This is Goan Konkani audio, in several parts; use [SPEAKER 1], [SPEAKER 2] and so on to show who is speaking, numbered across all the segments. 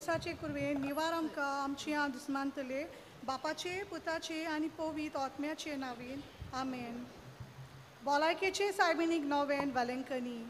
[SPEAKER 1] तेजाचे कुरवेन निवार आमकां आमची हांव दुस्मानतले बापाचे पुताचे आनी पवित्र आत्म्याचे नांवान आमेन. भलायकेचे सायबिणीक नवेन वेलंकनी.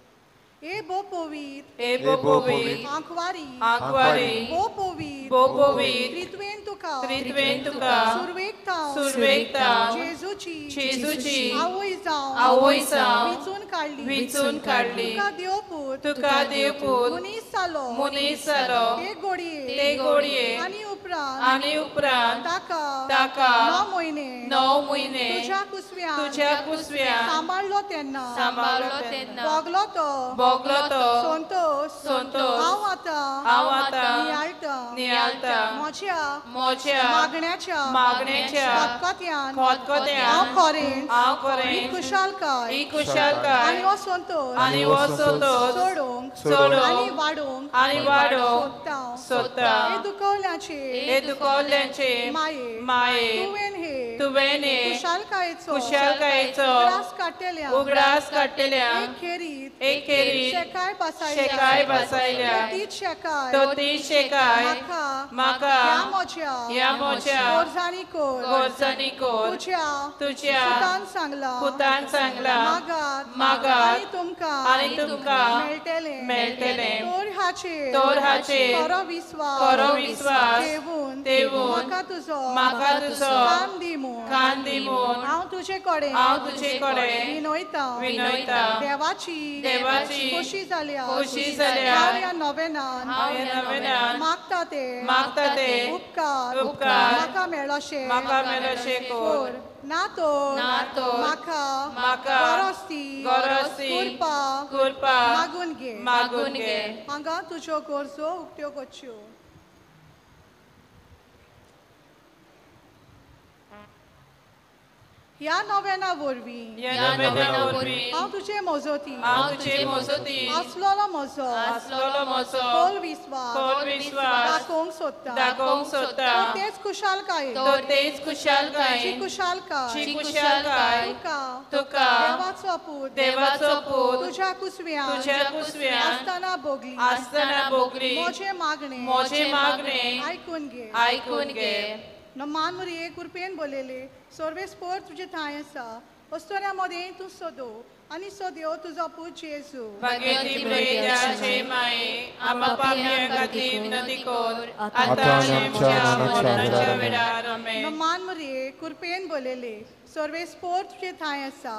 [SPEAKER 1] ए बो पवित्र,
[SPEAKER 2] ए बो पवित्र,
[SPEAKER 1] आंकवारी,
[SPEAKER 2] आंकवारी,
[SPEAKER 1] बो पवित्र,
[SPEAKER 2] बो पवित्र,
[SPEAKER 1] त्रित्वेन तुका,
[SPEAKER 2] त्रित्वेन तुका,
[SPEAKER 1] सुरवेक थावन,
[SPEAKER 2] सुरवेक थावन,
[SPEAKER 1] जेजूची,
[SPEAKER 2] जेजूची,
[SPEAKER 1] आवय जावन,
[SPEAKER 2] आवय जावन,
[SPEAKER 1] विचून काडली,
[SPEAKER 2] विचून काडली,
[SPEAKER 1] तुका देवपूत,
[SPEAKER 2] तुका देवपूत,
[SPEAKER 1] मनीस जालो,
[SPEAKER 2] मनीस जालो,
[SPEAKER 1] ते गोडये,
[SPEAKER 2] ते गोडये,
[SPEAKER 1] आनी उपरांत,
[SPEAKER 2] आनी उपरांत,
[SPEAKER 1] ताका,
[SPEAKER 2] ताका,
[SPEAKER 1] 9 म्हयने,
[SPEAKER 2] 9 म्हयने,
[SPEAKER 1] तुज्या कुसव्यान,
[SPEAKER 2] तुज्या कुसव्यान,
[SPEAKER 1] सांबाळलो तेन्ना,
[SPEAKER 2] सांबाळलो तेन्ना,
[SPEAKER 1] भोगलो तो,
[SPEAKER 2] भोगलो तो,
[SPEAKER 1] संतोष,
[SPEAKER 2] संतोष,
[SPEAKER 1] हांव आतां,
[SPEAKER 2] हांव आतां,
[SPEAKER 1] नियाळटा,
[SPEAKER 2] नियाळटा,
[SPEAKER 1] म्हज्या,
[SPEAKER 2] म्हज्या,
[SPEAKER 1] मागण्याच्या,
[SPEAKER 2] मागण्याच्या,
[SPEAKER 1] खतखत्यान,
[SPEAKER 2] खतखत्यान,
[SPEAKER 1] हांव खरेंच,
[SPEAKER 2] हांव खरेंच,
[SPEAKER 1] ही खुशालकाय,
[SPEAKER 2] ही खुशालकाय,
[SPEAKER 1] आनी हो संतोष,
[SPEAKER 2] आनी हो संतोष,
[SPEAKER 1] सोडूंक,
[SPEAKER 2] सोडूंक,
[SPEAKER 1] आनी वाडोवंक,
[SPEAKER 2] आनी वाडोवंक
[SPEAKER 1] सोदता,
[SPEAKER 2] सोदता,
[SPEAKER 1] हे दुखवल्याचे,
[SPEAKER 2] हे दुखवल्यांचे,
[SPEAKER 1] माये,
[SPEAKER 2] माये,
[SPEAKER 1] तुवें हे,
[SPEAKER 2] तुवें हे,
[SPEAKER 1] खुशालकायेचो,
[SPEAKER 2] खुशालकायेचो,
[SPEAKER 1] उगडास काडटल्या,
[SPEAKER 2] उगडास काडटल्या,
[SPEAKER 1] एक खेरीत,
[SPEAKER 2] एक खेरीत,
[SPEAKER 1] शेकाय बसायल्या,
[SPEAKER 2] शेकाय बसायल्या,
[SPEAKER 1] तो तीच शेकाय,
[SPEAKER 2] तो तीच शेकाय,
[SPEAKER 1] म्हाका,
[SPEAKER 2] म्हाका,
[SPEAKER 1] ह्या म्हज्या,
[SPEAKER 2] ह्या म्हज्या,
[SPEAKER 1] गरजांनी कर,
[SPEAKER 2] गरजांनी कर,
[SPEAKER 1] तुज्या,
[SPEAKER 2] तुज्या,
[SPEAKER 1] पुतान सांगला,
[SPEAKER 2] पुतान सांगला,
[SPEAKER 1] मागात,
[SPEAKER 2] मागात,
[SPEAKER 1] आनी तुमकां,
[SPEAKER 2] आनी तुमकां,
[SPEAKER 1] मेळटलें,
[SPEAKER 2] मेळटलें,
[SPEAKER 1] तर हाचेर,
[SPEAKER 2] तर हाचेर,
[SPEAKER 1] खरो विस्वास,
[SPEAKER 2] खरो विस्वास,
[SPEAKER 1] ठेवून,
[SPEAKER 2] ठेवून,
[SPEAKER 1] म्हाका तुजो,
[SPEAKER 2] म्हाका तुजो,
[SPEAKER 1] कान दी म्हूण,
[SPEAKER 2] कान दी म्हूण,
[SPEAKER 1] हांव तुजे कडेन,
[SPEAKER 2] हांव तुजे कडेन,
[SPEAKER 1] विनयता,
[SPEAKER 2] विनयता,
[SPEAKER 1] देवाची,
[SPEAKER 2] देवाची,
[SPEAKER 1] खोशी जाल्या,
[SPEAKER 2] खोशी जाल्या,
[SPEAKER 1] हांव ह्या नवेनान,
[SPEAKER 2] हांव ह्या नवेनान,
[SPEAKER 1] मागता ते,
[SPEAKER 2] मागता ते,
[SPEAKER 1] उपकार,
[SPEAKER 2] उपकार,
[SPEAKER 1] म्हाका मेळोशे,
[SPEAKER 2] म्हाका मेळोशे कर,
[SPEAKER 1] ना तर,
[SPEAKER 2] ना तर,
[SPEAKER 1] म्हाका,
[SPEAKER 2] म्हाका,
[SPEAKER 1] गरज ती,
[SPEAKER 2] गरज ती,
[SPEAKER 1] कृपा,
[SPEAKER 2] कृपा,
[SPEAKER 1] मागून घे,
[SPEAKER 2] मागून घे.
[SPEAKER 1] हांगा तुज्यो गरजो उक्त्यो करच्यो. ह्या नवेना वरवीं,
[SPEAKER 2] ह्या नवेना वरवीं,
[SPEAKER 1] हांव तुजे मजती,
[SPEAKER 2] हांव तुजे मजती,
[SPEAKER 1] आसलेलो म्हजो,
[SPEAKER 2] आसलेलो म्हजो,
[SPEAKER 1] खोल विस्वास,
[SPEAKER 2] खोल विस्वास,
[SPEAKER 1] दाखोवंक सोदता,
[SPEAKER 2] दाखोवंक सोदता,
[SPEAKER 1] तो तेच खुशालकाये,
[SPEAKER 2] तो तेच खुशालकाये,
[SPEAKER 1] जी खुशालकाय,
[SPEAKER 2] जी खुशालकाय,
[SPEAKER 1] तुका,
[SPEAKER 2] तुका,
[SPEAKER 1] देवाचो पूत,
[SPEAKER 2] देवाचो पूत,
[SPEAKER 1] तुज्या कुसव्यान,
[SPEAKER 2] तुज्या कुसव्यान,
[SPEAKER 1] आसतना भोगली,
[SPEAKER 2] आसतना भोगली,
[SPEAKER 1] म्हजें मागणें,
[SPEAKER 2] म्हजें मागणें,
[SPEAKER 1] आयकून घे,
[SPEAKER 2] आयकून घे.
[SPEAKER 1] मान मुरये कृपेन बोलयले सर्वेस्पोर तुजे ठांय आसा, अस्तोऱ्या मदें तूं सोदो आनी सोदयो तुजो पूत जेजू.
[SPEAKER 2] भाग्यवती मरियेचे माये, आम्हा पाप्यां खातीर विनंती कर, आतां आनी आमच्या मरणाच्या वेळार. आमेन.
[SPEAKER 1] मान मुरये कृपेन बोलयले सर्वेस्पोर तुजे ठांय आसा,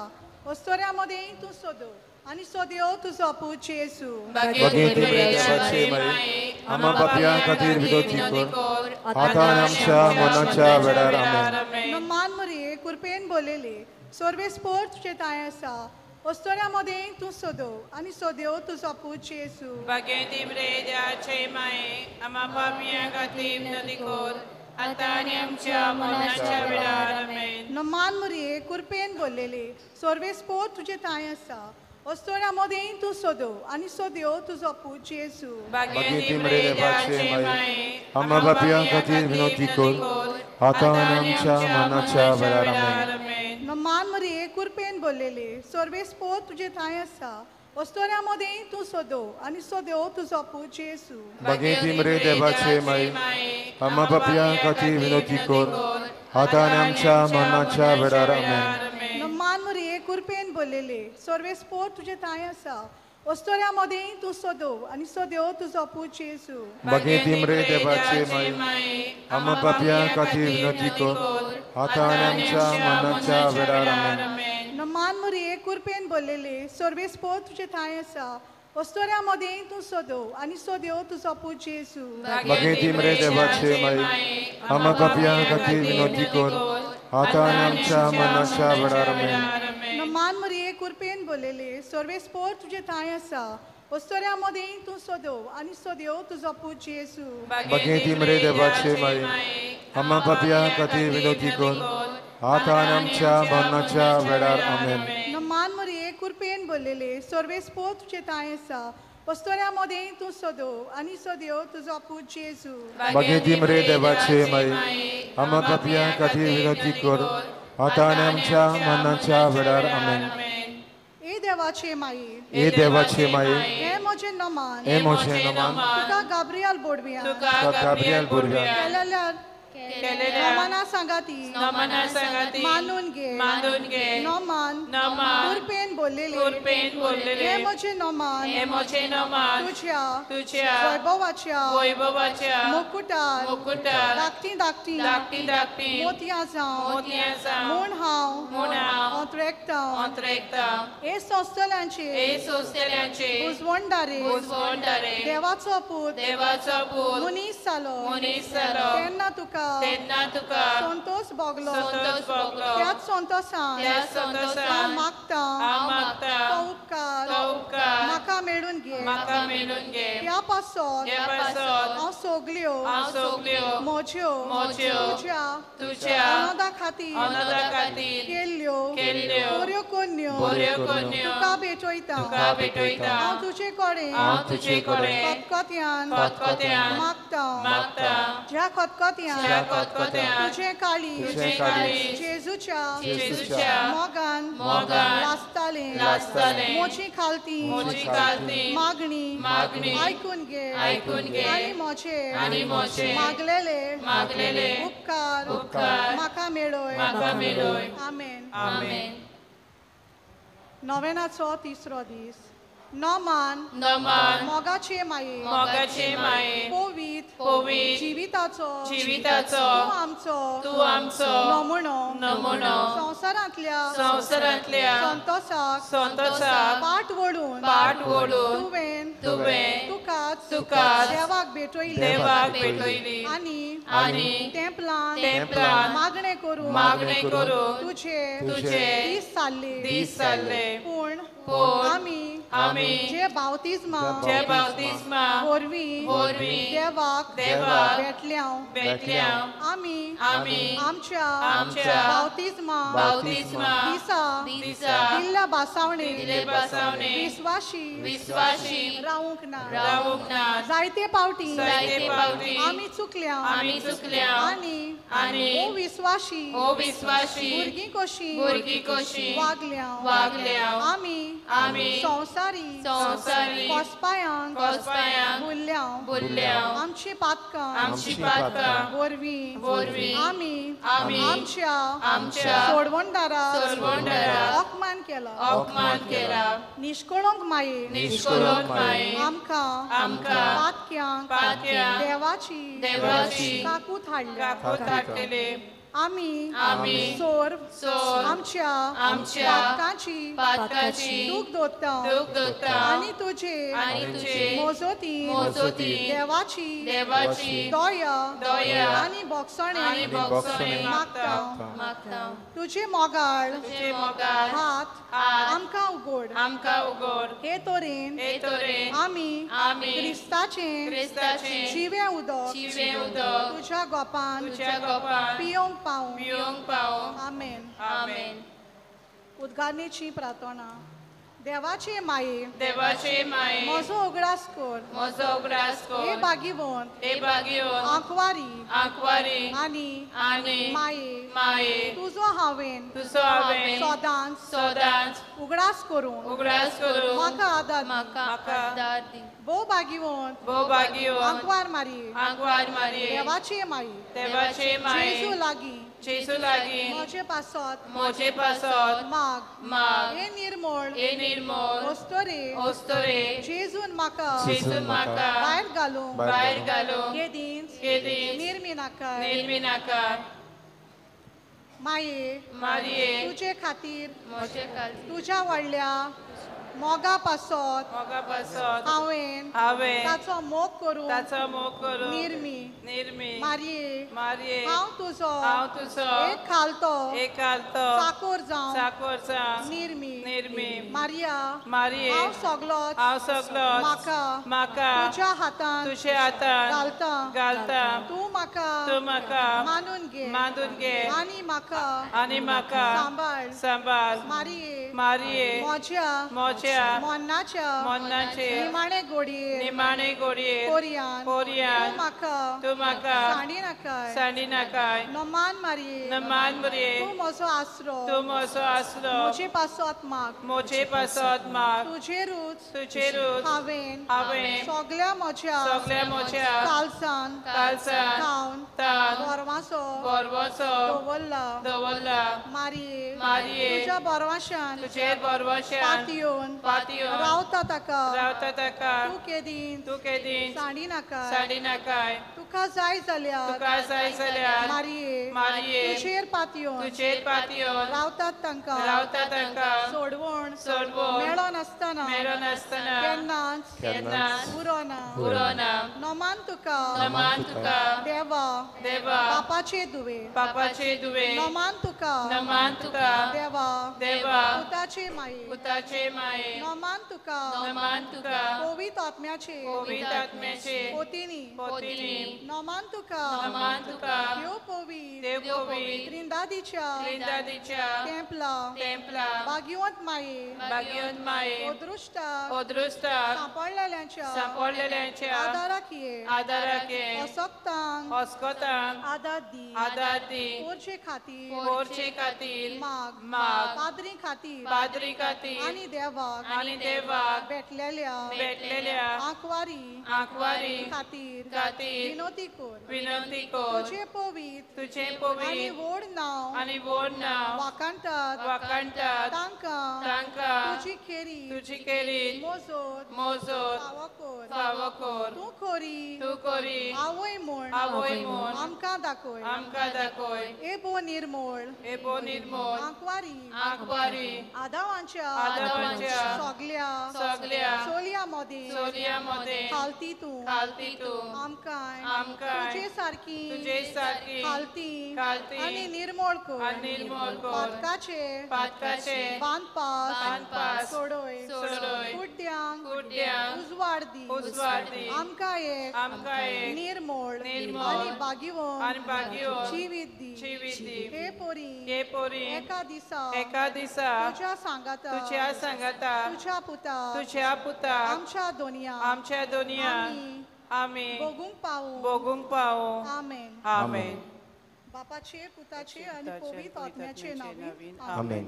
[SPEAKER 1] अस्तोऱ्या मदें तूं सोदो आनी सोदयो तुजो पूत जेजू.
[SPEAKER 3] भाग्यवती मरियेचे माये, आम्हा पाप्यां खातीर विनंती कर, आतां आनी आमच्या मरणाच्या वेळार. आमेन.
[SPEAKER 1] मान मुरये कृपेन बोलयले सर्वेस्पोर तुजे ठांय आसा, अस्तोऱ्या मदें तूं सोदो आनी सोदयो तुजो पूत जेजू.
[SPEAKER 2] भाग्यवती मरियेचे माये, आम्हा पाप्यां खातीर विनंती कर, आतां आनी आमच्या मरणाच्या वेळार. आमेन.
[SPEAKER 1] मान मुरये कृपेन बोलयले सर्वेस्पोर तुजे ठांय आसा, अस्तोऱ्या मदें तूं सोदो आनी सोदयो तुजो पूत जेजू.
[SPEAKER 3] भाग्यवती मरियेचे माये, आम्हा पाप्यां खातीर विनंती कर, आतां आनी आमच्या मरणाच्या वेळार. आमेन.
[SPEAKER 1] मान मरिये कृपेन बोलयले सर्वेस्पोर तुजे ठांय आसा, अस्तोऱ्या मदें तूं सोदो आनी सोदयो तुजो पूत जेजू.
[SPEAKER 3] भाग्यवती मरिये देवाचे माये, आम्हा पाप्यां खातीर विनंती कर, आतां आनी आमच्या मरणाच्या वेळार. आमेन.
[SPEAKER 1] मान मरिये कृपेन बोलयले सर्वेस्पोर तुजे ठांय आसा, अस्तोऱ्या मदें तूं सोदो आनी सोदयो तुजो पूत जेजू.
[SPEAKER 3] भाग्यवती मरिये देवाचे माये, आम्हा पाप्यां खातीर विनंती कर, आतां आनी आमच्या मरणाच्या वेळार. आमेन.
[SPEAKER 1] मान मरिये कृपेन बोलयले सर्वेस्पोर तुजे ठांय आसा, अस्तोऱ्या मदें तूं सोदो आनी सोदयो तुजो पूत जेजू.
[SPEAKER 3] भाग्यवती मरिये देवाचे माये, आम्हा पाप्यां खातीर विनंती कर, आतां आनी आमच्या मरणाच्या वेळार. आमेन.
[SPEAKER 1] मान मरिये कृपेन बोलयले सर्वेस्पोर तुजे ठांय आसा, अस्तोऱ्या मदें तूं सोदो आनी सोदयो तुजो पूत जेजू.
[SPEAKER 3] भाग्यवती मरिये देवाचे माये, आम्हा पाप्यां खातीर विनंती कर, आतां आनी आमच्या मरणाच्या वेळार. आमेन.
[SPEAKER 1] मान मरिये कृपेन बोलयले सर्वेस्पोर तुजे ठांय आसा, अस्तोऱ्या मदें तूं सोदो आनी सोदयो तुजो पूत जेजू.
[SPEAKER 3] भाग्यवती मरिये देवाचे माये, आम्हा पाप्यां खातीर विनंती कर, आतां आनी आमच्या मरणाच्या वेळार. आमेन.
[SPEAKER 1] ए देवा देवाचे माये,
[SPEAKER 3] हे देवाचे माये,
[SPEAKER 1] हे म्हजें नमान,
[SPEAKER 3] हे म्हजें नमान,
[SPEAKER 1] तुका गाब्रियल बोडव्या,
[SPEAKER 2] तुका गाब्रियल बोडव्या,
[SPEAKER 1] केलेल्या नमना सांगाती,
[SPEAKER 2] नमना सांगाती,
[SPEAKER 1] मानून घे,
[SPEAKER 2] मानून घे,
[SPEAKER 1] नमान,
[SPEAKER 2] नमान,
[SPEAKER 1] कुरपेन बोललेले,
[SPEAKER 2] कुरपेन बोललेले,
[SPEAKER 1] हे म्हजें नमान,
[SPEAKER 2] हे म्हजें नमान,
[SPEAKER 1] तुझ्या,
[SPEAKER 2] तुझ्या
[SPEAKER 1] वैभवाच्या,
[SPEAKER 2] वैभवाच्या,
[SPEAKER 1] मुकुटार,
[SPEAKER 2] मुकुटार,
[SPEAKER 1] धाकटी धाकटी,
[SPEAKER 2] धाकटी धाकटी,
[SPEAKER 1] मोतयां जावं,
[SPEAKER 2] मोतयां जावं,
[SPEAKER 1] म्हूण हांव,
[SPEAKER 2] म्हूण हांव,
[SPEAKER 1] अंतरेकतां,
[SPEAKER 2] अंतरेकतां,
[SPEAKER 1] हे संस्थलांचे,
[SPEAKER 2] हे संस्थलांचे,
[SPEAKER 1] उजवणदारे,
[SPEAKER 2] उजवणदारे,
[SPEAKER 1] देवाचो पूत,
[SPEAKER 2] देवाचो पूत,
[SPEAKER 1] मनीस जालो,
[SPEAKER 2] मनीस जालो,
[SPEAKER 1] तेन्ना तुका,
[SPEAKER 2] तेन्ना तुका,
[SPEAKER 1] संतोष भोगलो,
[SPEAKER 2] संतोष भोगलो,
[SPEAKER 1] त्याच संतोषान,
[SPEAKER 2] त्याच संतोषान,
[SPEAKER 1] हांव मागतां,
[SPEAKER 2] हांव मागतां,
[SPEAKER 1] तो उपकार,
[SPEAKER 2] तो उपकार,
[SPEAKER 1] म्हाका मेळून घे,
[SPEAKER 2] म्हाका मेळून घे,
[SPEAKER 1] ह्या पासत,
[SPEAKER 2] ह्या पासत,
[SPEAKER 1] हांव सगल्यो,
[SPEAKER 2] हांव सगल्यो,
[SPEAKER 1] म्हज्यो,
[SPEAKER 2] म्हज्यो,
[SPEAKER 1] तुज्या,
[SPEAKER 2] तुज्या,
[SPEAKER 1] अनोदा खातीर,
[SPEAKER 2] अनोदा खातीर,
[SPEAKER 1] केल्ल्यो,
[SPEAKER 2] केल्ल्यो,
[SPEAKER 1] बऱ्यो कोन्यो,
[SPEAKER 2] बऱ्यो कोन्यो,
[SPEAKER 1] तुका भेटयतां,
[SPEAKER 2] तुका भेटयतां,
[SPEAKER 1] हांव तुजे कडेन,
[SPEAKER 2] हांव तुजे कडेन,
[SPEAKER 1] खतखत्यान,
[SPEAKER 2] खतखत्यान,
[SPEAKER 1] मागतां,
[SPEAKER 2] मागतां,
[SPEAKER 1] ज्या खतखत्यान,
[SPEAKER 2] ज्या खतखत्यान,
[SPEAKER 1] तुजें काळीज,
[SPEAKER 3] तुजें काळीज,
[SPEAKER 1] जेजूच्या,
[SPEAKER 2] जेजूच्या,
[SPEAKER 1] मोगान,
[SPEAKER 2] मोगान,
[SPEAKER 1] लासतालें,
[SPEAKER 2] लासतालें,
[SPEAKER 1] म्हजी खालती,
[SPEAKER 2] म्हजी खालती,
[SPEAKER 1] मागणी,
[SPEAKER 2] मागणी,
[SPEAKER 1] आयकून घे,
[SPEAKER 2] आयकून घे,
[SPEAKER 1] आनी म्हजे,
[SPEAKER 2] आनी म्हजे,
[SPEAKER 1] मागलेले,
[SPEAKER 2] मागलेले,
[SPEAKER 1] उपकार,
[SPEAKER 2] उपकार,
[SPEAKER 1] म्हाका मेळय,
[SPEAKER 2] म्हाका मेळय,
[SPEAKER 1] आमेन,
[SPEAKER 2] आमेन.
[SPEAKER 1] नोवेनाचो तिसरो दीस. नमान,
[SPEAKER 2] नमान,
[SPEAKER 1] मोगाचे माये,
[SPEAKER 2] मोगाचे माये,
[SPEAKER 1] पवित्र,
[SPEAKER 2] पवित्र,
[SPEAKER 1] जिविताचो,
[SPEAKER 2] जिविताचो,
[SPEAKER 1] तूं आमचो,
[SPEAKER 2] तूं आमचो,
[SPEAKER 1] नमुनो,
[SPEAKER 2] नमुनो,
[SPEAKER 1] संवसारांतल्या,
[SPEAKER 2] संवसारांतल्या,
[SPEAKER 1] संतोषाक,
[SPEAKER 2] संतोषाक,
[SPEAKER 1] पाट वळून,
[SPEAKER 2] पाट वळून,
[SPEAKER 1] तुवें,
[SPEAKER 2] तुवें,
[SPEAKER 1] तुकाच,
[SPEAKER 2] तुकाच,
[SPEAKER 1] देवाक भेटयली,
[SPEAKER 2] देवाक भेटयली,
[SPEAKER 1] आनी,
[SPEAKER 2] आनी,
[SPEAKER 1] तेंपलान,
[SPEAKER 2] तेंपलान,
[SPEAKER 1] मागणें करून,
[SPEAKER 2] मागणें करून,
[SPEAKER 1] तुजे,
[SPEAKER 2] तुजे,
[SPEAKER 1] दीस सारले,
[SPEAKER 2] दीस सारले,
[SPEAKER 1] पूण,
[SPEAKER 2] पूण,
[SPEAKER 1] आमी,
[SPEAKER 2] आमी,
[SPEAKER 1] जे बावतिज्मा,
[SPEAKER 2] जे बावतिज्मा,
[SPEAKER 1] वरवीं,
[SPEAKER 2] वरवीं,
[SPEAKER 1] देवाक,
[SPEAKER 2] देवाक,
[SPEAKER 1] भेटल्या,
[SPEAKER 2] भेटल्या,
[SPEAKER 1] आमी,
[SPEAKER 2] आमी,
[SPEAKER 1] आमच्या,
[SPEAKER 2] आमच्या,
[SPEAKER 1] बावतिज्मा,
[SPEAKER 2] बावतिज्मा,
[SPEAKER 1] दिसा,
[SPEAKER 2] दिसा,
[SPEAKER 1] दिल्ल्या भासावणे,
[SPEAKER 2] दिल्ले भासावणे,
[SPEAKER 1] विस्वाशी,
[SPEAKER 2] विस्वाशी,
[SPEAKER 1] रावूंक ना,
[SPEAKER 2] रावूंक ना,
[SPEAKER 1] जायते पावटी,
[SPEAKER 2] जायते पावटी,
[SPEAKER 1] आमी चुकल्या,
[SPEAKER 2] आमी चुकल्या,
[SPEAKER 1] आनी,
[SPEAKER 2] आनी,
[SPEAKER 1] ओ विस्वाशी,
[SPEAKER 2] ओ विस्वाशी,
[SPEAKER 1] भुरगीं कशीं,
[SPEAKER 2] भुरगीं कशीं,
[SPEAKER 1] वागल्या,
[SPEAKER 2] वागल्या,
[SPEAKER 1] आमी,
[SPEAKER 2] आमी,
[SPEAKER 1] संवसारी,
[SPEAKER 2] संवसारी,
[SPEAKER 1] कोसपायांक,
[SPEAKER 2] कोसपायांक,
[SPEAKER 1] बुल्ल्या,
[SPEAKER 2] बुल्ल्या,
[SPEAKER 1] आमची पातकां,
[SPEAKER 2] आमची पातकां,
[SPEAKER 1] वरवीं,
[SPEAKER 2] वरवीं,
[SPEAKER 1] आमी,
[SPEAKER 2] आमी,
[SPEAKER 1] आमच्या,
[SPEAKER 2] आमच्या,
[SPEAKER 1] सोडवणदारा,
[SPEAKER 2] सोडवणदारा,
[SPEAKER 1] अपमान केला,
[SPEAKER 2] अपमान केला,
[SPEAKER 1] निष्कळंक माये,
[SPEAKER 2] निष्कळंक माये,
[SPEAKER 1] आमकां,
[SPEAKER 2] आमकां,
[SPEAKER 1] पातक्यांक,
[SPEAKER 2] पातक्यांक,
[SPEAKER 1] देवाची,
[SPEAKER 2] देवाची,
[SPEAKER 1] काकूत हाडल्या,
[SPEAKER 2] काकूत हाडटले,
[SPEAKER 1] आमी,
[SPEAKER 2] आमी,
[SPEAKER 1] सोर,
[SPEAKER 2] सोर,
[SPEAKER 1] आमच्या,
[SPEAKER 2] आमच्या,
[SPEAKER 1] पातकांची,
[SPEAKER 2] पातकांची,
[SPEAKER 1] दूख दोता,
[SPEAKER 2] दूख दोता,
[SPEAKER 1] आनी तुजे,
[SPEAKER 2] आनी तुजे,
[SPEAKER 1] मोजोती,
[SPEAKER 2] मोजोती,
[SPEAKER 1] देवाची,
[SPEAKER 2] देवाची,
[SPEAKER 1] दया,
[SPEAKER 2] दया,
[SPEAKER 1] आनी बोगसणे,
[SPEAKER 2] आनी बोगसणे
[SPEAKER 1] मागता,
[SPEAKER 2] मागता,
[SPEAKER 1] तुजे मोगाळ,
[SPEAKER 2] तुजे मोगाळ,
[SPEAKER 1] हात,
[SPEAKER 2] हात,
[SPEAKER 1] आमकां उगड,
[SPEAKER 2] आमकां उगड,
[SPEAKER 1] हे तरेन,
[SPEAKER 2] हे तरेन,
[SPEAKER 1] आमी,
[SPEAKER 2] आमी,
[SPEAKER 1] क्रिस्ताचें,
[SPEAKER 2] क्रिस्ताचें,
[SPEAKER 1] जिवें उदक,
[SPEAKER 2] जिवें उदक,
[SPEAKER 1] तुज्या गोपान,
[SPEAKER 2] तुज्या गोपान,
[SPEAKER 1] पिवंक पावूं,
[SPEAKER 2] पिवंक पावूं,
[SPEAKER 1] आमेन,
[SPEAKER 2] आमेन.
[SPEAKER 1] उद्गारणेची प्रार्थना. देवाचे माये,
[SPEAKER 2] देवाचे माये,
[SPEAKER 1] म्हजो उगडास कर,
[SPEAKER 2] म्हजो उगडास कर,
[SPEAKER 1] हे भागीवंत,
[SPEAKER 2] हे भागीवंत,
[SPEAKER 1] आंकवारी,
[SPEAKER 2] आंकवारी,
[SPEAKER 1] आनी,
[SPEAKER 2] आनी,
[SPEAKER 1] माये,
[SPEAKER 2] माये,
[SPEAKER 1] तुजो हांवें,
[SPEAKER 2] तुजो हांवें,
[SPEAKER 1] सदांच,
[SPEAKER 2] सदांच,
[SPEAKER 1] उगडास करून,
[SPEAKER 2] उगडास करून,
[SPEAKER 1] म्हाका आदार,
[SPEAKER 2] म्हाका आदार दी.
[SPEAKER 1] भोव भागीवंत,
[SPEAKER 2] भोव भागीवंत,
[SPEAKER 1] आंकवार मारये,
[SPEAKER 2] आंकवार मारये,
[SPEAKER 1] देवाचे माये,
[SPEAKER 2] देवाचे माये,
[SPEAKER 1] जेजू लागीं,
[SPEAKER 2] जेजू लागीं,
[SPEAKER 1] म्हजे पासत,
[SPEAKER 2] म्हजे पासत,
[SPEAKER 1] माग,
[SPEAKER 2] माग,
[SPEAKER 1] हे निर्मळ,
[SPEAKER 2] हे निर्मळ,
[SPEAKER 1] अस्तोरे,
[SPEAKER 2] अस्तोरे,
[SPEAKER 1] जेजून म्हाका,
[SPEAKER 2] जेजून म्हाका,
[SPEAKER 1] भायर घालूं,
[SPEAKER 2] भायर घालूं,
[SPEAKER 1] केदींच,
[SPEAKER 2] केदींच,
[SPEAKER 1] निर्मी नाका,
[SPEAKER 2] निर्मी नाका,
[SPEAKER 1] माये,
[SPEAKER 2] मारये,
[SPEAKER 1] तुजे खातीर,
[SPEAKER 2] म्हजे खातीर,
[SPEAKER 1] तुज्या व्हडल्या मोगा पासत,
[SPEAKER 2] मोगा पासत,
[SPEAKER 1] हांवें,
[SPEAKER 2] हांवें,
[SPEAKER 1] ताचो मोग करून,
[SPEAKER 2] ताचो मोग करून,
[SPEAKER 1] निर्मी,
[SPEAKER 2] निर्मी,
[SPEAKER 1] मारये,
[SPEAKER 2] मारये,
[SPEAKER 1] हांव तुजो,
[SPEAKER 2] हांव तुजो,
[SPEAKER 1] एक खालतो,
[SPEAKER 2] एक खालतो,
[SPEAKER 1] चाकोर जावं,
[SPEAKER 2] चाकोर जावं,
[SPEAKER 1] निर्मी,
[SPEAKER 2] निर्मी,
[SPEAKER 1] मारिया,
[SPEAKER 2] मारये,
[SPEAKER 1] हांव सगलोच,
[SPEAKER 2] हांव सगलोच,
[SPEAKER 1] म्हाका,
[SPEAKER 2] म्हाका,
[SPEAKER 1] तुज्या हातान,
[SPEAKER 2] तुज्या हातान,
[SPEAKER 1] घालता,
[SPEAKER 2] घालता,
[SPEAKER 1] तूं म्हाका,
[SPEAKER 2] तूं म्हाका,
[SPEAKER 1] मानून घे,
[SPEAKER 2] मानून घे,
[SPEAKER 1] आनी म्हाका,
[SPEAKER 2] आनी म्हाका,
[SPEAKER 1] सांबाळ,
[SPEAKER 2] सांबाळ,
[SPEAKER 1] मारये,
[SPEAKER 2] मारये,
[SPEAKER 1] म्हज्या,
[SPEAKER 2] म्हज्या, आमच्या
[SPEAKER 1] मरणाच्या
[SPEAKER 2] मरणाचे
[SPEAKER 1] निमाणे घडये
[SPEAKER 2] निमाणे घडये
[SPEAKER 1] पोरयान
[SPEAKER 2] पोरयान
[SPEAKER 1] तूं म्हाका
[SPEAKER 2] तूं म्हाका
[SPEAKER 1] सांडी नाकाय
[SPEAKER 2] सांडी नाकाय
[SPEAKER 1] नमान मारये
[SPEAKER 2] नमान मारये
[SPEAKER 1] तूं म्हजो आसरो
[SPEAKER 2] तूं म्हजो आसरो
[SPEAKER 1] म्हजे पासत माग
[SPEAKER 2] म्हजे पासत माग
[SPEAKER 1] तुजेरूच
[SPEAKER 2] तुजेरूच
[SPEAKER 1] हांवें
[SPEAKER 2] हांवें
[SPEAKER 1] सगल्या म्हज्या
[SPEAKER 2] सगल्या म्हज्या
[SPEAKER 1] कालसान
[SPEAKER 2] कालसान
[SPEAKER 1] थावन
[SPEAKER 2] थावन
[SPEAKER 1] गोरवांचो
[SPEAKER 2] गोरवांचो
[SPEAKER 1] दवरला
[SPEAKER 2] दवरला
[SPEAKER 1] मारये
[SPEAKER 2] मारये
[SPEAKER 1] तुज्या बरवाशान
[SPEAKER 2] तुजे बरवाशान
[SPEAKER 1] पातयेवन
[SPEAKER 2] पातयेवन
[SPEAKER 1] रावता ताका
[SPEAKER 2] रावता ताका
[SPEAKER 1] तूं केदीन
[SPEAKER 2] तूं केदीन
[SPEAKER 1] सांडी नाकाय
[SPEAKER 2] सांडी नाकाय
[SPEAKER 1] तुका जाय जाल्यार
[SPEAKER 2] तुका जाय जाल्यार
[SPEAKER 1] मारये
[SPEAKER 2] मारये
[SPEAKER 1] तुजेर पातयेवन
[SPEAKER 2] तुजेर पातयेवन
[SPEAKER 1] रावतात तांकां
[SPEAKER 2] रावता तांकां
[SPEAKER 1] सोडवण
[SPEAKER 2] सोडवण
[SPEAKER 1] मेळनासतना
[SPEAKER 2] मेळनासतना
[SPEAKER 1] केन्नाच
[SPEAKER 2] केन्नाच
[SPEAKER 1] उरो ना
[SPEAKER 2] उरो ना
[SPEAKER 1] नमान तुका
[SPEAKER 2] नमान तुका
[SPEAKER 1] देवा
[SPEAKER 2] देवा
[SPEAKER 1] बापाचे दुवे
[SPEAKER 2] बापाचे दुवे
[SPEAKER 1] नमान तुका
[SPEAKER 2] नमान तुका
[SPEAKER 1] देवा
[SPEAKER 2] देवा
[SPEAKER 1] पुताचे माये
[SPEAKER 2] पुताचे माये
[SPEAKER 1] नमान तुका
[SPEAKER 2] नमान तुका
[SPEAKER 1] पवित्र आत्म्याचे
[SPEAKER 2] पवित्र आत्म्याचे
[SPEAKER 1] पोतीनी
[SPEAKER 2] पोतीनी
[SPEAKER 1] नमान तुका
[SPEAKER 2] नमान तुका
[SPEAKER 1] देव पवित्र
[SPEAKER 2] देव पवित्र
[SPEAKER 1] त्रिंदादीच्या
[SPEAKER 2] त्रिंदादीच्या
[SPEAKER 1] टेम्पला
[SPEAKER 2] टेम्पला
[SPEAKER 1] भाग्यवंत माये
[SPEAKER 2] भाग्यवंत माये
[SPEAKER 1] अदृश्टाक
[SPEAKER 2] अदृश्टाक
[SPEAKER 1] सांपडलेल्यांच्या
[SPEAKER 2] सांपडलेल्यांच्या
[SPEAKER 1] आदाराक ये
[SPEAKER 2] आदाराक ये
[SPEAKER 1] असक्तांक
[SPEAKER 2] अस्कतांक
[SPEAKER 1] आदार दी
[SPEAKER 2] आदार दी
[SPEAKER 1] पोरचे खातीर
[SPEAKER 2] पोरचे खातीर
[SPEAKER 1] माग
[SPEAKER 2] माग
[SPEAKER 1] पाद्री खातीर
[SPEAKER 2] पाद्री खातीर
[SPEAKER 1] आनी देवाक
[SPEAKER 2] आनी देवाक
[SPEAKER 1] भेटलेल्या
[SPEAKER 2] भेटलेल्या
[SPEAKER 1] आंकवारी
[SPEAKER 2] आंकवारी
[SPEAKER 1] खातीर
[SPEAKER 2] खातीर
[SPEAKER 1] विनोती कर
[SPEAKER 2] विनंती कर
[SPEAKER 1] तुजे पवित्र
[SPEAKER 2] तुजे पवित्र
[SPEAKER 1] आनी व्हड नांव
[SPEAKER 2] आनी व्हड नांव
[SPEAKER 1] वाखाणटात
[SPEAKER 2] वाखाणटात
[SPEAKER 1] तांकां
[SPEAKER 2] तांकां
[SPEAKER 1] तुजी खेरी
[SPEAKER 2] तुजी खेरी
[SPEAKER 1] मोजोत
[SPEAKER 2] मोजोत
[SPEAKER 1] फावो कर
[SPEAKER 2] फावो कर
[SPEAKER 1] तूं खरी
[SPEAKER 2] तूं खरी
[SPEAKER 1] आवय म्हूण
[SPEAKER 2] आवय म्हूण
[SPEAKER 1] आमकां दाखय
[SPEAKER 2] आमकां दाखय
[SPEAKER 1] एबो निर्मोळ
[SPEAKER 2] एबो निर्मोळ
[SPEAKER 1] आंकवारी
[SPEAKER 2] आंकवारी
[SPEAKER 1] आदावांच्या
[SPEAKER 2] आदावांच्या
[SPEAKER 1] सगल्या
[SPEAKER 2] सगल्या
[SPEAKER 1] चलयां मदीं
[SPEAKER 2] चलयां मदीं
[SPEAKER 1] खालती तूं
[SPEAKER 2] खालती तूं
[SPEAKER 1] आमकां
[SPEAKER 2] आमकां
[SPEAKER 1] तुजे सारकी
[SPEAKER 2] तुजे सारकी
[SPEAKER 1] खालती
[SPEAKER 2] खालती
[SPEAKER 1] आनी निर्मोळ कर
[SPEAKER 2] आनी निर्मोळ कर
[SPEAKER 1] पातकाचे
[SPEAKER 2] पातकाचे
[SPEAKER 1] बांदपास
[SPEAKER 2] बांदपास
[SPEAKER 1] सोडय
[SPEAKER 2] सोडय
[SPEAKER 1] कुड्ड्यांक
[SPEAKER 2] कुड्ड्यांक
[SPEAKER 1] उजवाड दी
[SPEAKER 2] उजवाड दी
[SPEAKER 1] आमकां एक
[SPEAKER 2] आमकां एक
[SPEAKER 1] निर्मोळ
[SPEAKER 2] निर्मोळ
[SPEAKER 1] आनी भाग्यवंत
[SPEAKER 2] आनी भाग्यवंत
[SPEAKER 1] जिवीत दी
[SPEAKER 2] जिवीत दी
[SPEAKER 1] हे पोरी
[SPEAKER 2] हे पोरी
[SPEAKER 1] एका दिसा
[SPEAKER 2] एका दिसा
[SPEAKER 1] तुज्या सांगाता
[SPEAKER 2] तुज्या सांगाता
[SPEAKER 1] तुज्या पुता
[SPEAKER 2] तुज्या पुता
[SPEAKER 1] आमच्या दोनया
[SPEAKER 2] आमच्या दोनया आमी
[SPEAKER 1] भोगूंक पावूं
[SPEAKER 2] भोगूंक पावूं
[SPEAKER 1] आमेन
[SPEAKER 2] आमेन
[SPEAKER 1] बापाचे पुताचे आनी पवित्र आत्म्याचे नांवान
[SPEAKER 3] आमेन.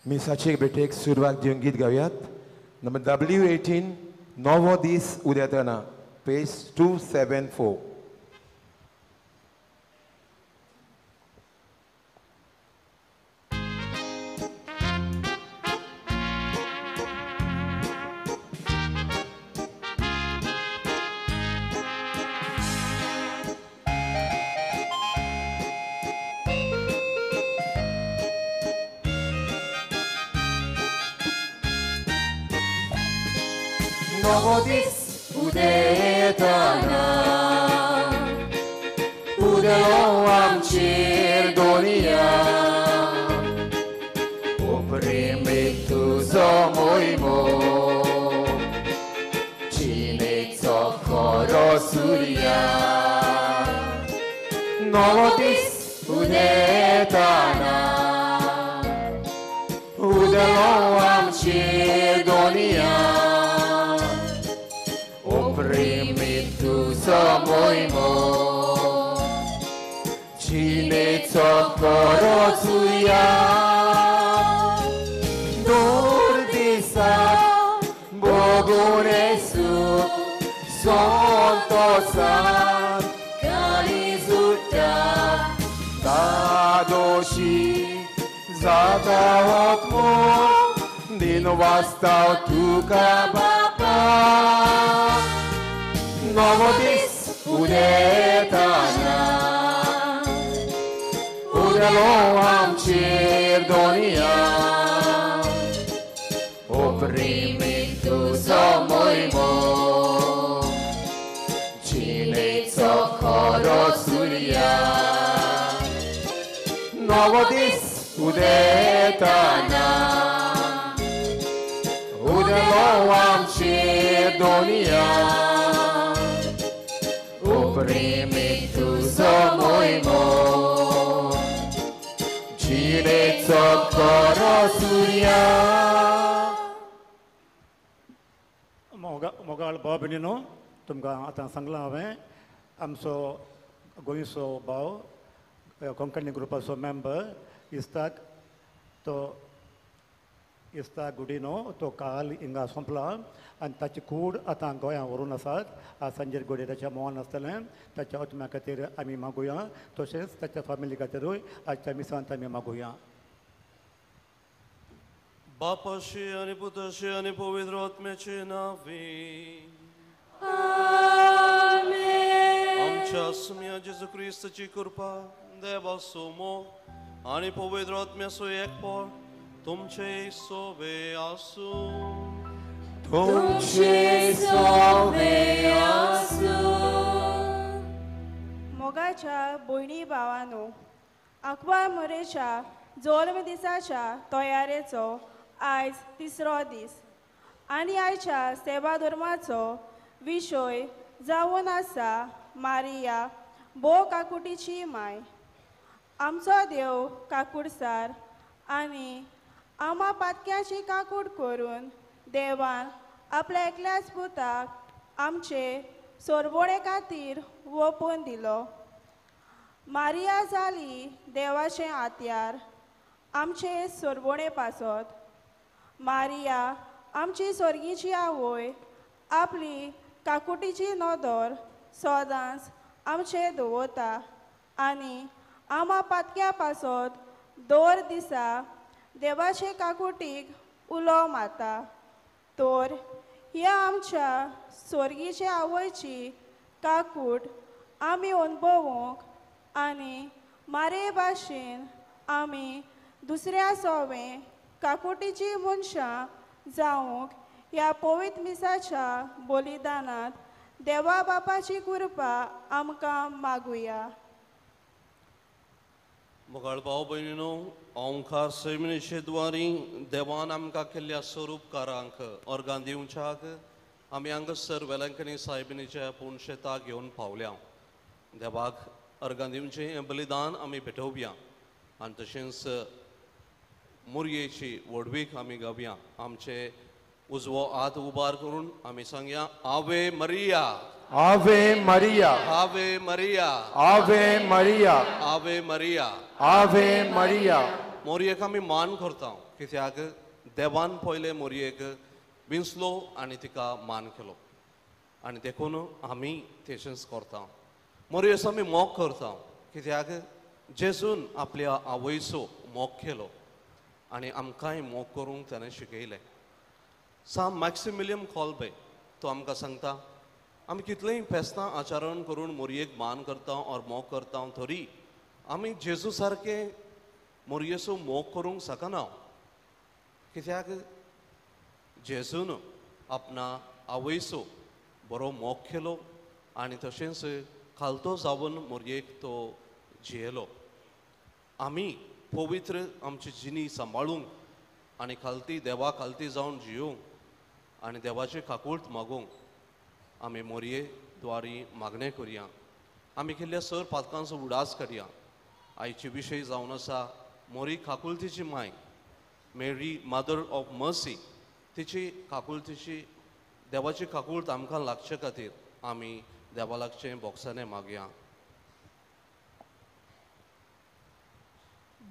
[SPEAKER 3] मिसाचे भेटेक सुरवात दिवन गीत गावयात. नंबर W18 नवो दीस उदेतना पेज 274.
[SPEAKER 4] Novo dis udetana udelo amčir donia oprimi tuzo mojmo čineco chorosuria. Novo dis udetana udelo amčir donia mojmo čineco porocuja durdisa Bogu nesu sontosan kalizuta dadoši zataotmo din vastao tuka bapa. Novo dis udetana udelo amčir donia oprimi tuzo mojmo čineco chorosuria. Novo dis udetana udelo amčir donia oprimi tuzo mojmo čineco chorosuria.
[SPEAKER 5] मोगाळ भाव भयणीनो, तुमकां आतां सांगलां हांवें, आमचो गोंयचो भाव कोंकणी ग्रुपाचो मेंबर इस्ताक, तो इस्ताक गुडिनो तो काल हिंगा सोंपला आनी ताची कूड आतां गोंया व्हरून आसात. आज सांजेर गोडये ताच्या मोहान आसतलें. ताच्या आत्म्या खातीर आमी मागुया, तशेंच ताच्या फामिली खातीरूय आजच्या मिसांत आमी मागुया.
[SPEAKER 6] बापाशी आनी पुताशी आनी पवित्र आत्म्याचे नांवे
[SPEAKER 7] आमेन.
[SPEAKER 6] आमच्या सुम्या जेजू क्रिस्ताची कृपा, देवाचो मोग आनी पवित्र आत्म्याचो एकपण तुमचे सोबे आसूं.
[SPEAKER 7] तुमचे सोबे आसूं.
[SPEAKER 8] मोगाच्या भयणी भावानो, आंकवार मोरेच्या जल्म दिसाच्या तयारेचो आयज तिसरो दीस आनी आयच्या सेवा धर्माचो विशय जावन आसा मारिया भोव काकुटीची माय. आमचो देव काकुडसार आनी आमा पातक्याची काकूट करून देवान आपल्या एकल्याच पुताक आमचे सोरवणे खातीर ओंपून दिलो. मारिया जाली देवाचें आत्यार आमचे सोरवणे पासत. मारिया आमची स्वर्गीची आवय आपली काकुटीची नदर सदांच आमचे दवरता आनी आमा पातक्या पासत दर दिसा देवाचे काकुटीक उलो मारता. तर ह्या आमच्या स्वर्गीचे आवयची काकूट आमी अणभवूंक आनी मारे भाशेन आमी दुसऱ्या सोवे काकुटीची मनशां जावंक ह्या पवित्र मिसाच्या बलिदानांत देवा बापाची कृपा आमकां मागुया.
[SPEAKER 6] मोगाळ भाव भयणीनो, ओंकार सैमिनीचे द्वारी देवान आमकां केल्ल्या स्वरूपकारांक अर्गां दिवच्याक आमी हांगासर वेलंकनी सायबिनीच्या पुणशेताक घेवन पावल्या. देवाक अर्गां दिवचें हें बलिदान आमी भेटोवया आनी तशेंच मुरयेची व्हडवीक आमी गावया. आमचे उजवो हात उबार करून आमी सांगया, Ave Maria,
[SPEAKER 3] Ave Maria,
[SPEAKER 6] Ave Maria,
[SPEAKER 3] Ave Maria,
[SPEAKER 6] Ave Maria,
[SPEAKER 3] Ave Maria.
[SPEAKER 6] मोरयेक आमी मान करता कित्याक देवान पयले मोरयेक विंचलो आनी तिका मान केलो आनी देखून आमी तशेंच करता. मोरयेचो आमी मोग करता कित्याक जेजून आपल्या आवयचो मोग केलो आनी आमकांय मोग करूंक ताणें शिकयलें. साम मॅक्सिमिलियम कॉल्बे तो आमकां सांगता, आमी कितलेंय फेस्तां आचरण करून मोरयेक मान करता ऑर मोग करता तरी आमी जेजू सारकें मोरयेचो मोग करूंक शकना कित्याक जेजून आपणा आवयचो बरो मोग केलो आनी तशेंच खालतो जावन मोरयेक तो जियेलो. आमी पवित्र आमची जिणी सांबाळूंक आनी खालती देवा खालती जावन जियोवंक आनी देवाची काकूळट मागूंक आमी मोरये द्वारी मागणें करया. आमी केल्ल्या सर पातकांचो उडास करया. आयची विशय जावन आसा मोरी काकुळतीची माय, मेरी मदर ऑफ मर्सी. तिची काकुळतीची देवाची काकूळट आमकां लागचे खातीर आमी देवा लागचें बोक्साने मागया.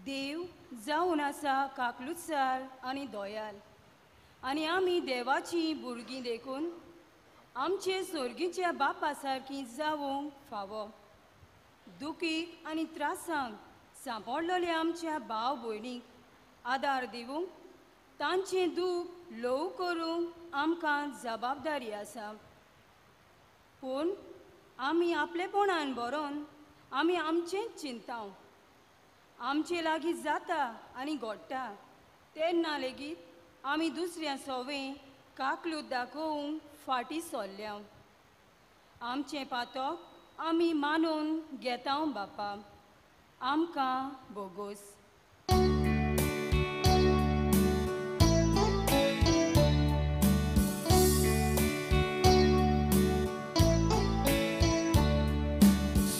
[SPEAKER 7] देव जावन आसा काकलुतसार आनी दयाल आनी आमी देवाची भुरगीं देखून आमचे सोर्गीच्या बापा सारकी जावंक फावो. दुखीक आनी त्रासांक सांपडलेल्या आमच्या भाव भयणीक आदार दिवंक तांचें दूख ल्हव करूंक आमकां जबाबदारी आसा. पूण आमी आपलेपणान बरोवन आमी आमचेंच चिंताव आमचे लागीं जाता आनी घडटा तेन्ना लेगीत आमी दुसऱ्या सोवे काकलूत दाखोवंक फाटीं सरल्या. आमचें पातक आमी मानून घेता बापा, आमकां बोगोस.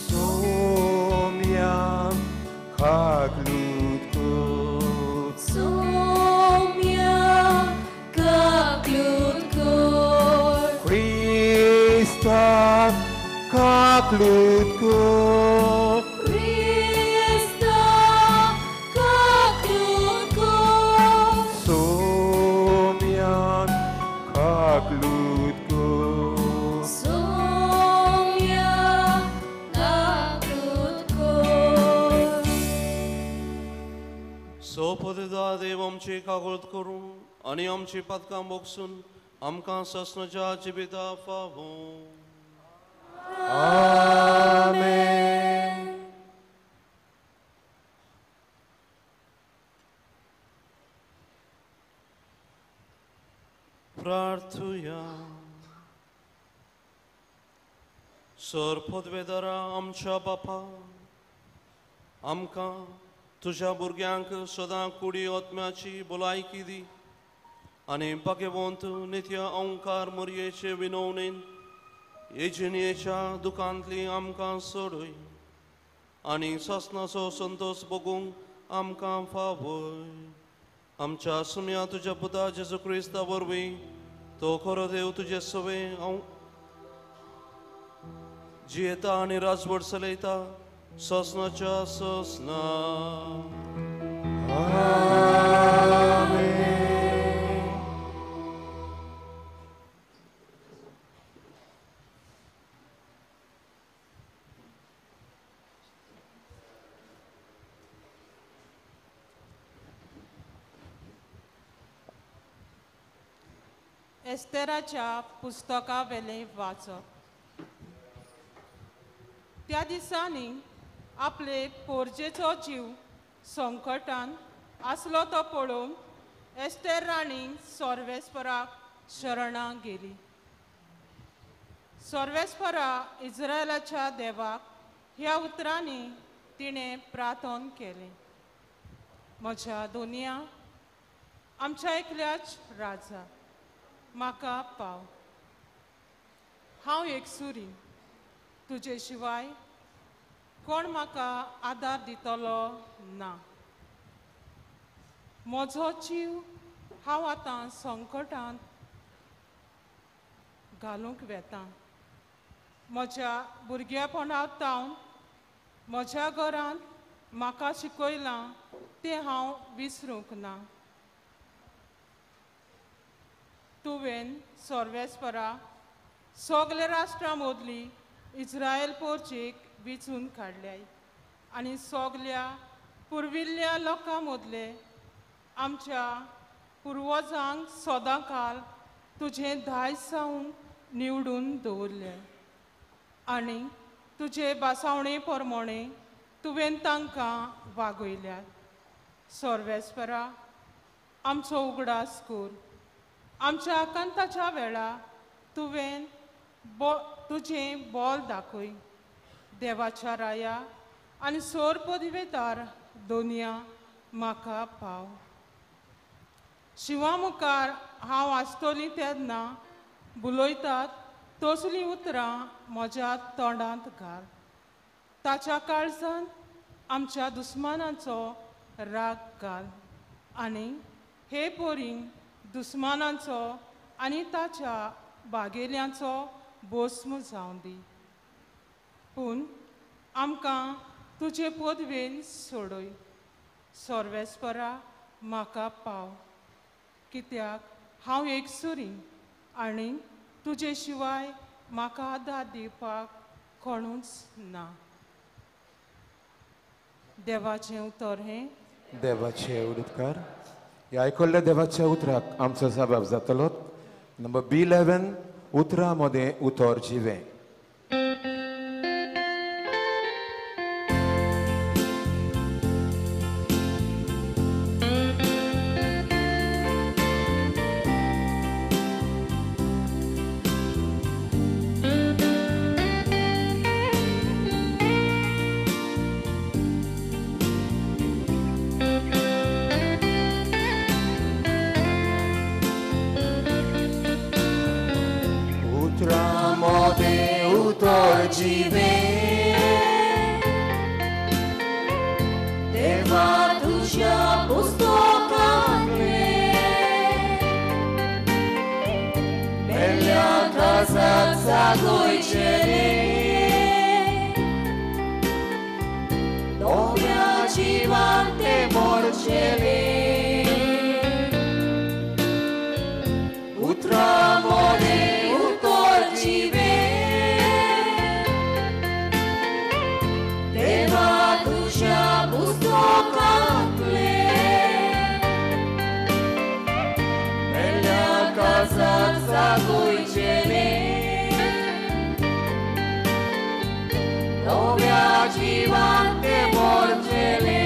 [SPEAKER 3] सोम्या काकलूत कर,
[SPEAKER 7] सोम्या काकलूत कर,
[SPEAKER 4] काकलूत कर.
[SPEAKER 9] क्रिस्ता काकलूत कर.
[SPEAKER 4] सोम्यान काकलूत कर.
[SPEAKER 9] सोम्या काकलूत कर.
[SPEAKER 6] सोपदा देव आमची कागद करूं आनी आमची पातकां बोगसून आमकां ससनाच्या जिविता फावो.
[SPEAKER 4] आमेन.
[SPEAKER 6] प्रार्थुया. सर पदवेदारा आमच्या बापा, आमकां तुज्या भुरग्यांक सदां कुडी आत्म्याची भलायकी दी आनी भाग्यवंत नित्य ओंकार मोरयेचे विनवणेन येजणेच्या दुकांतली आमकां सोडय आनी सासणाचो संतोश भोगूंक आमकां फावय. आमच्या सुम्या तुज्या पुता जेजू क्रिस्ता वरवीं तो खरो देव तुजे सवे हांव जियेता आनी राजवट चलयता ससनाच्या ससना.
[SPEAKER 4] आमेन.
[SPEAKER 2] एस्तेराच्या पुस्तकावेलें वाचप. त्या दिसांनी आपले पोरजेचो जीव संकटान आसलो तो पळोवन एस्तेर राणी सर्वेस्पराक शरणां गेली. सर्वेस्परा इस्रायलाच्या देवाक ह्या उतरांनी तिणें प्रार्थन केलें. म्हज्या दोनया आमच्या एकल्याच राजा म्हाका पाव. हांव एकसुरी, तुजे शिवाय कोण म्हाका आदार दितलो ना. म्हजो जीव हांव आतां संकटांत घालूंक वेता. म्हज्या भुरगेपणांत तावन म्हज्या घरांत म्हाका शिकयलां तें हांव विसरूंक ना. तुवें सर्वेस्परा सगल्या राष्ट्रां मदली इस्रायल पोरचेक विचून काडल्याय आनी सगल्या पुर्विल्ल्या लोकां मदले आमच्या पुर्वजांक सदां काल तुजें दायज जावंक निवडून दवरलें आनी तुजे बासावणे प्रमाणे तुवें तांकां वागयल्यात. सर्वेस्परा आमचो उगडास कर. आमच्या आकांताच्या वेळा तुवें तुजें बोल दाखय. देवाच्या राया आनी सोर पदवेदार दोनया म्हाका पाव. शिवा मुखार हांव आसतली तेन्ना बुलयतात तसलीं उतरां म्हज्या तोंडांत घाल. ताच्या काळजांत आमच्या दुस्मानाचो राग घाल आनी हे पोरीं दुस्मानाचो आनी ताच्या बागेल्यांचो बोस्म जावं दी. पूण आमकां तुजे पदवेन सोडय. सर्वेस्परा म्हाका पाव, कित्याक हांव एकसुरी आनी तुजे शिवाय म्हाका आदार दिवपाक कोणूच ना. देवाचें उतर हें.
[SPEAKER 3] देवाचे उपकार. ह्या आयकल्ल्या देवाच्या उतराक आमचो जबाब जातलो. नंबर B11 उतरां मदें उतर जिवें.
[SPEAKER 4] Casa.
[SPEAKER 9] सागोयचेले नव्या जिवान ते मोरचेले उतरां मोरे उतर जिवे देवा तुज्या पुस्तकांतले मेल्या काजाक सागोयचेले नव्या जिवान ते मोरचेले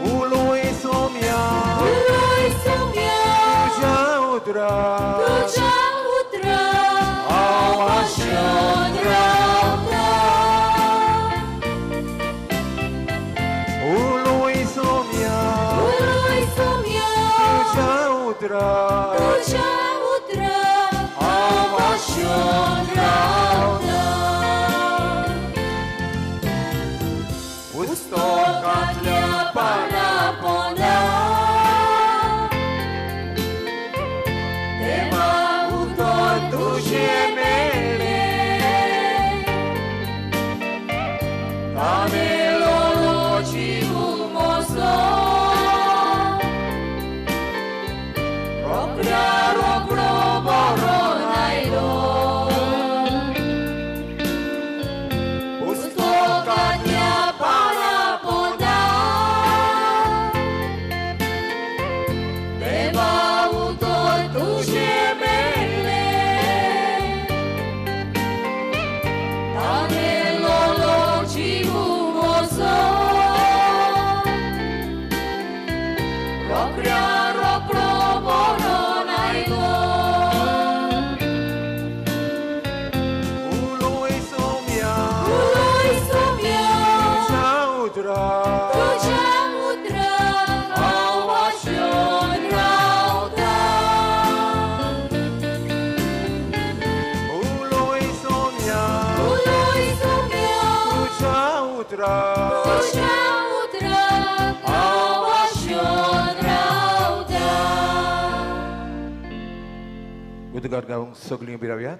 [SPEAKER 4] उलोय सोम्या
[SPEAKER 9] उलोय सोम्या
[SPEAKER 4] तुज्या उतरा
[SPEAKER 9] तुज्या उतरा
[SPEAKER 4] हांव
[SPEAKER 9] आशेन रावता
[SPEAKER 4] उलोय सोम्या
[SPEAKER 9] उलोय सोम्या
[SPEAKER 4] तुज्या उतरा
[SPEAKER 9] तुज्या उतरा हांव आशेन रावता
[SPEAKER 4] पुस्तकांतल्या
[SPEAKER 9] पाना पोना देवा उतर तुजें मेळ्ळें तामेलो जीव म्हजो रोकड्या रोकडो बरोवन आयलो पुस्तकांतल्या पाना पोना देवा उतर तुजें मेळ्ळें तामेलो जीव म्हजो रोकड्या रोकडो बरोवन आयलो
[SPEAKER 4] उलोय सोम्या
[SPEAKER 9] उलोय सोम्या
[SPEAKER 4] तुज्या उतरा
[SPEAKER 9] तुज्या उतरा हांव आशेन रावता
[SPEAKER 4] उलोय सोम्या
[SPEAKER 9] उलोय सोम्या
[SPEAKER 4] तुज्या उतरा
[SPEAKER 9] तुज्या उतरा हांव आशेन रावता
[SPEAKER 3] उद्गार गावंक सगळीं उबी रावयात.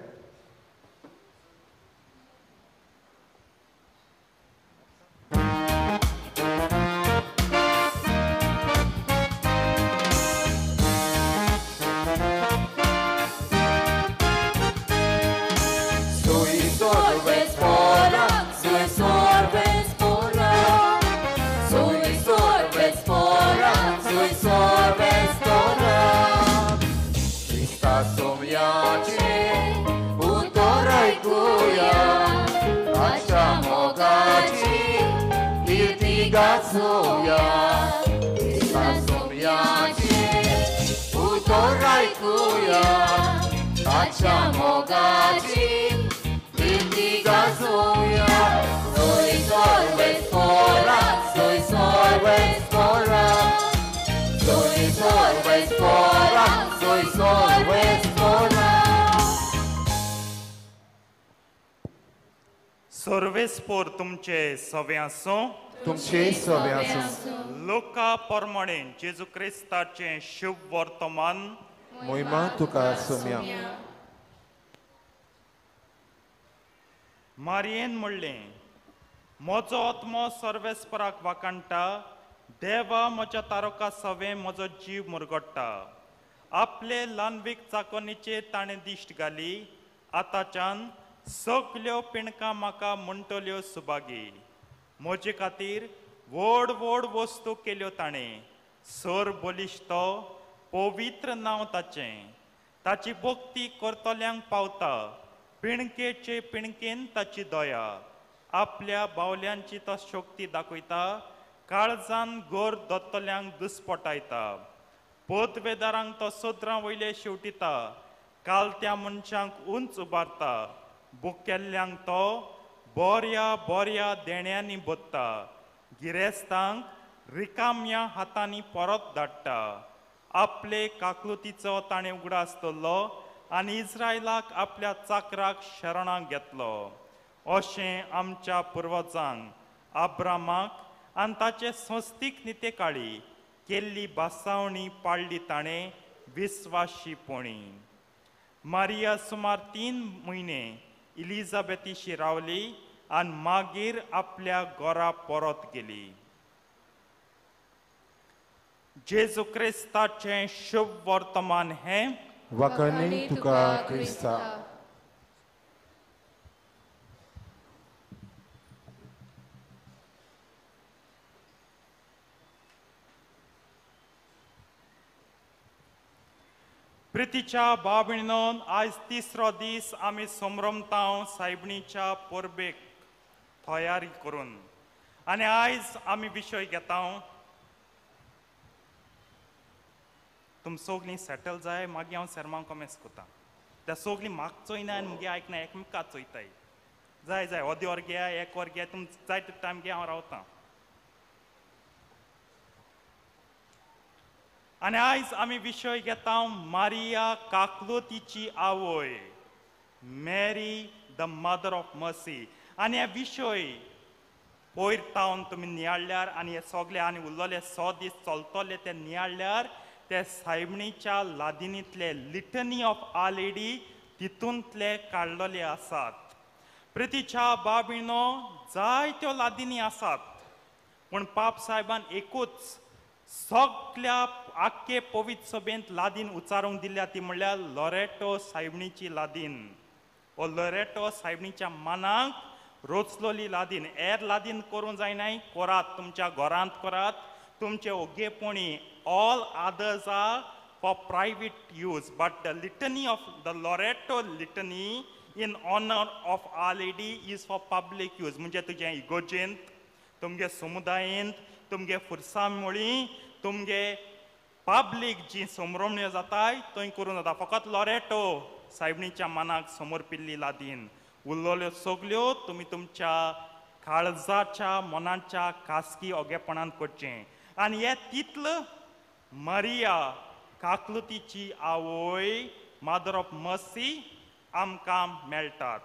[SPEAKER 9] Sui sorbes pora, sui sorbes pora, sui sorbes pora, sui sorbes pora.
[SPEAKER 4] Krista सोम्याचे
[SPEAKER 9] उतर ऐकूया, ताच्या मोगाची कीर्ती गाजोवया. क्रिस्ता सोम्याचे उतर ऐकूया, ताच्या मोगाची कीर्ती गाजोवया. Sui sorbes pora, sui sorbes pora, sui sorbes pora, sui sorbes pora.
[SPEAKER 10] सर्वेस्पोर तुमचे सवे आसूं.
[SPEAKER 3] तुमचे सवे आसूं.
[SPEAKER 10] लोका प्रमाणे जेजू क्रिस्ताचें शुभ वर्तमान.
[SPEAKER 3] मोहिमा तुका सोम्या.
[SPEAKER 10] मारयेन म्हणलें, म्हजो आत्मो सर्वेस्पराक वाखाणटा, देवा म्हज्या तारका सवे म्हजो जीव मुरगडटा. आपले ल्हानवीक चाकोनीचेर ताणें दिश्ट घाली, आतांच्यान सगल्यो पिणकां म्हाका म्हणटल्यो सुभागी. म्हजे खातीर व्हड व्हड वस्तू केल्यो ताणें, सर बलिश्ट तो पवित्र नांव ताचें. ताची भक्ती करतल्यांक पावता, पिणकेचे पिणकेन ताची दया. आपल्या बावल्यांची तो शक्ती दाखयता, काळजान गोर दोत्तल्यांक दुस्पटायता. पदवेदारांक तो सदरां वयले शेवटिता, कालत्या मनशांक उंच उबारता. बुकेल्ल्यांक तो बऱ्या बऱ्या देण्यांनी भरता, गिरेस्तांक रिकाम्या हातांनी परत धाडटा. आपले काकलुतीचो ताणें उगडास दवरलो आनी इस्रायलाक आपल्या चाकराक शरणाक घेतलो. अशें आमच्या पुर्वजांक आब्रामाक आनी ताचे संस्थीक नितेकाळी केल्ली भासावणी पाळ्ळी ताणें विस्वाशीपणी. मारिया सुमार 3 म्हयने इलिजाबेथीशी रावली आनी मागीर आपल्या घरा परत गेली. जेजू क्रिस्ताचें शुभ वर्तमान हें.
[SPEAKER 3] वखणी तुका क्रिस्ता.
[SPEAKER 10] प्रितीच्या बाबणीन आयज तिसरो दीस आमी संभ्रमतांव सायबणीच्या परबेक तयारी करून आनी आयज आमी विशय घेता. तुम सगळीं सेटल जाय मागीर हांव सेरमांव कमेस करता. त्या सगळीं म्हाका चोयना आनी मुगे आयकना एकमेका चोयताय. जाय जाय अर्दी वर घेया एक वर घेया तुम जाय तितलो टायम घेया हांव रावता. आनी आयज आमी विशय घेता मारिया काकलुतीची आवय, Mary the mother of mercy. आनी हे विशय पयर तावन तुमी नियाळ्ळ्यार आनी हे सगळे आनी उरलेले 100 दीस चलतले ते नियाळ्ळ्यार ते सायबणीच्या लादिनींतले लिटनी ऑफ our lady तितूंतले काडलेले आसात. प्रितीच्या बाबिणो जायत्यो लादिनी आसात पूण पाप साहेबान एकूच सगल्या आख्खे पवित्र सभेंत लादीन उच्चारूंक दिल्या ती म्हणल्यार लोरेटो सायबणीची लादीन. ओ लोरेटो सायबणीच्या मनाक रोचलोली लादीन. एर लादीन करूंक जायनाय, करात तुमच्या घरांत करात तुमचे ओगेपणी. All others are for private use but the litany of the Loreto litany in honour of our lady is for public use. म्हणजे तुज्या इगोजेंत, तुमगे समुदायेंत, तुमगे फुरसां मुळी, तुमगे पब्लीक जी संभ्रमण्यो जाताय थंय करूं जाता. फकत लोरेटो सायबणीच्या मनाक समर्पिल्ली लादीन. उरलेल्यो सगल्यो तुमी तुमच्या काळजाच्या मनाच्या खासगी ओगेपणान करचें. आनी हे तितलं मारिया काकलुतीची आवय मदर ऑफ मर्सी आमकां मेळटात.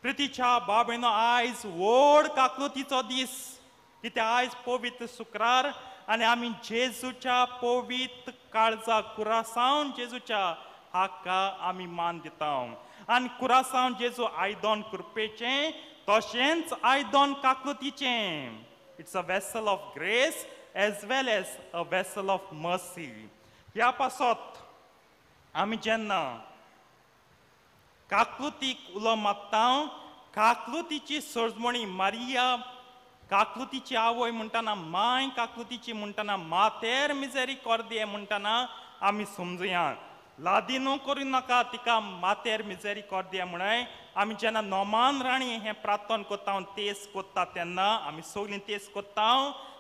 [SPEAKER 10] प्रितीच्या बाबेनो आयज व्हड काकलुतीचो दीस कित्याक आयज पवित्र शुक्रार आनी आमी जेजूच्या पवित्र काळजा कुरासावन जेजूच्या हाका आमी मान दिता. आनी कुरासावन जेजू आयदन कृपेचें तशेंच आयदन काकलुतीचें. It's a vessel of grace as well as a vessel of mercy. ह्या पासत आमी जेन्ना काकलुतीक उलो मारता काकलुतीची सोजमणी मारिया काकलुतीची आवय म्हणटना माय काकलुतीची म्हणटना मातेर मिजेरिकॉर्दिये म्हणटना आमी समजुया. लादिनू करूं नाका तिका मातेर मिजेरिकॉर्दिये म्हणय. आमी जेन्ना नोमान राणी हें प्रार्थना करता तेस करता तेन्ना आमी सगळीं तेस करता.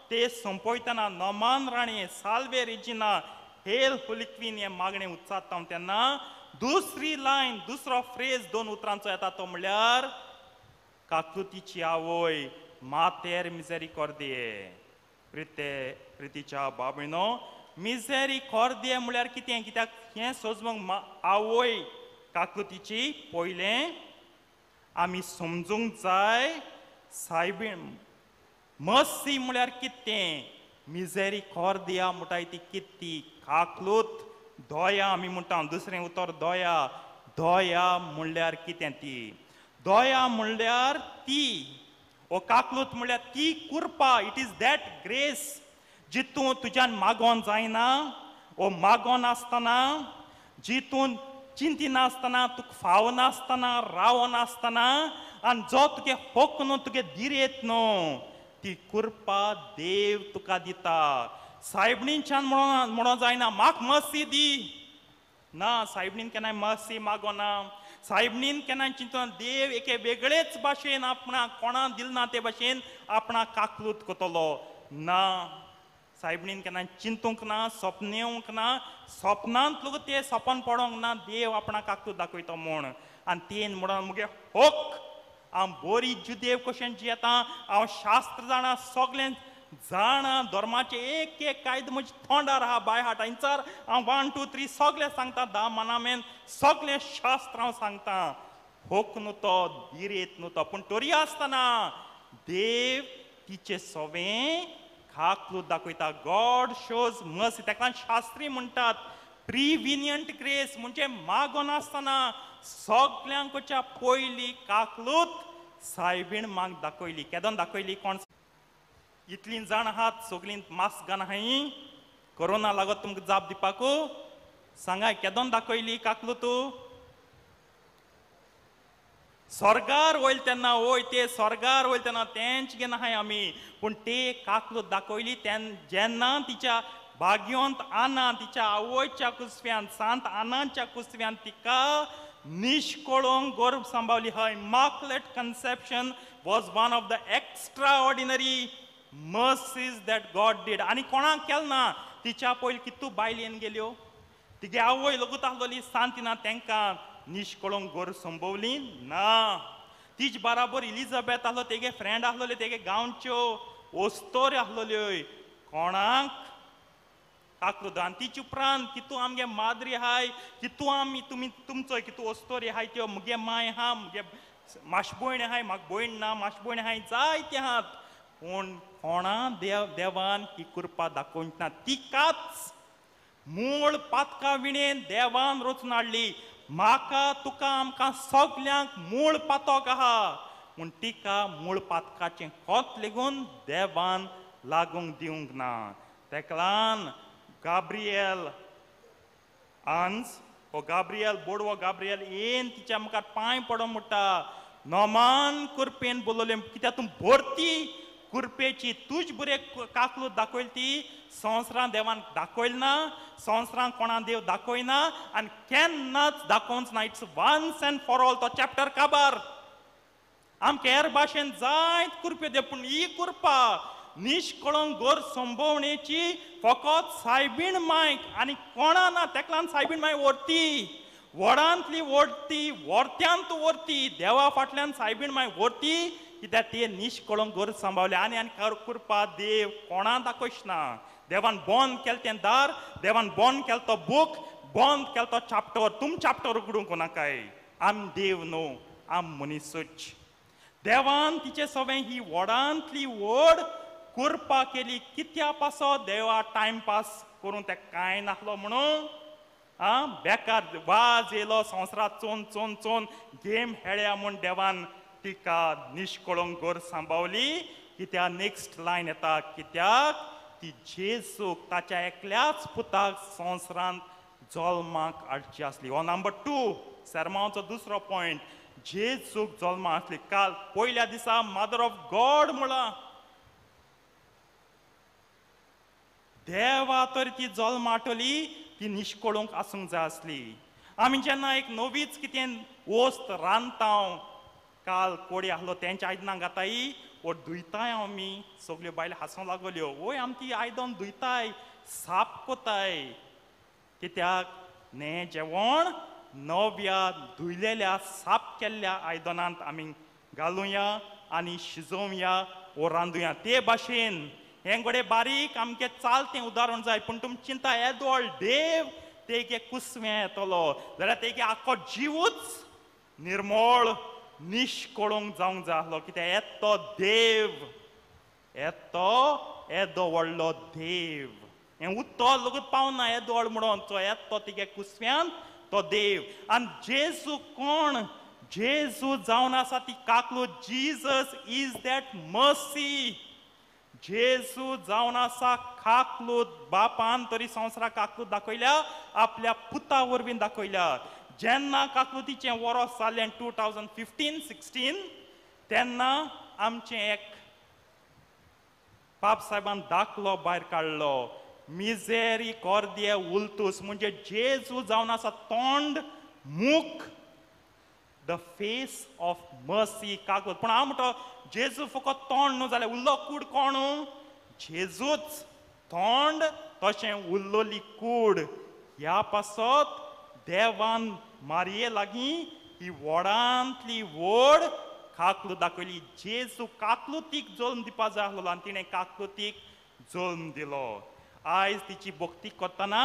[SPEAKER 10] तेस सोंपयतना नोमान राणी साल्वे रेजिना हेल होली क्वीन हें मागणें उच्चारता तेन्ना दुसरी लायन दुसरो फ्रेज 2 उतरांचो येता तो म्हणल्यार काकलुतीची आवय मातेर मिजेरिकॉर्दिये. प्रितीच्या बाबीनो मिजेरिकॉर्दिये म्हणल्यार कितें? कित्याक हें सोजमूंक आवय काकलुतीची पयलें आमी समजूंक जाय सायबीण मर्सी म्हणल्यार कितें, मिजेरिकॉर्दिया म्हणटाय ती कितें, काकलूत दया आमी म्हणटा दुसरें उतर दया. दया म्हणल्यार कितें ती? दया म्हणल्यार ती ओ काकलूत म्हणल्यार ती कृपा. It is that grace जी तूं तुज्यान मागोन जायना ओ मागोन आसतना जी तूं चिंतिनासतना तुका फावनासतना रावनासतना आनी जो तुगे हक न्हू तुगे दिरेत न्हू ती कृपा देव तुका दिता. सायबणीच्यान म्हणून जायना म्हाका मर्सी दी ना. सायबणीन केन्नाय मर्सी मागोना. सायबणीन केन्नाय चिंतना देव एके वेगळेच भाशेन आपणाक कोणाक दिलना ते भाशेन आपणाक काकलूत करतलो ना. सायबणीन केन्ना चिंतूंक ना, सपनेवंक ना, सपनांत लोक ते सपन पडोंक ना देव आपणाक काकलूत दाखयता म्हूण. आनी तेन म्हणून मुगे हक हांव बरी जुदेव कशेन जियेता, हांव शास्त्र जाणा, सगळें जाणा, धर्माचे एक एक कायदो म्हज्या तोंडार आहा, बाय हार्ट हांयचार हांव 1 2 3 सगळें सांगता, 10 मनामेन सगळें शास्त्र हांव सांगता. होक न्हू तो दिरेत न्हू तो पूण तरी आसतना देव तिचे सवें काकलूत दाखयता. गॉड शोज मर्सी. ताका शास्त्री म्हणटात प्रिविनियंट ग्रेस म्हणजे मागोन आसतना सगल्यांकच्या पयली काकलूत सायबीण माग दाखयली. केदोन दाखयली? कोण इतलीं जाण आहात सगळीं मास्क घान आहाय, कोरोना लागत तुमकां जाप दिवपाकू? सांगाय केदोन दाखयली काकलूत? स्वर्गार वयल तेन्ना, वय ते स्वर्गार वयल तेन्ना तेंच घेना आहाय आमी, पूण ते काकलूत दाखयली जेन्ना तिच्या भाग्यवंत आना तिच्या आवयच्या कुसव्यान, सांत आनाच्या कुसव्यान तिका निष्कळंक गर्भ सांबावली. हय, immaculate conception was one of the extraordinary mercies that God did. आनी कोणाक केलें ना. तिच्या पयलीं कितू बायल येवन गेल्यो, तिगे आवय लगूत आसलोली सांत ना, तांकां निष्कळंक गर्भ संभवली ना. तिच बराबर इलिजाबेथ आसलो, तेगे फ्रेंड आसलोले, तेगे गांवच्यो ओस्तोऱ्यो आसलोल्यो, कोणाक काकलूत. आनी तिचे उपरांत कितू आमगे माद्री आहाय, कितू आमी तुमी तुमचो कितू ओस्तोरी आहाय त्यो, मुगे माय आहा, मुगे माशभयण आहाय, म्हाका भयण ना, माशभयण आहाय, जायते आहात, पूण कोणा देवान ही कृपा दाखोवंक ना. तिकाच मूळ पातका विणेन देवान रचून हाडली. म्हाका तुका आमकां सगल्यांक मूळ पातक आहा, पूण तिका मूळ पातकाचें खोत लेगून देवान लागूंक दिवंक ना. तेकलान गाब्रियल आंज हो गाब्रियल बोडवो गाब्रियल येन तिच्या मुखार पांय पडोन म्हणटा, नोमान कुरपेन बोलवलें कित्याक तूं भरती कुरपेची, तुज बरे काकलूत दाखयली ती संवसारान देवान दाखयली ना, संवसारान कोणा देव दाखयना आनी केन्नाच दाखोवंच ना. It's once and for all. तो चॅप्टर काबार. आमकां हेर भाशेन जायत कुरप्यो देव, पूण ही कुरपा निष्कळंक गोर संभोवणेची फकत सायबीण मायक आनी कोणा ना. तेकलान सायबीण माय व्हरती, व्हडांतली व्हरती, व्हरत्यांत व्हरती, देवा फाटल्यान सायबीण माय व्हरती, कित्याक ते निष्कळंक गोर सांबावले. आनी आनी कृपा देव कोणा दाखयच ना. देवान बंद केलें तें दार, देवान बंद केलो तो बूक, बंद केलो तो चॅप्टर. तुम चॅप्टर उगडूंक नाकाय. आम देव न्हू, आम मनीसूच. देवान तिचे सवें ही व्हडांतली व्हड कृपा केली. कित्या पासो देवा टायमपास करून ते कांय नासलो म्हणून आं बेकार वाज येयलो संवसारांत चोन चोन चोन गेम खेळ्या म्हूण देवान तिका निष्कळंक गोर सांबावली. कित्याक नेक्स्ट लायन येता, कित्याक ती जेजूक ताच्या एकल्याच पुताक संवसारांत जल्माक हाडची आसली. हो नंबर 2 सेर्मांवचो दुसरो पॉयंट, जेजूक जल्माक आसली. काल पयल्या दिसा मदर ऑफ गॉड म्हळां, देवा तर ती जल्माटली, ती निष्कळंक आसूंक जाय आसली. आमी जेन्ना एक नवीच कितें वस्त रांदता, काल कोडी आसलो तेंच्या आयदनां घाताय वो धुयताय आमी, सगल्यो बायलो हांसूंक लागल्यो, वय आमी ती आयदन धुयताय, साफ कोताय, कित्याक नें जेवण नव्या धुयलेल्या साफ केल्ल्या आयदनांत आमी घालुया आनी शिजोवया वो रांदुया. ते भाशेन हें घडये बारीक आमचें चालतें उदाहरण जाय, पूण तुमी चिंता येदोळ देव तेगे कुसवें येतलो जाल्यार तेगे आख्खो जिवूच निर्मळ निष्कळंक जावंक जाय आसलो. कित्याक येतो देव, येतो येदो व्हडलो देव, हें उत्तर लगूत पावना येदोळ म्हणून तो येतो तिगे कुसव्यान तो देव. आनी जेजू कोण? जेजू जावन आसा ती काकलूत. Jesus is that mercy. जेजू जावन आसा काकलूत. बापान तरी संवसाराक काकलूत दाखयल्या, आपल्या पुता वरवीं दाखयल्या. जेन्ना काकलुतीचें वरोस जालें 2015-16 तेन्ना आमचें एक बाप साहेबान दाखलो भायर काडलो, मिजेरी कॉर्दिये उलतूस, म्हणजे जेजू जावन आसा तोंड मुख, the face of mercy, काकलूत. पूण हांव म्हणटा जेजू फकत तोंड न्हू जाल्यार उरलो कूड कोण? जेजूच तोंड तशें उरलोली कूड. ह्या पासत देवान मारये लागीं ही व्हडांतली व्हड काकलूत दाखयली. जेजू काकलुतीक जल्म दिवपा जाय आसलो आनी तिणें काकलुतीक जल्म दिलो. आयज तिची भक्ती करतना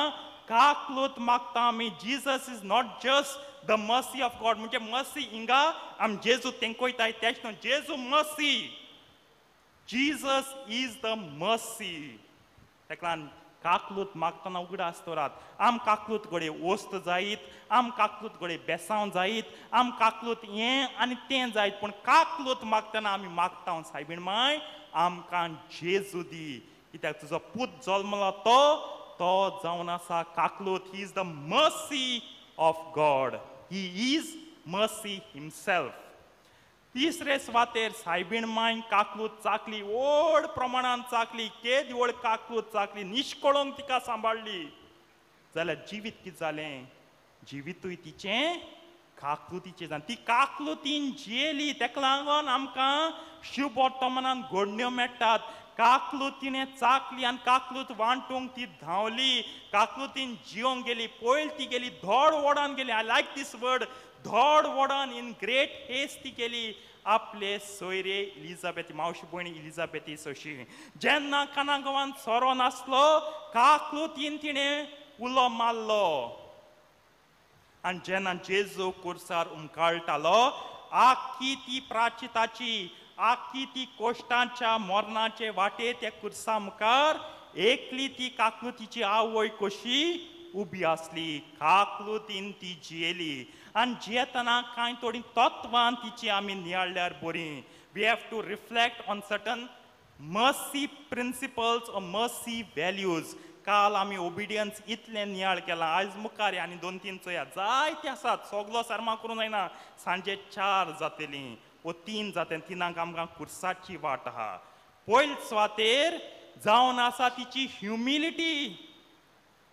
[SPEAKER 10] काकलूत मागता आमी. Jesus is not just the mercy of God, म्हणजे मर्सी हिंगा आमी जेजू तेंकयताय तेच न्हू, जेजू mercy, Jesus is the mercy. ताका लागून काकलूत मागतना उगडास दवरात. आम काकलूत घडये वस्त जायत, आम काकलूत घडये बेसांव जायत, आम काकलूत हें आनी तें जायत, पूण काकलूत मागतना आमी मागता सायबीण माय आमकां जेजू दी, कित्याक तुजो पूत जल्मलो तो तो जावन आसा काकलूत. He is the mercy of God, he is mercy himself. तिसरे सुवातेर सायबीण मायन काकलूत चाकली, व्हड प्रमाणान चाकली, केदी व्हड काकलूत चाकली, निश्कळोंक तिका सांबाळ्ळी. जाल्यार जिवीत कितें जालें? जिवितूय तिचें काकलुतीचें जालें. ती काकलुतीन जियेली. तेका लागून आमकां शुभ वर्तमानान घडण्यो मेळटात. काकलूत तिणें चाकली आनी काकलूत वांटूंक ती धांवली, काकलुतीन जियोंक गेली. पयल ती गेली धड वोडान गेली. I like these word, धड वोडान, इन ग्रेट हेस्ट ती गेली आपले सोयरे इलिजाबेथी, मावशी भयणी इलिजाबेथी सोशी. जेन्ना काना गांवांत सोरो नासलो, काकलुतीन तिणें उलो मारलो. आनी जेन्ना जेजू कुर्सार उमकाळटालो, आख्खी ती प्राचिताची, आख्खी ती कोश्टांच्या मरणाचे वाटे त्या कुर्सा मुखार एकली ती काकलुतीची आवय कशी उबी आसली. काकलुतीन ती जियेली. आनी जियेतना कांय थोडीं तत्वां तिची आमी नियाळ्ळ्यार बरीं. We have to reflect on certain mercy principles or mercy values. काल आमी ओबिडियन्स इतलें नियाळ केलां, आयज मुखार आनी 2-3 चोया जायते आसात. सगलो सारमा करूंक जायना, सांजे 4 जातलीं वो 3 जातलीं. 3 आमकां कुर्साची वाट आहा. पयले सुवातेर जावन आसा तिची ह्युमिलिटी.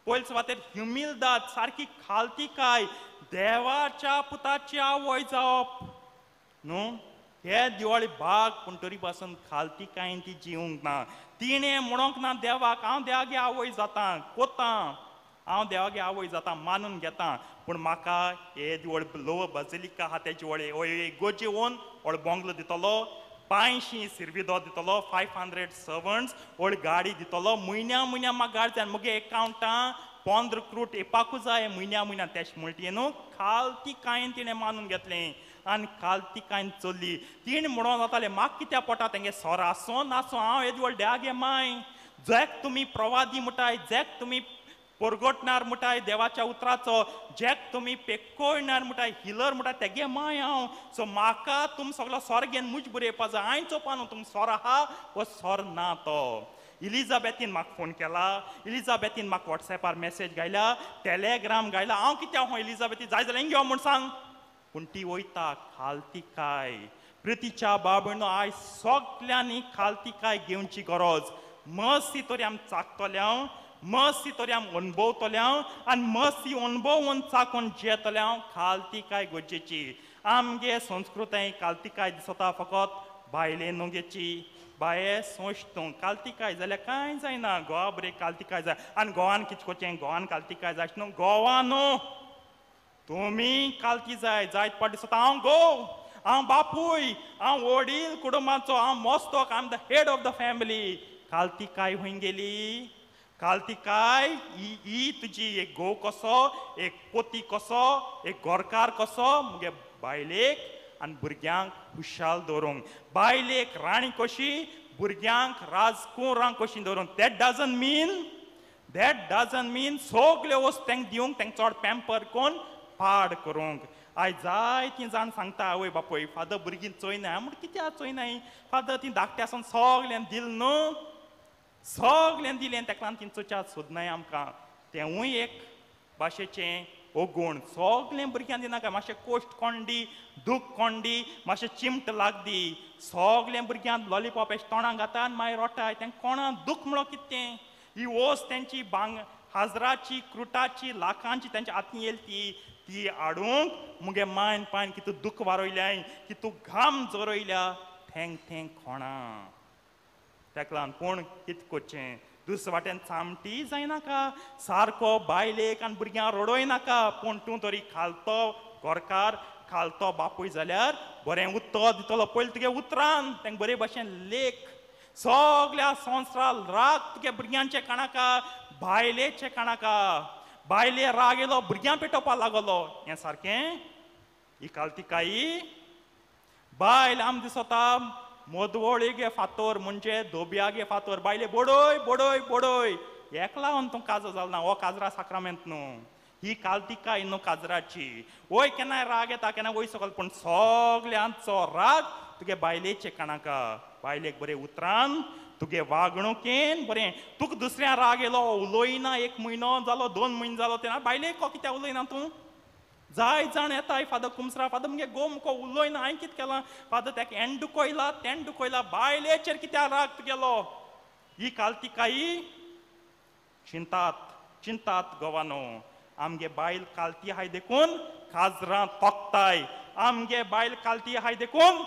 [SPEAKER 10] पयले सुवातेर ह्युमिलदाद, सारकी खालतिकाय, देवाच्या पुताची आवय जावप न्हू. हे दिवाळी भाग, पूण तरी पासून खालतिकायेन ती जिवंक ना. तिणें म्हणोंक ना देवाक, हांव देवागे आवय जाता, कोतां, हांव देवागे आवय जाता, मानून घेता, पूण म्हाका हे दिवळ लोव बजलिका आहा तेजी व्हडले गोजे ओन व्हड बोंगलो दितलो, 500 सिर्विदो दितलो, 500 सर्वंट्स, व्हड गाडी दितलो, म्हयन्या म्हयन्या म्हाका गाडी जाय, म्हगे एकावंटां 15 क्रूट येवपाकूच जाय म्हयन्या म्हयन्या. तेश म्हणटी न्हू, खालतिकायेन तिणें मानून घेतलें आनी खालतिकायेन चल्ली. तिणें म्हणोन जातालें, म्हाका कित्याक पोटा तेंगे सोरो आसूं नासूं, हांव येदी व्हड देवागे माय. जॅक तुमी प्रवादी म्हणटाय, जॅक तुमी परगटणार म्हणटाय देवाच्या उतराचो, जॅक तुमी पेकोयणार म्हणटाय, हिलर म्हणटाय, तेगे माय हांव. सो म्हाका तुम सगलो सोर घेवन मुज बरें येवपा जाय. हांवें चोवपा न्हू तुम सोर आहा वो सोर ना तो. इलिजाबेथीन म्हाका फोन केला, इलिजाबेथीन म्हाका वॉट्सएपार मॅसेज घायला, टेलेग्राम घायला. हांव कित्याक हो इलिजाबेथी जाय जाल्यार हिंग यो म्हूण सांग, पूण ती वयता खालतिकाय. प्रितीच्या बाबणो, आयज सगल्यांनी खालतिकाय घेवची गरज. मर्सी तरी आमी चाकतले हांव, मर्सी तरी आमी अणभवतले हांव, आनी मर्सी अणभवून चाकून जियेतले हांव. खालतिकाय गरजेची. आमगे संस्कृताय खालतिकाय दिसता फकत बायले नुगेची. बाये सोंश तूं, कालतिकाय जाल्यार कांय जायना. गोवा बरें कालतिकाय जाय. आनी गोवान कितें करचें? गोवान कालतिकाय जाय न्हू. गोवा न्हू, तुमी कालती जाय. जायत पाट दिसता हांव घोव, हांव बापूय, हांव वडील कुटुंबाचो, हांव मोस्तोक, I am the head of the family. कालतिकाय खंय गेली? कालतिकाय ही तुजी एक घोव कसो, एक पोती कसो, एक घरकार कसो, मुगे बायलेक आनी भुरग्यांक खुशाल दवरूंक. बायलेक राणी कशी, भुरग्यांक राजकुंवरांक कशी दवरूंक. That doesn't mean सगल्यो वस्तू तांकां दिवंक, तांकां चड पॅम्पर करून पाड करूंक. आयज जायतीं जाण सांगता, आवय बापूय फादर भुरगीं चोयनाय. म्हण कित्याक चोयनाय फादर? तीं धाकटें आसून सगल्यांक दिल न्हू, सगल्यांक दिलें, ताका लागून तीं चोच्यात सोदनाय आमकां. तेंवूय एक भाशेचें ओगुण. सगळें भुरग्यांक दिनाका, मातशें कोश्ट कोंडी, दूख कोंडी, मातशें चिमट लागदी. सगळें भुरग्यांक लॉलीपॉप अशें तोंडाक घाता आनी मागीर रोटाय. तांकां कोणाक दूख म्हणो कितें? ही वस्त तेंची बांग हजराची, क्रुटाची, लाखांची तेंच्या हातीन येयली ती ती हाडूंक मुगे मायन पायन कितू दूख वारयल्याय, कितू घाम जोरयल्या, थेंग थेंग कोणा ताका लागून. पूण कितें करचें? दुसरे वाटेन सामटी जायनाका, सारको बायलेक आनी भुरग्यांक रडोय नाका, पूण तूं तरी खालतो घरकार, खालतो बापूय जाल्यार बरें उतर दितलो. पयलीं तुगे उतरान तांकां बरे भाशेन लेख. सगल्या संवसार राग तुगे भुरग्यांचे काणाका, बायलेचे काणाका. बायले राग येयलो, भुरग्यां पेटोवपाक लागलो. हें सारकें? ही कालतिकायी बायल आम दिसता मदवळी गे फातोर, म्हणजे धोब्या गे फातोर. बायले बडय बडय बडय. एकला तूं काजो जालो ना, हो काजरा साक्रामेंत न्हू, ही कालतिकाय न्हू काजराची. वय केन्नाय राग येता, केन्ना वय सकल, पूण सगल्यांचो राग तुगे बायलेचे काणाका. बायलेक बरें उतरान तुगे वागणुकेन बरें, तुका दुसऱ्या राग येयलो उलयना, 1 म्हयनो जालो 2 म्हयने जालो तेन्ना बायलेक कित्याक उलयना तूं? जाय जाण येताय फादर कुमसरा, फादर मुगे गो मुको उलयना, हांवें कितें केलां फादर, तेका हेण दुखयला तेण दुखयला, बायलेचेर कित्याक राग तुगेलो? ही कालतिकाय चिंतात चिंतात गोवानो. आमगे बायल कालती आहाय देखून काजरां तोखताय, आमगे बायल कालती आहाय देखून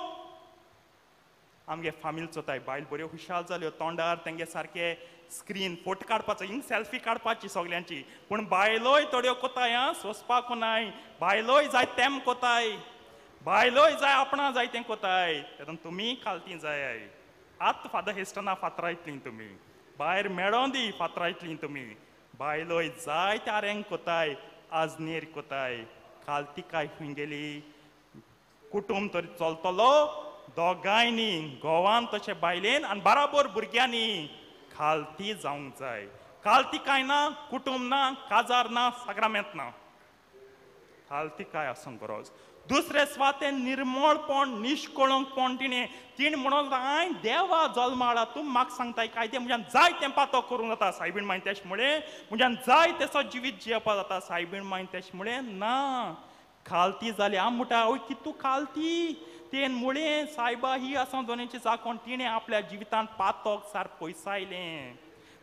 [SPEAKER 10] आमगे फामील चोताय. बायल बऱ्यो खुशाल जाल्यो, तोंडार तेंगे सारके स्क्रीन फोटो काडपाचो, हिंग सेल्फी काडपाची सगल्यांची, पूण बायलोय थोड्यो कोताय आं, सोंसपाक नाय. बायलोय जाय तेम कोताय, बायलोय जाय आपणा जाय तें कोताय. तेतून तुमी कालती जाय. आतां फादर हेस्टना फातरायतलीं तुमी, भायर मेळोन दी फातरायतलीं तुमी. बायलोय जाय त्या आरेंग कोताय, आजनेर कोताय. कालतिकाय खंय गेली? कुटुंब तरी चलतलो दोगांयनी, घोवान तशें बायलेन आनी बराबर भुरग्यांनी खालती जावंक जाय. कालतिकाय ना, कुटुंब ना, काजार ना, साक्रामेंत ना. खालतिकाय आसूंक गरज. दुसरे सुवातेन निर्मळपण निश्कळंकपण तिणें तिणें म्हणून हांवें देवा जल्माळा, तूं म्हाका सांगताय कायदे, म्हज्यान जाय तें पातो करूंक जाता. सायबीण मागीर तेश म्हळें म्हज्यान जाय तेसो जिवीत जियेवपा जाता. सायबीण मागीर तेश म्हळें ना, खालती जाली. हांव म्हणटा आवय कितू खालती तेन मुळें सायबा ही आसा दोनेची जाकोण. तिणें आपल्या जिवितांत पातोक सार पयसायलें.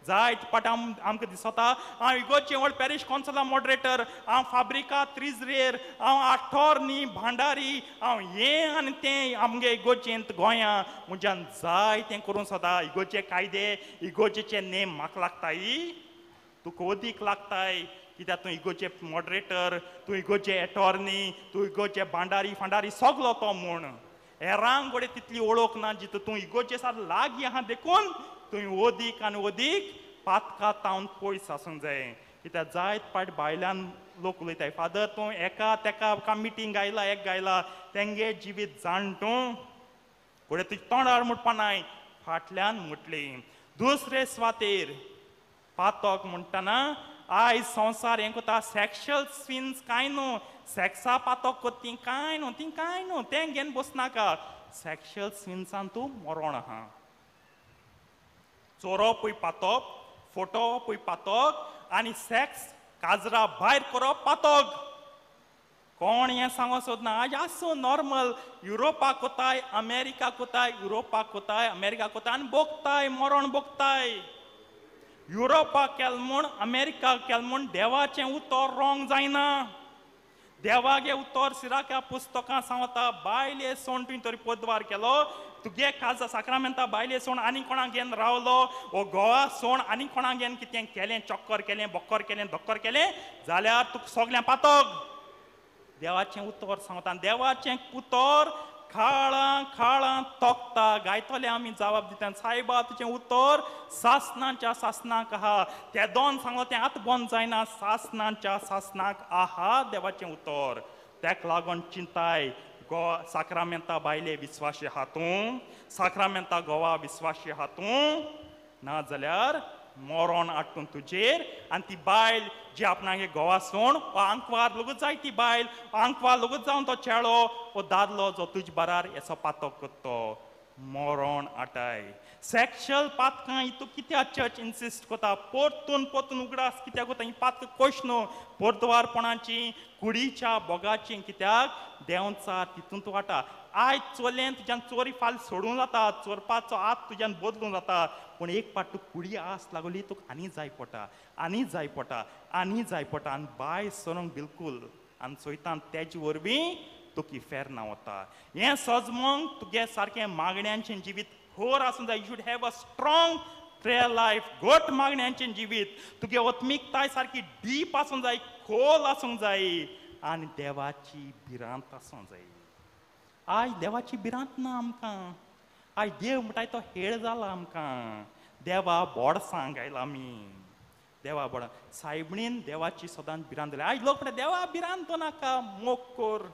[SPEAKER 10] जायत पाट आमकां दिसता हांव इगोर्जे व्हड पॅरीश कौन्सिला मॉडरेटर, हांव फाब्रिका त्रिजरेर, हांव आठोर्नी भांडारी, हांव हें आनी तें आमगे इगोर्जेंत गोंया म्हज्यान जाय तें करूंक सोदा. इगोर्जे कायदे इगोर्जेचे नेम म्हाका लागताय, तुका अदीक लागताय, कित्याक तूं इगोर्जे मॉडरेटर, तूं इगोर्जे एटॉर्नी, तूं इगोर्जे भांडारी फांडारी सगलो तो म्हूण. हेरांक घडये तितली वळख ना जितू तूं इगोर्जे सार लागीं आहा, देखून तुवें अदीक आनी अदीक पातकां तावन पयस आसूंक जाय. कित्याक जायत पाट भायल्यान लोक उलयताय, फादर तूं एका तेका का मिटींग गायला एक गायला, तेंगे जिवीत जाण तूं घडये तुज्या तोंडार म्हणपा नाय, फाटल्यान म्हटली. दुसरे सुवातेर पातक म्हणटना आयज संवसार हें कोता सॅक्शुअल सिन्स कांय न्हू, सॅक्सा पातक कोत्ता ती कांय न्हू, ती कांय न्हू, तें घेवन बसनाका. सॅक्शुअल सिन्सान तूं मरोण आहा. चोरोपूय पातक, फोटोवपूय पातक, आनी सॅक्स काजरा भायर करप पातक. कोण हें सांगो सोदना. आयज आसूं नॉर्मल, युरोपाक वताय, अमेरिकाक वताय, युरोपाक वताय, अमेरिकाक वताय आनी भोगताय मरण भोगताय. युरोपाक केल म्हूण अमेरिकाक केल म्हूण देवाचें उतर रोंग जायना. देवागे उतर सिराक्या पुस्तकां सांगता बायले सोण तुवें तरी पदवार केलो, तुगे काजा साक्रामेंता बायले सोण आनी कोणाक घेवन रावलो, वो गोवा सोण आनी कोणाक घेवन कितें केलें, चक्कर केलें, बक्कर केलें, धक्कर केलें जाल्यार तुका सगळें पातक. देवाचें उतर सांगता, देवाचें उतर खाळां खाळां तोखता. गायतले आमी जवाब दिता, सायबा तुजें उतर सासनाच्या सासनाक आहा. ते दोन सांगलो तें आतां बंद जायना, सासनाच्या सासनाक आहा देवाचें उतर. तेका लागून चिंताय गोवा साक्रामेंता बायले विस्वाशी आहा तूं, साक्रामेंता गोवा विस्वाशी आहा तूं, ना जाल्यार मरण आटून तुजेर. आनी ती बायल जी आपणागे घोवा सोण वो आंकवार लोगूच जाय, ती बायल आंकवार लोगूच जावन तो चेडो वो दादलो जो तुज बारार येसो पातक करतो, मरण आटाय. सॅक्शुअल पातकां हितू कित्याक चर्च इन्सिस्ट करता, परतून परतून उगडास कित्याक करता? ही पातकां कश न्हू, पोरद्वारपणाची, कुडीच्या भोगाची, कित्याक देंवचार तितून वाटा. आयज चोरलें तुज्यान चोरी फाल सोडूंक जाता, चोरपाचो आत तुज्यान बदलूंक जाता, पूण एक पाट तुका कुडी आस लागली तुका आनी जाय पडटा, आनी जाय पडटा, आनी जाय पडटा, आनी बाय सरूंक बिलकूल आनी सोयतान तेजे वरवीं तुका इफेर्ना वता. हें सजमंग तुगे सारकें मागण्यांचें जिवीत खर आसूंक जाय. You should have a strong prayer life. घट मागण्यांचें जिवीत, तुगे आत्मिकताय सारकी डीप आसूंक जाय, खोल आसूंक जाय, आनी देवाची भिरांत आसूंक जाय. आयज देवाची भिरांत ना आमकां. आयज देव म्हणटाय तो हेळ जाला आमकां. देवा बोडसां गायला आमी, देवा बोडा. सायबणीन देवाची सदांच भिरांत दिली. आयज लोक म्हणटा देवा भिरांत नाका, मोग कर,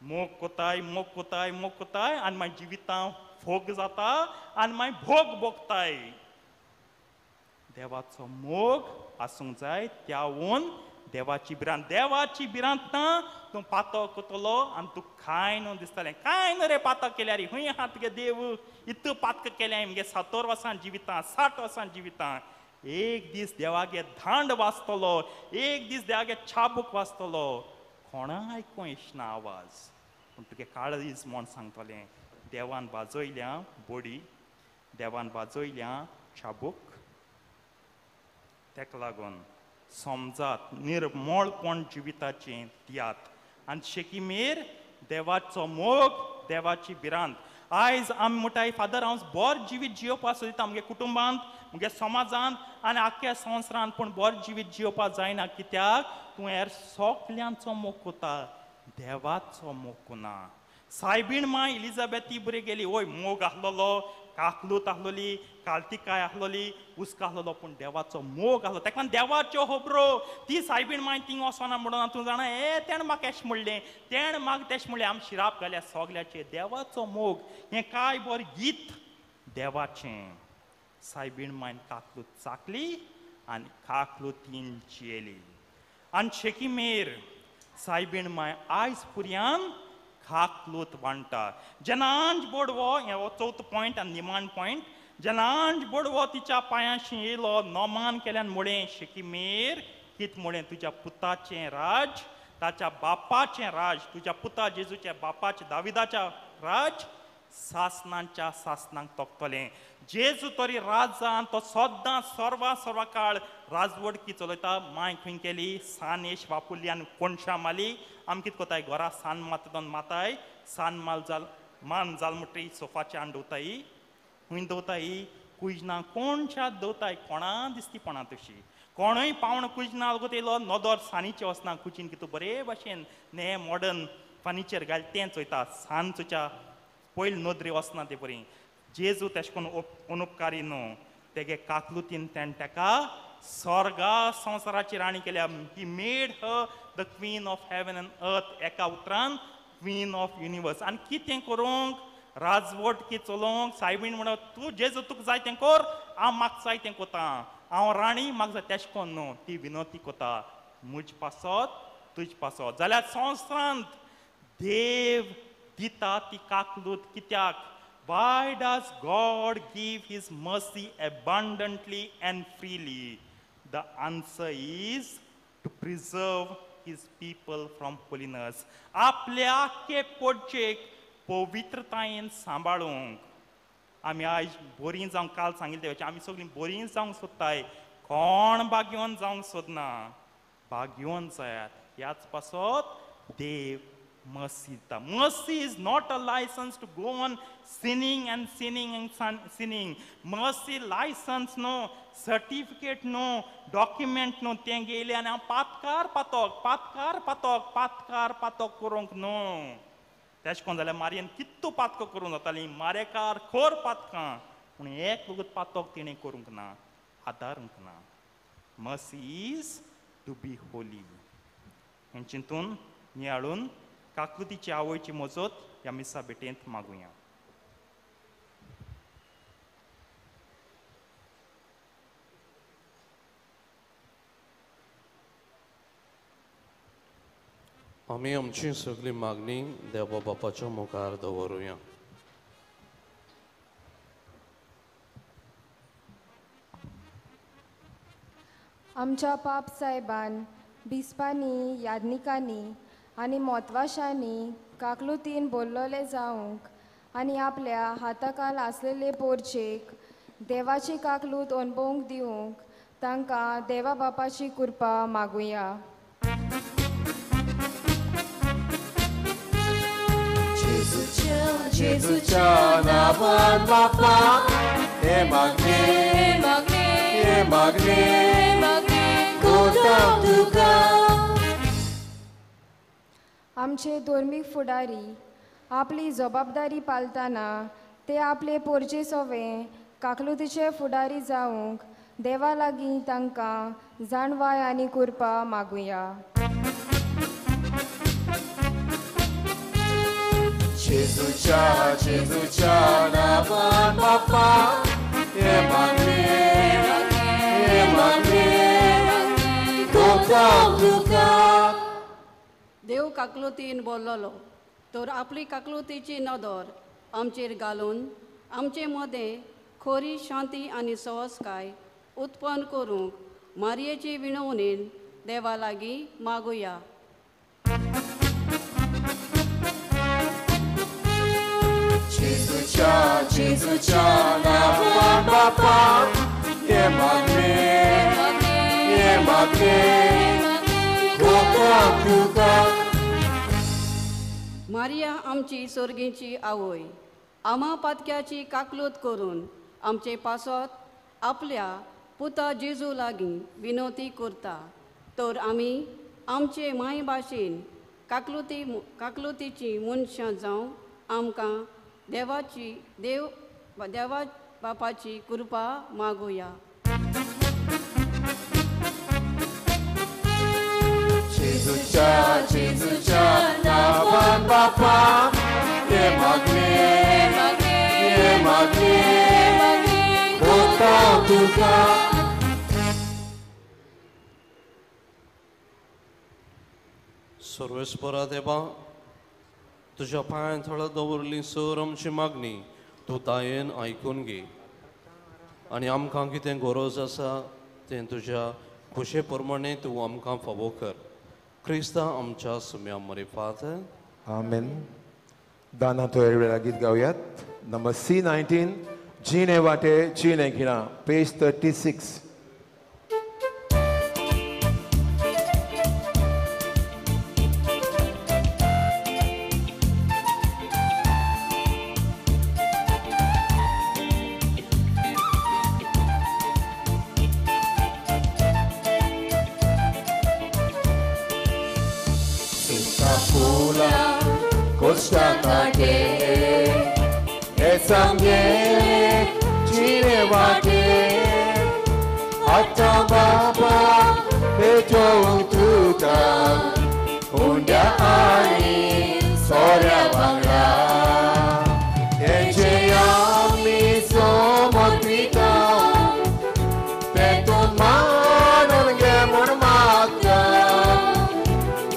[SPEAKER 10] मोग कोताय, मोग कोताय, मोग कोताय, आनी मागीर जिवितां फोग जाता आनी मागीर भोग भोगताय. देवाचो मोग आसूंक जाय, त्यावून देवाची भिरांत. देवाची भिरांत ना तूं पातो कोतलो आनी तूं कांय न्हू दिसतलें. कांय न्हू रे पातो केल्यार, खंय आहा तुगे देव, इतू पातक केल्यार मगे 70 वर्सां जिवितां, 60 वर्सां जिवितां. एक दीस देवागे धांड वाजतलो, एक दीस देवागे चाबूक वाजतलो, कोणा आयकूं येना आवाज, पूण तुगे काळीज म्हण सांगतलें देवान वाजयल्या बोडी, देवान वाजयल्या चाबूक. तेका लागून समजात निर्मळपण जिविताचें दियात आनी शेकीमेर देवाचो मोग, देवाची भिरांत. आयज आमी म्हणटाय फादर हांव बरें जिवीत जियोवपाक सोदिता म्हगे कुटुंबांत, म्हगे समाजांत आनी आख्ख्या संवसारांत, पूण बरें जिवीत जियोवपाक जायना. कित्याक? तूं हेर सगल्यांचो मोग कोता, देवाचो मोग कोना. सायबीण माय इलिजाबेथी बरी गेली, वय मोग आसलेलो, काकलूत आसलोली, कालतिकाय आसलोली, उस्का आसलोलो, पूण देवाचो मोग आसलो. तेका देवाच्यो खबरो ती सायबीण माय थिंग वचना म्हणून तूं जाणा, ए तेणें म्हाका एशें म्हणलें, तेणें म्हाका तेशें म्हणलें, आमी शिराप घाल्या सगल्याचेर. देवाचो मोग हें कांय बरें गीत देवाचें. सायबीण मायन काकलूत चाकली आनी काकलुतीन जियेली. आनी शेकीमेर सायबीण माय आयज पुर्यान काकलूत वांटा. जेन्ना आंज बोडवो, हो चवथो पॉयंट आनी निमाण पॉयंट, जेन्ना आंज बोडवो तिच्या पांयांशी येयलो, नोमान केल्यान मुळें शेकीमेर कित मुळें, तुज्या पुताचें राज, ताच्या बापाचें राज, तुज्या पुता जेजूच्या बापाचें दाविदाच्या राज सासनांच्या सासनांक तोखतलें. जेजू तरी राजान तो सद्दां सर्वा सर्वा काळ राजवडकी चलयता. माय खंय केली, सान येश वापुरली आनी कोणशा माली. आमी कितें कोताय, घरा सान माता दोन माताय, सान माल जाल मान जाल म्हणटरी सोफाचे आनी दवताय, खंय दवताय, कुजना कोणशा दवताय, कोणा दिसती पणा तशी, कोणूय पावण कुजना लागून येयलो नदर सानीचें वचना, कुजीन कितू बरे भाशेन ने मॉडर्न फर्निचर घाल तें चोयता, सान चोयच्या पयले नदरे वचना ते बरी. जेजू तेशें करून अनुपकारी न्हू, तेगे काकलुतीन तेणें तेका स्वर्गा संवसाराची राणी केल्या. He made her the queen of heaven and earth, एका उतरान क्वीन ऑफ युनिवर्स. आनी कितें करूंक, राजवटकी चलोवंक सायबीण म्हणून तूं जेजू तुका जाय तें कर, हांव म्हाका जाय तें कोता, हांव राणी म्हाका जाय तेशें कोन्न न्हू. ती विनोती कोता, म्हज पासत तुज पासत. जाल्यार संवसारांत देव दिता ती काकलूत कित्याक? Why does God give His mercy abundantly and freely? The answer is to preserve His people from holiness. आपल्या आख्खे पोटचेक पवित्रतायेन सांबाळूंक. आमी आयज बोरीं जावंक, काल सांगिल्लें देवाचें, आमी सगळीं बोरीं जावंक सोदताय, कोण भाग्यवान जावंक सोदना. भाग्यवान जायात ह्याच पासत देव mercy दिता. Mercy is not a license to go on sinning and sinning and sinning. Mercy license न्हू, सर्टिफिकेट न्हू, डॉक्युमेंट न्हू, तें गेलें आनी हांव पातकार पातोक, पातकार पातोक, पातकार पातोक करूंक न्हू. तेशें कोन्न जाल्यार मारयेन कितू पातकां करूंक जातालीं, मारेकार खोर पातकां, पूण एक वगत पातोक तिणें करूंक ना, आदारूंक ना. Mercy is to be holy. हें चिंतून नियाळून काकलुतीची आवयची मजत ह्या मिसा भेटेंत मागुया.
[SPEAKER 6] आमी आमची सगळी मागणी देवा बापाच्या मुखार दवरुया.
[SPEAKER 11] आमच्या पाप साहेबान, बिस्पांनी, याज्ञिकांनी आनी मोतवाशांनी काकलुतीन बोल्लोले जावंक आनी आपल्या हाताखाल आसलेले पोरचेक देवाची काकलूत अणभवूंक दिवंक तांकां देवा बापाची कृपा मागुया.
[SPEAKER 9] जेजूच्या नांवान बापा हे मागणे, हे मागणे करता तुका.
[SPEAKER 11] आमचे धर्मीक फुडारी आपली जबाबदारी पालतना ते आपले पोरचे सोवे काकलुतीचे फुडारी जावंक देवा लागीं तांकां जाणवाय आनी कृपा मागुया.
[SPEAKER 9] जेजूच्या जेजूच्या नांवान बापा हे मागणे,
[SPEAKER 7] काकलुतीन बोल्लोलो तर आपली काकलुतीची नदर आमचेर घालून आमचे मदें खोरी शांती आनी सहजकाय उत्पन्न करूंक मारयेची विणवणेन देवा लागीं मागुया.
[SPEAKER 9] जेजूच्या जेजूच्या नांवान बापा हे मागणें हे मागणें करता तुका.
[SPEAKER 7] मारिया आमची सर्गीची आवय आमा पातक्याची काकलूत करून आमचे पासत आपल्या पुता जेजू लागीं विनवती करता तर आमी आमचे माय भाशेन काकलुती काकलुतीची मनशां जावं आमकां देवाची देव देवा बापाची कृपा मागुया.
[SPEAKER 9] जेजूच्या जेजूच्या नांवान बापा हे मागणें हे मागणें करता तुका.
[SPEAKER 6] सर्वेस्परा देवा तुज्या पांयां थळा दवरली सर आमची मागणी तूं दायेन आयकून घे आनी आमकां कितें गरज आसा तें तुज्या खुशे प्रमाणे तूं आमकां फावो कर. क्रिस्ता आमच्या सुम्या मरिफात.
[SPEAKER 4] आमेन. दाना तोयर वेळा गीत गावयात. नंबर C19 जिणे वाटे जिणे खिणा, पेज 36.
[SPEAKER 9] सांगे जिणे वाटे आतां बाबा पेटोवंक तुका हुंड्या आनी सोऱ्या वांगडा हेजे आमी सोमत पिता तें तूं मानून घे म्हूण मागता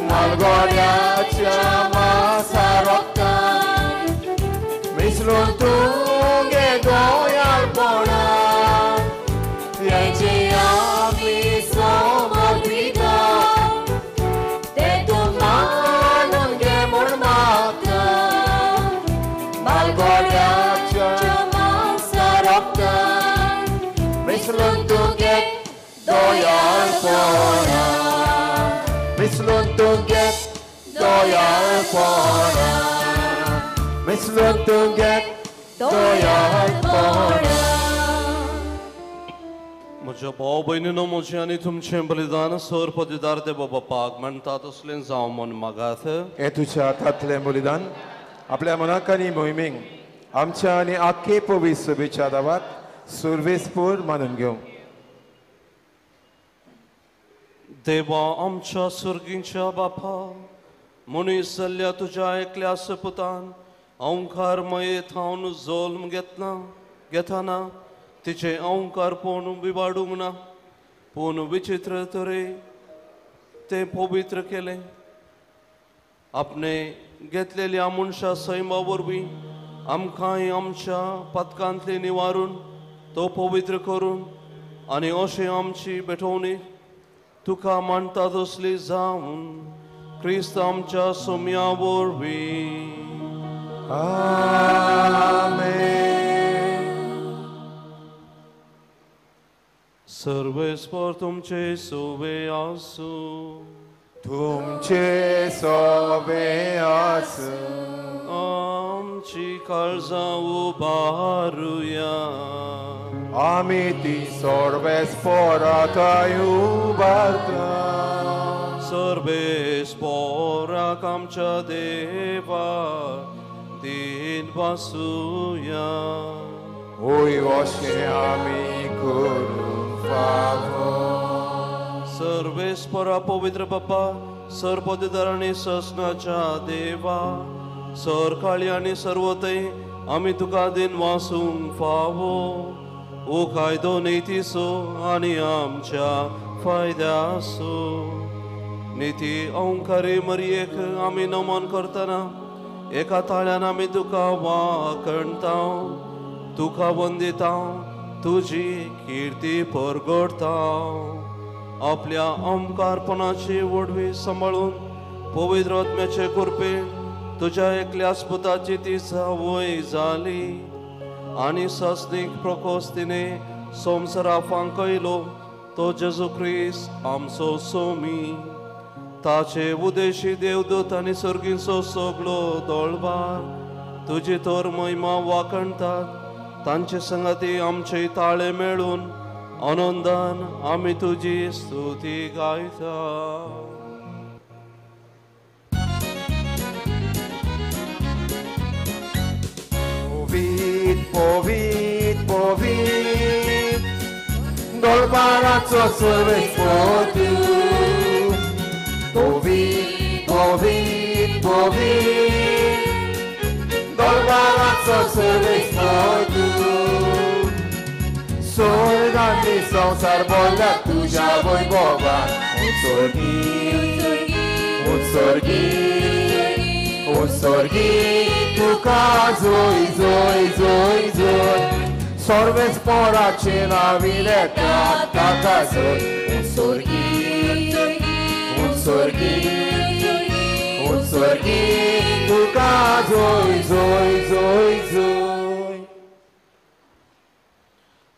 [SPEAKER 9] मालगोड्याच्या मासा रोगतान मिसळून तुगे गोयालपणा हेजे आमी सोमत पिता तें तूं मानून घे म्हूण मागता मालगोड्याच्या मासा रोगतान मिसळून तुगे दोयालपणा मिसळून तुगे दोयालपणा मिसळून तुगे दोयालपणा.
[SPEAKER 6] म्हज्या भाव भयणीनो म्हजें आनी तुमचें बलिदान सर पदवीदार देवा बापाक म्हणटा तसलें जावं म्हूण मागात.
[SPEAKER 4] हें तुज्या हातांतलें बलिदान आपल्या मनाक आनी मोहिमेक आमच्या आनी आख्खे पवित्र सभेच्या दावाक सुर्वेसपूर मानून घेवं.
[SPEAKER 6] देवा आमच्या सुर्गींच्या बापा मनीस जाल्ल्या तुज्या एकल्या सपुतान अंकार मये थावन जोल्म घेतना तिचें अंकारपण विवाडूंक ना पूण विचित्र तरे तें पवित्र केलें. आपणे घेतलेल्या मनशा सैमा वरवीं आमकांय आमच्या पातकांतलें निवारून तो पवित्र करून आनी अशें आमची भेटवणी तुका मानता तसली जावन क्रिस्त आमच्या सोम्या वरवीं.
[SPEAKER 4] आमेन.
[SPEAKER 6] सर्वेस्पर तुमचे सोवे आसूं.
[SPEAKER 4] तुमचे सोवे आसूं.
[SPEAKER 6] आमची काळजां उबारुया.
[SPEAKER 4] आमी ती सर्वेस्पराक उबारता.
[SPEAKER 6] सर्वेस्पराक आमच्या देवा दिन वासुया.
[SPEAKER 4] होय अशें आमी करूंक फावो.
[SPEAKER 6] सर्वेस्परा पवित्र बापा सर्वपदवीधर आनी ससनाच्या देवा सरकाळी आनी सर्वतय आमी तुका दिन वासूंक फावो. ओ कायदो नेतीसो आनी आमच्या फायद्यासो. निती ओंकारी मरयेक आमी नमन करतना एका ताळ्यान आमी तुका वाकणता, तुका वंदिता, तुजी किर्ती परगडता. आपल्या ओंकारपणाची वडवी सांबाळून पवित्र आत्म्याचे कृपेन तुज्या एकल्याच पुताची ती जावय जाली आनी सस्नीक प्रकोस तिणे संवसारा फांकयलो तो जेजू क्रिस्त आमचो सोमी. ताचे उदेशी देवदूत आनी सर्गींचो सगलो दोळबार तुजी तर महिमा वाखणतात. तांचे संगाती आमचे ताळे मेळून आनंदान आमी तुजी स्तुती गायता.
[SPEAKER 9] पवीत पवीत पवीत दोळबाराचो सर्वेस्पर तूं. पवीत पवीत पवीत दोळबाराचो सर्वेस्पर तूं. स्वर्ग आनी संवसार बोल्ला तुज्या वैभवान. उत्सर्गी उत्सर्गी उत्सर्गी तुका जोय जोय जोय जोय. सर्वेस्पराचे नांवी लेता ताका जोय. उत्सर्गी उत्सर्गी उत्सर्गी तुका जोय जोय जोय जोय.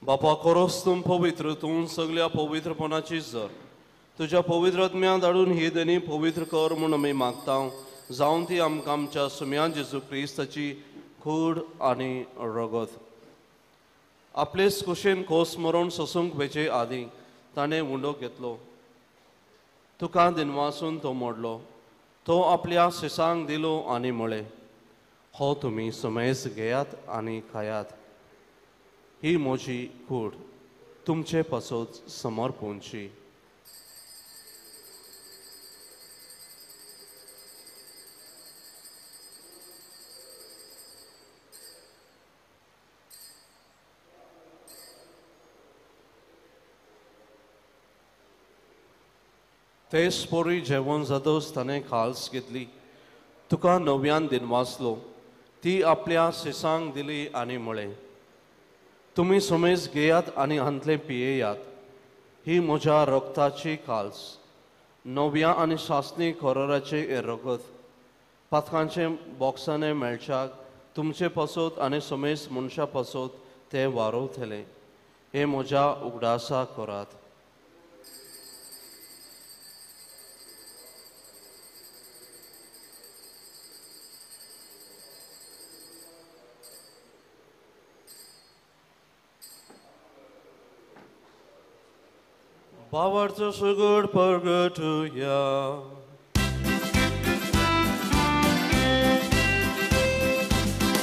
[SPEAKER 6] बापा खरोच तूं पवित्र, तूं सगल्या पवित्रपणाची जर तुज्या पवित्र आत्म्या धाडून ही देणी पवित्र कर म्हूण आमी मागता. जावन ती आमकां आमच्या सुम्या जेजू क्रिस्ताची कूड आनी रगत. आपलेच कुशीन खोस मरण सोसूंक वेचे आदीं ताणें उंडो घेतलो, तुका दिनवासून तो मोडलो, तो आपल्या शिसांक दिलो आनी म्हळें, हो तुमी सुमेज घेयात आनी खायात, ही म्हजी कूड तुमचे पासत समर्पूंची. तेच पोरी जेवण जातच ताणें खाल्स घेतली, तुका नव्यान दिनवासलो, ती आपल्या शिसांक दिली आनी म्हळें, तुमी सुमेज घेयात आनी हांतलें पियेयात, ही म्हज्या रगताची खाल्स, नव्या आनी सासणी कराराचें रगत. पातकांचे बॉक्सांनी मेळच्याक तुमचे पासत आनी सुमेज मनशां पासत तें वारोवतलें. हें म्हज्या उगडासा करात. भावार्थ सुगड परगटुया.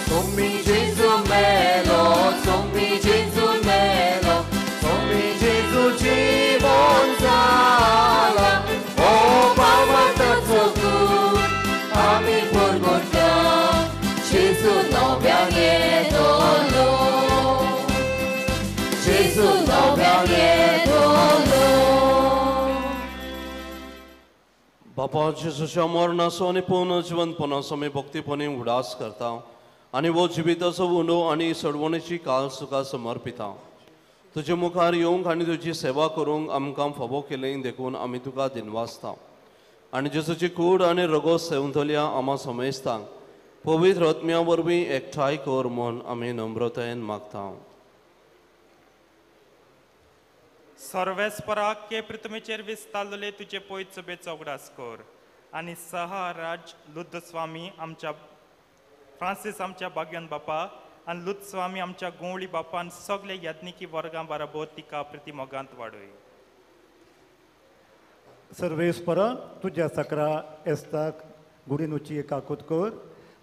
[SPEAKER 9] Tommi Gesù melo, Tommi Gesù melo, Tommi Gesù जीवन जाला. ओ भावार्थाचो कूड आमी परगटता, जेजू नव्यान येतलो, जेजू नव्यान येतलो.
[SPEAKER 6] बापा जेजूच्या मरणाचो आनी पुनर्जिवंतपणाचो आमी भक्तीपणी उडास करता आनी हो जिविताचो उंडो आनी सडवणेची काल तुका समर्पिता. तुजे मुखार येवंक आनी तुजी सेवा करूंक आमकां फावो केली देखून आमी तुका दिनवासता. आनी जेजूची कूड आनी रगत सेवंतल्या आमा समेस्तांक पवित्र आत्म्या वरवीं एकठांय कर म्हूण आमी नम्रतायेन मागता.
[SPEAKER 10] सर्वेस्पराक के पृथ्वीचेर विस्तारलेले तुजे पयत सभेचो उगडास कर आनी सहराज लुद्धस्वामी आमच्या फ्रांसीस आमच्या भाग्यन बापा आनी लुद्धस्वामी आमच्या गोंवळी बापान सगळे याज्ञिकी वर्गां बराबर तिका प्रतिमोगांत वाडय.
[SPEAKER 5] सर्वेस्परा तुज्या सकरा एस्ताक गुडिनुची काकूत कर,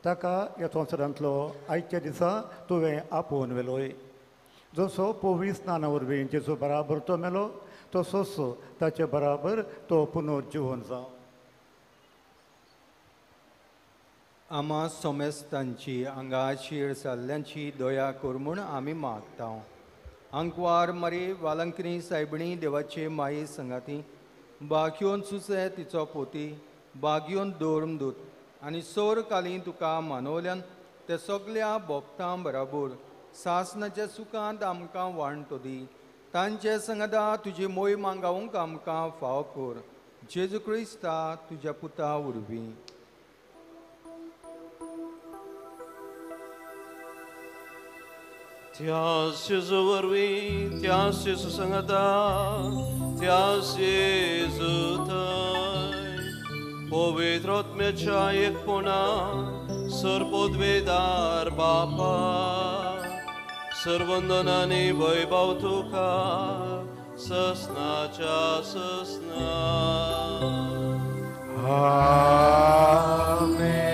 [SPEAKER 5] ताका ह्या संवसारांतलो आयच्या दिसा तुवें आपोवन व्हेलोय. जसो पवित्र स्नाना वरवीं जेजू बराबर तो मेलो तसोच ताचे बराबर तो पुनर्जिवन जावं.
[SPEAKER 12] आमा सोमेस्तांची आंगाचेर जाल्ल्यांची दया कर म्हूण आमी मागता. आंकवार मरी वालंकनी सायबणी देवाचे माई संगाती बागयोन सुसे तिचो पोती, बागयोन धर्मदूत आनी सोर काली तुका मानवल्यान ते सगल्या भोक्तां बराबर सासनाच्या सुखांत आमकां वांटो दी. तांचे संगता तुजी मोय मांगावंक आमकां फाव कर. जेजू क्रिस्ता तुज्या पुता वरवीं.
[SPEAKER 6] त्यास जेजू वरवीं, त्यास जेजू संगता, त्यास जेजू थंय पवित्र आत्म्याच्या एकपणा सर्वोद्वेदार बापा सर्वंदनानी वैभव तुका ससनाच्या ससना.
[SPEAKER 4] आमेन.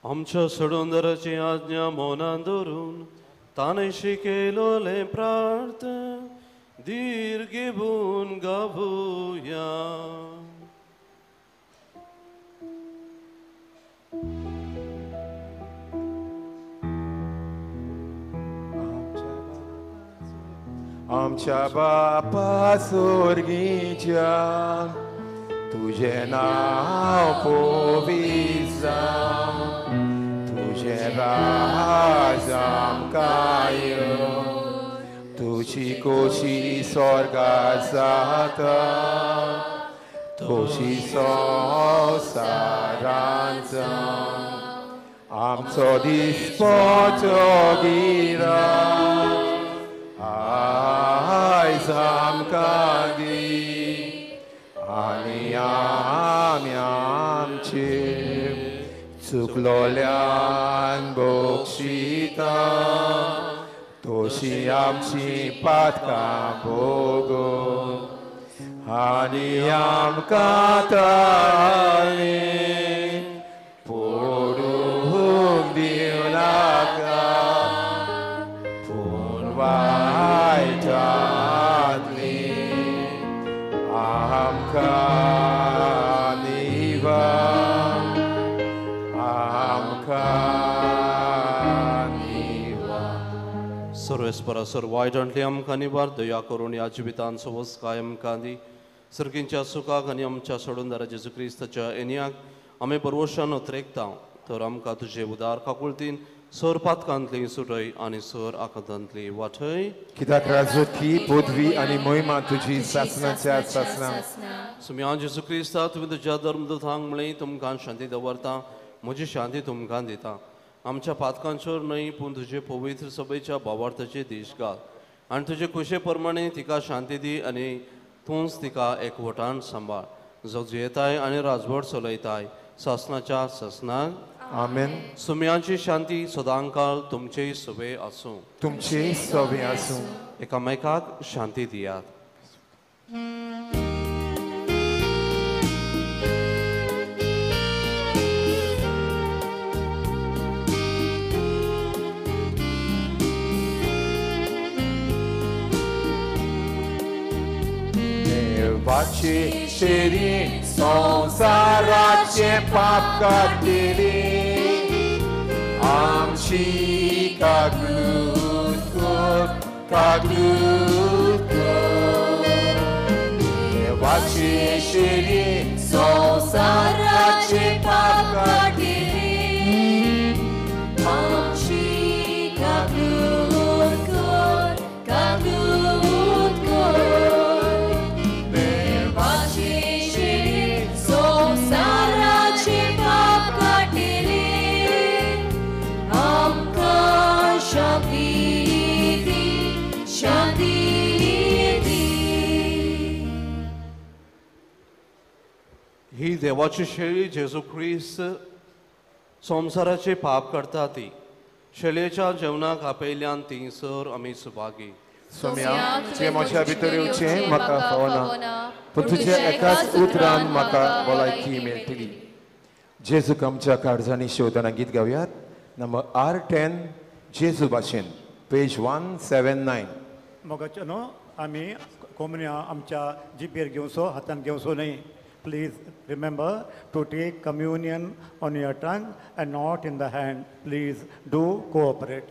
[SPEAKER 6] आमच्या सोडूनदाराची आज्ञा मनान धरून ताणें शिकयलोलें प्रार्थ धीर घेवन गावया.
[SPEAKER 4] आमच्या बापा सोर्गीच्या तुझें नांव पवित्र जावं, तुझें राज आमकां येवं, तुजी खोशी स्वर्गार जाता तशी संवसारांत जावं. आमचो दिसपटो गिराक आयज आमकां दी आनी आमी आमचे चुकलोल्यान बक्षिता तशी आमची पातकां भोगून आनी आमकां ताळी पडूंक दिवनाका पूण वायटांतली आमकां निवार, आमकां निवार.
[SPEAKER 6] सर्वेस्परा सर वायटांतली आमकां निवार, दया करून ह्या जिवितान सवसकाय आमकां दी. सर्गींच्या सुखाक आनी आमच्या सोडूनदारा जेजू क्रिस्ताच्या एनियाक आमी बरवशान उतरेकता तर आमकां तुजे उदार काकुळतीन सर पातकांतली सुटय आनी सर आकांतांतली वाटय.
[SPEAKER 4] कित्याक राजवटी पदवी आनी मोहिमा तुजी सासनाच्या सासना.
[SPEAKER 6] सुम्या जेजू क्रिस्ता तुवें तुज्या धर्मदूतांक म्हणलें तुमकां शांती दवरता, म्हजी शांती तुमकां दिता. आमच्या पातकांचेर न्हय पूण तुजे पवित्र सभेच्या भावार्थाचे देश घाल आनी तुजे खुशे प्रमाणे तिका शांती दी आनी तूंच तिका एकवटान सांबाळ, जो जियेताय आनी राजवट चलयताय सासनाच्या सासनाक.
[SPEAKER 4] आमेन.
[SPEAKER 6] सुम्यांची शांती सदांकाळ तुमचेय सवे आसूं.
[SPEAKER 4] तुमचेय सवे आसूं.
[SPEAKER 6] एकामेकाक शांती दियात.
[SPEAKER 4] देवाची शेरी संवसाराचे पाप काडटली आमची काकलूत कर, काकलूत कर. देवाची शेरी संवसाराचे पाप काडटली
[SPEAKER 9] आमची काकलूत कर, काकलूत कर. संवसाराचे पाप काडटली आमकां शांती दी, शांती दी.
[SPEAKER 6] ही देवाची शेळी जेजू क्रिस्त संवसाराचे पाप करता ती शेळयेच्या जेवणाक आपयल्यान ती सर आमी सुभागी.
[SPEAKER 4] सोम्या, तुवें म्हज्या भितर येवचें म्हाका फावना, पूण तुज्या एकाच उतरान म्हाका भलायकी मेळटली. जेजूक आमच्या काळजांनी शेवतना गीत गावयात नंबर R10 जेजू भाशेन, पेज 179.
[SPEAKER 5] मोगाचे न्हू आमी कोमन्या आमच्या जिबेर घेवचो, हातान घेवचो न्हय. Please remember to take communion on your tongue and not in the hand. Please do cooperate.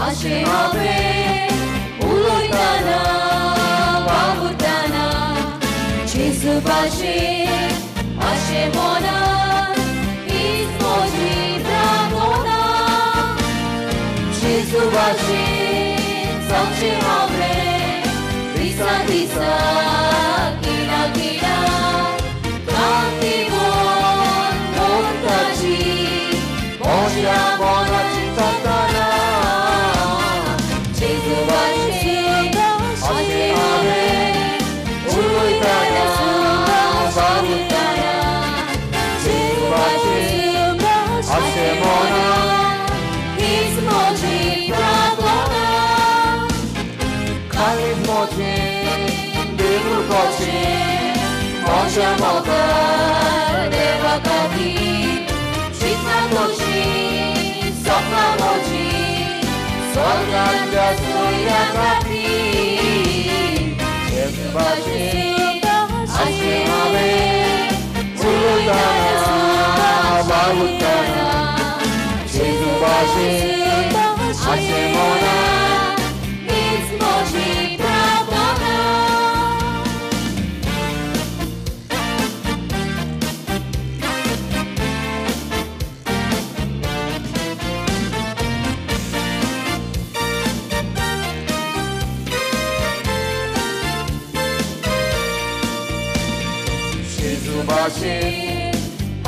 [SPEAKER 9] Ashe ave uloitana vavutana Jesu bashe ashe mona ismoji pratona Jesu bashe sache ave disa disa kina kina kanti bon montaji
[SPEAKER 3] Moja mona chitatana
[SPEAKER 9] Moja mogar deva kati chitna koshi sopna moji
[SPEAKER 3] swarganda surya kati Jesu bashe ashe ave ulutana vavutana Jesu bashe ashe mona
[SPEAKER 9] is moji pratona.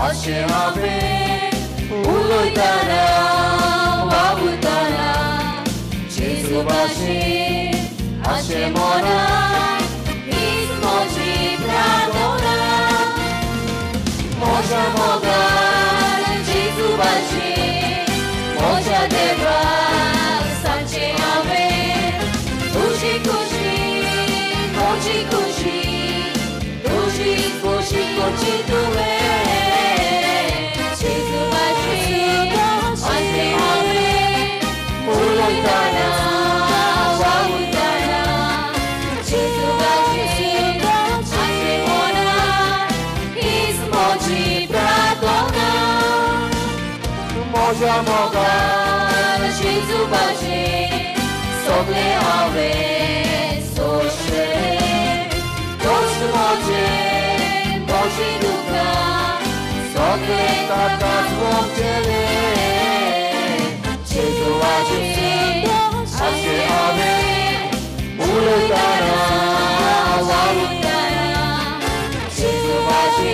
[SPEAKER 3] Ashe ave
[SPEAKER 9] uloitana vavutana Jesu bashe ashe mona is moji pratona Moja mogar Jesu bashe moja deva sanche ave tuji kushi moji kushi tuji kushi kushi tuve Jesu bashe ashe ave uloitana vavutana Jesu bashe ashe mona is moji pratona
[SPEAKER 3] Moja mogar
[SPEAKER 9] Jesu bashe sogle ave soshe dos moje moji duka
[SPEAKER 3] sogle takas vokele Jesu bashe ashe ave uloitana vavutana
[SPEAKER 9] Jesu bashe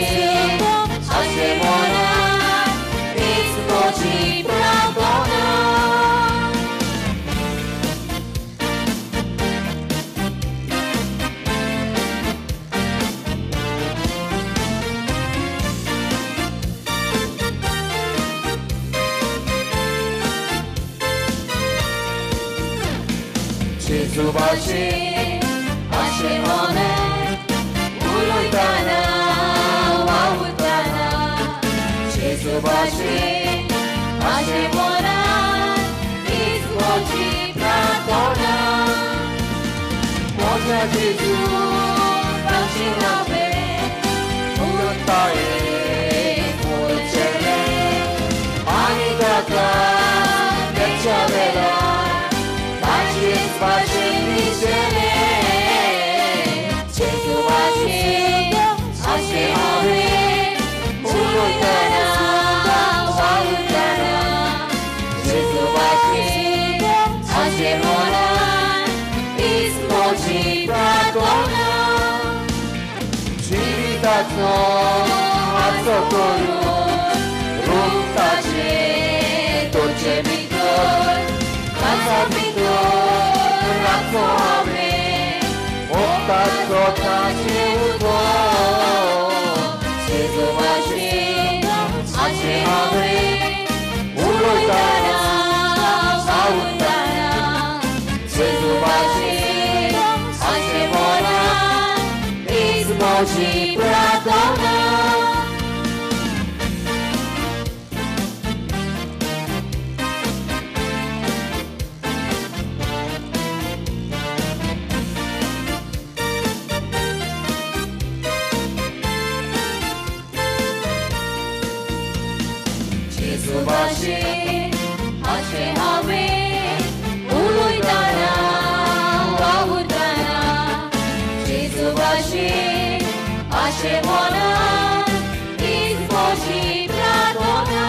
[SPEAKER 9] ashe mona is moji pratona.
[SPEAKER 3] Jesu bashe
[SPEAKER 9] ashe mona uloitana vavutana Jesu bashe ashe mona is moji pratona
[SPEAKER 3] Moja Jesu
[SPEAKER 9] bashe ave
[SPEAKER 3] uloitae muchele ani tata nechavela
[SPEAKER 9] Bashe nishele Jesu bashe ashe ave uloitana vavutana Jesu bashe ashe mona is moji pratona
[SPEAKER 3] Jivitacho atso koru
[SPEAKER 9] Ruptache toche bitor Kasa bitor ratso ave
[SPEAKER 3] Moktacho tache uto
[SPEAKER 9] Jesu bashe म्हजी प्रार्थना. जेजू भाशेन अशें हांवें उलयतना वावुरतना, जेजू भाशेन अशें मनान हीच म्हजी प्रार्थना.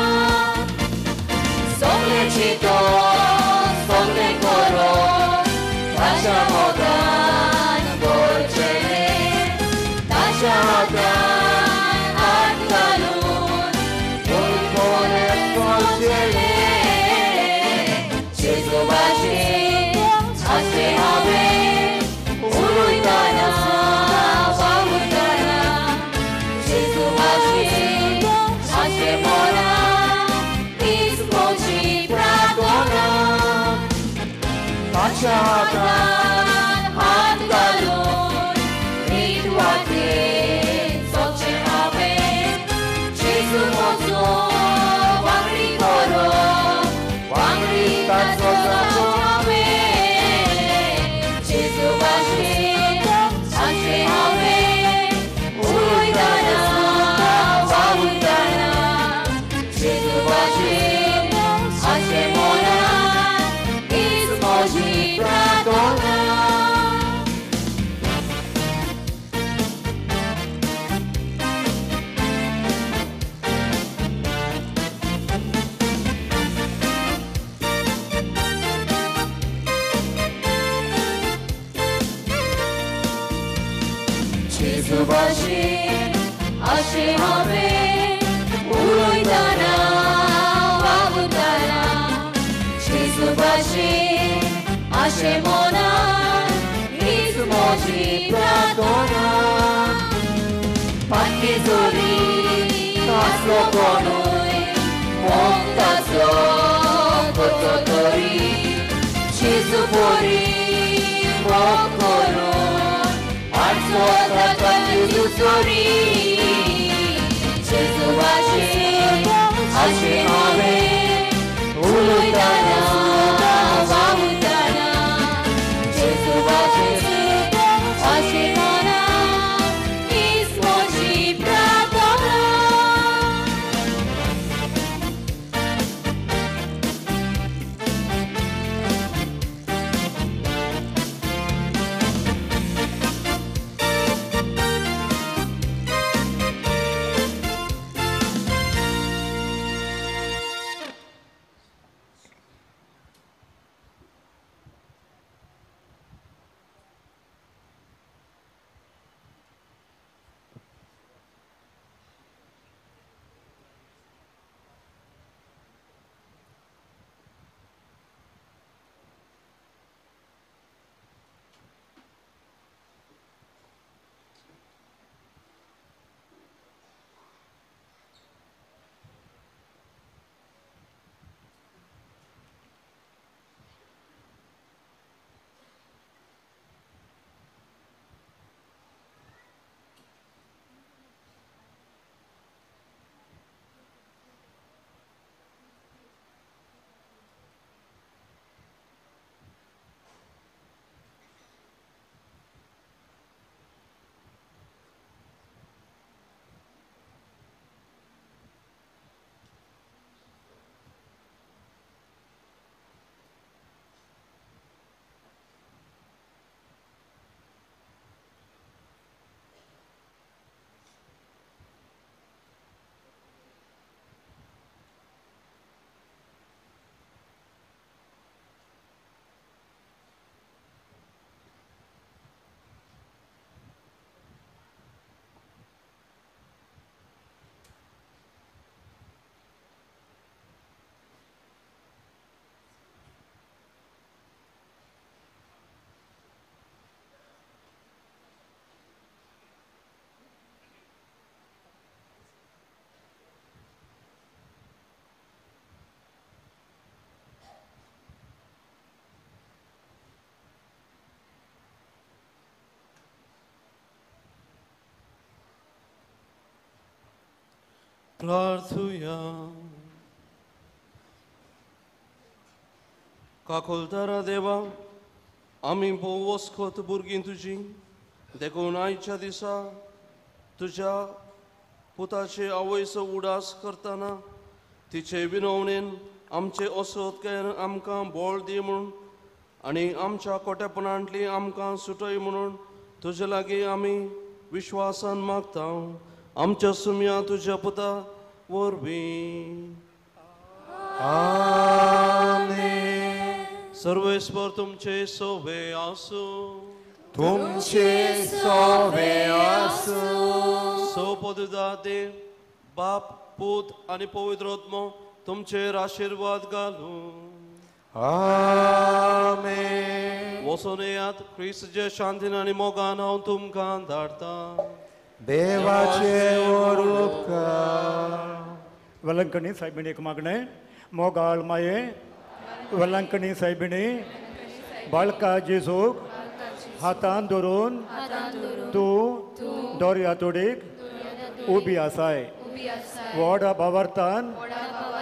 [SPEAKER 9] सगळें चिंतून सगळें करून ताच्या मोगान भरचेलें, ताच्या हातान हात घालून जेजू भाशेन अशें हांवें उलयतना वावुरतना, जेजू भाशेन अशें मनान हीच म्हजी प्रार्थना. ताच्या हातान हात घालून रीत वाटेन चलचें हांवें, जेजू म्हजो वांगडी करून वांगडी ताचो जावचो हांवें. जेजू भाशेन अशें हांवें उलयतना वावुरतना, जेजू भाशेन अशें मनान हीच म्हजी प्रार्थना. जेजू भाशेन अशें हांवें उलयतना वावुरतना, जेजू भाशेन अशें मनान हीच म्हजी प्रार्थना. फाटली जोरी आसलो कोणूय मोग ताचो करचो तरी, जेजू परी मोग करून हाडचो ताका जेजू सरी. जेजू भाशेन अशें हांवें उलयतना वावुरतना, जेजू भाशेन अशें मनान हीच म्हजी प्रार्थना.
[SPEAKER 6] प्रार्थुया. काकुलतारा देवा, आमी भोव वस्खत भुरगीं तुजी, देखून आयच्या दिसा तुज्या पुताचे आवयचो उडास करतना तिचे विनवणेन आमचे असोतकायेन आमकां बळ दी म्हणून आनी आमच्या कोटेपणांतली आमकां सुटय म्हणून तुजे लागीं आमी विश्वासान मागता. आमच्या सुमया तुज्या पुता वरवीं.
[SPEAKER 4] आमेन.
[SPEAKER 6] सर्वेस्पर तुमचे सोवे आसूं.
[SPEAKER 4] तुमचे सोवे आसूं.
[SPEAKER 6] सोपदुदा देव बाप पूत आनी पवित्र आत्मो तुमचेर आशिर्वाद घालूं.
[SPEAKER 4] आमेन.
[SPEAKER 6] वचून येयात, क्रिस्तचे शांतीन आनी मोगान हांव तुमकां धाडटा.
[SPEAKER 4] देवाचे उपकार.
[SPEAKER 5] वेलंकणी सायबिणीक मागणें. मोगाळ माये, वेलंकणी सायबिणी बाळका जेजूक हातान धरून तूं दर्या तोडीक उबी आसाय. व्हडा भावार्थान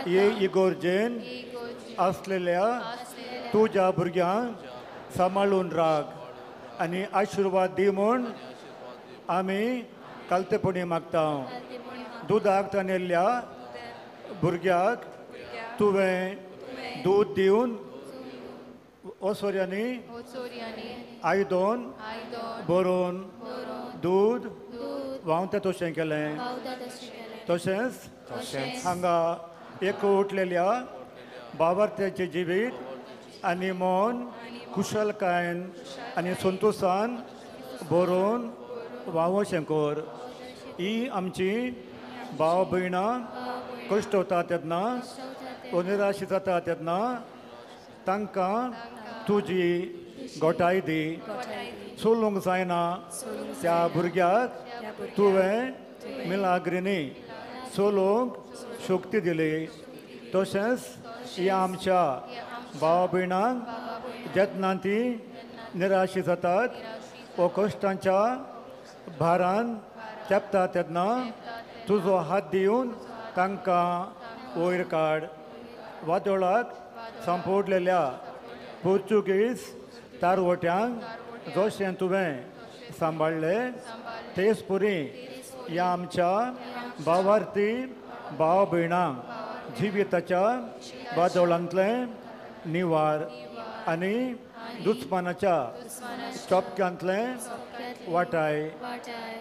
[SPEAKER 5] हे इगोर्जेन आसलेल्या तुज्या भुरग्यांक सांबाळून राख आनी आशिर्वाद दी म्हूण आमी कालतेपणी मागता. दुदाक तानेल्ल्या भुरग्याक तुवें दूद दिवन ओसोऱ्यांनी आयदोन बरोवन दूद व्हांवता तशें केलें. तशेंच हांगा एक उठलेल्या बावार्थ्याचें जिवीत आनी मन कुशलकायेन आनी संतोशान बरोवन व्हांवोशें कर. ही आमची भाव भयणां कश्ट वता तेन्ना निराश जाता तेन्ना तांकां तुजी गोठाय दी. चलूंक जायना त्या भुरग्याक तुवें मिलाग्रिनी चलूंक शक्ती दिली. तशेंच ह्या आमच्या भाव भयणांक जेन्ना ती निराशी जातात वा कश्टांच्या भारान चेपता तेन्ना तुजो हात दिवन तांकां वयर काड. वादोळाक सांपोडलेल्या पोर्चुगीज तारवट्यांक जशें तुवें सांबाळ्ळें तेच पुरी ह्या आमच्या भावार्थी भाव भयणांक जिविताच्या वादोळांतलें निवार आनी दुस्मानाच्या चोपक्यांतलें वाटाय.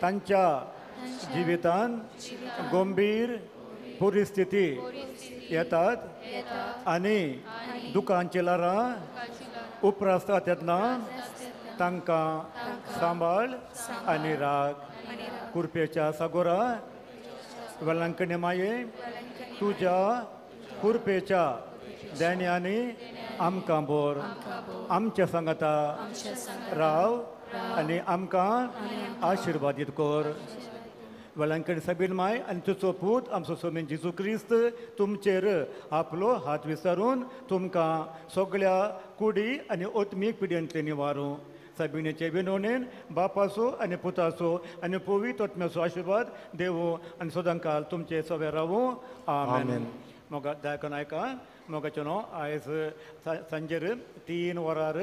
[SPEAKER 5] तांच्या जिवितान गंभीर परिस्थिती येतात आनी दुकांची ल्हारां उप्रासता तेन्ना तांकां सांबाळ आनी राग. कुरपेच्या सागोरा वेलंकणी माये, तुज्या कुरपेच्या देण्यांनी आमकां बोर. आमच्या सांगाता राव आनी आमकां आशिर्वादीत कर. वेलंकणी सायबीण माय आनी तुजो पूत आमचो सोमीन जेजू क्रिस्त तुमचेर आपलो हात विसरून तुमकां सगळ्या कुडी आनी आत्मीक पिड्यांतले निवारूं. सायबिणीचे विनवणेन बापाचो आनी पुताचो आनी पवित्र आत्म्याचो आशिर्वाद देवूं आनी सदांकाल तुमचे सवे रावूं. आमेन. मोगा दया करून आयका. मोगाचें न्हू आयज सांजेर 3 वरार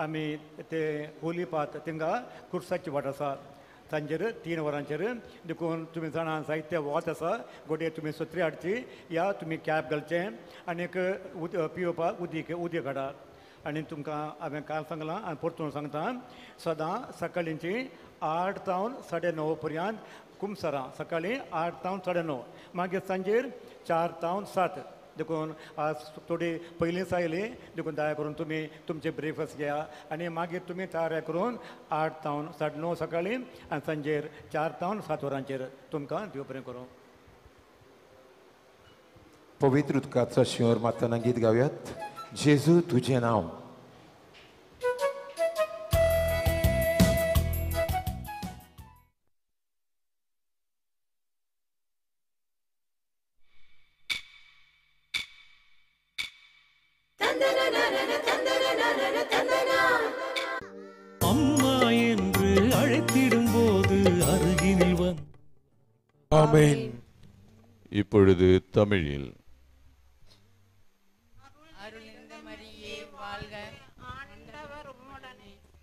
[SPEAKER 5] आमी ते होली पात थिंगा कुर्साची वाट आसा. सांजेर 3 वरांचेर देखून तुमी जाणां जायते वत आसा. गोडये तुमी सत्री हाडची या तुमी कॅब घालचें आनीक पिवपाक उदीक उदीक हाडा. आनी तुमकां हांवें काल सांगलां आनी परतून सांगता, सदां सकाळींची 8 जावन 9:30 पर्यंत कुमसरां. सकाळीं 8 जावन 9:30, मागीर सांजेर 4 जावन 7. देखून आज थोडी पयलींच आयली देखून दया करून तुमी तुमचें ब्रेकफास्ट घेया आनी मागीर तुमी तयार करून 8 जावन 9:30 सकाळीं आनी सांजेर 4 जावन 7 वरांचेर तुमकां देव बरें करूं.
[SPEAKER 4] पवित्र उदकाचो शिंवर मारतना गीत गावयात. जेजू तुजें नांव.
[SPEAKER 13] அம்மா என்று அழைத்திடும் போது அருகினில் வந்து
[SPEAKER 3] ஆமென்.
[SPEAKER 13] இப்பொழுது தமிழில்.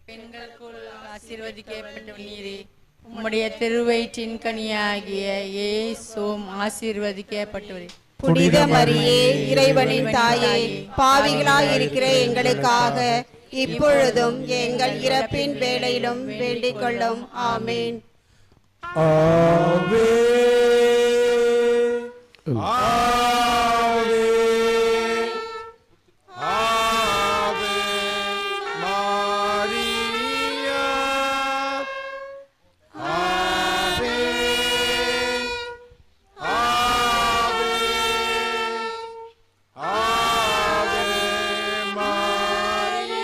[SPEAKER 2] பெண்களுக்குள் ஆசீர்வதிக்கப்பட்ட நீரே, உம்முடைய திருவயிற்றின் கனியாகிய இயேசுவும் ஆசீர்வதிக்கப்பட்டவரே.
[SPEAKER 14] புனித மரியே, இறைவனின் தாயே, பாவிகளாயிருக்கிற எங்களுக்காக இப்பொழுதும் எங்கள் இறப்பின் வேளையிலும் வேண்டிக் கொள்ளும். ஆமீன்.
[SPEAKER 3] ஆவே ஆவே ஆவே மரியா, ஆவே ஆவே ஆவே மரியா.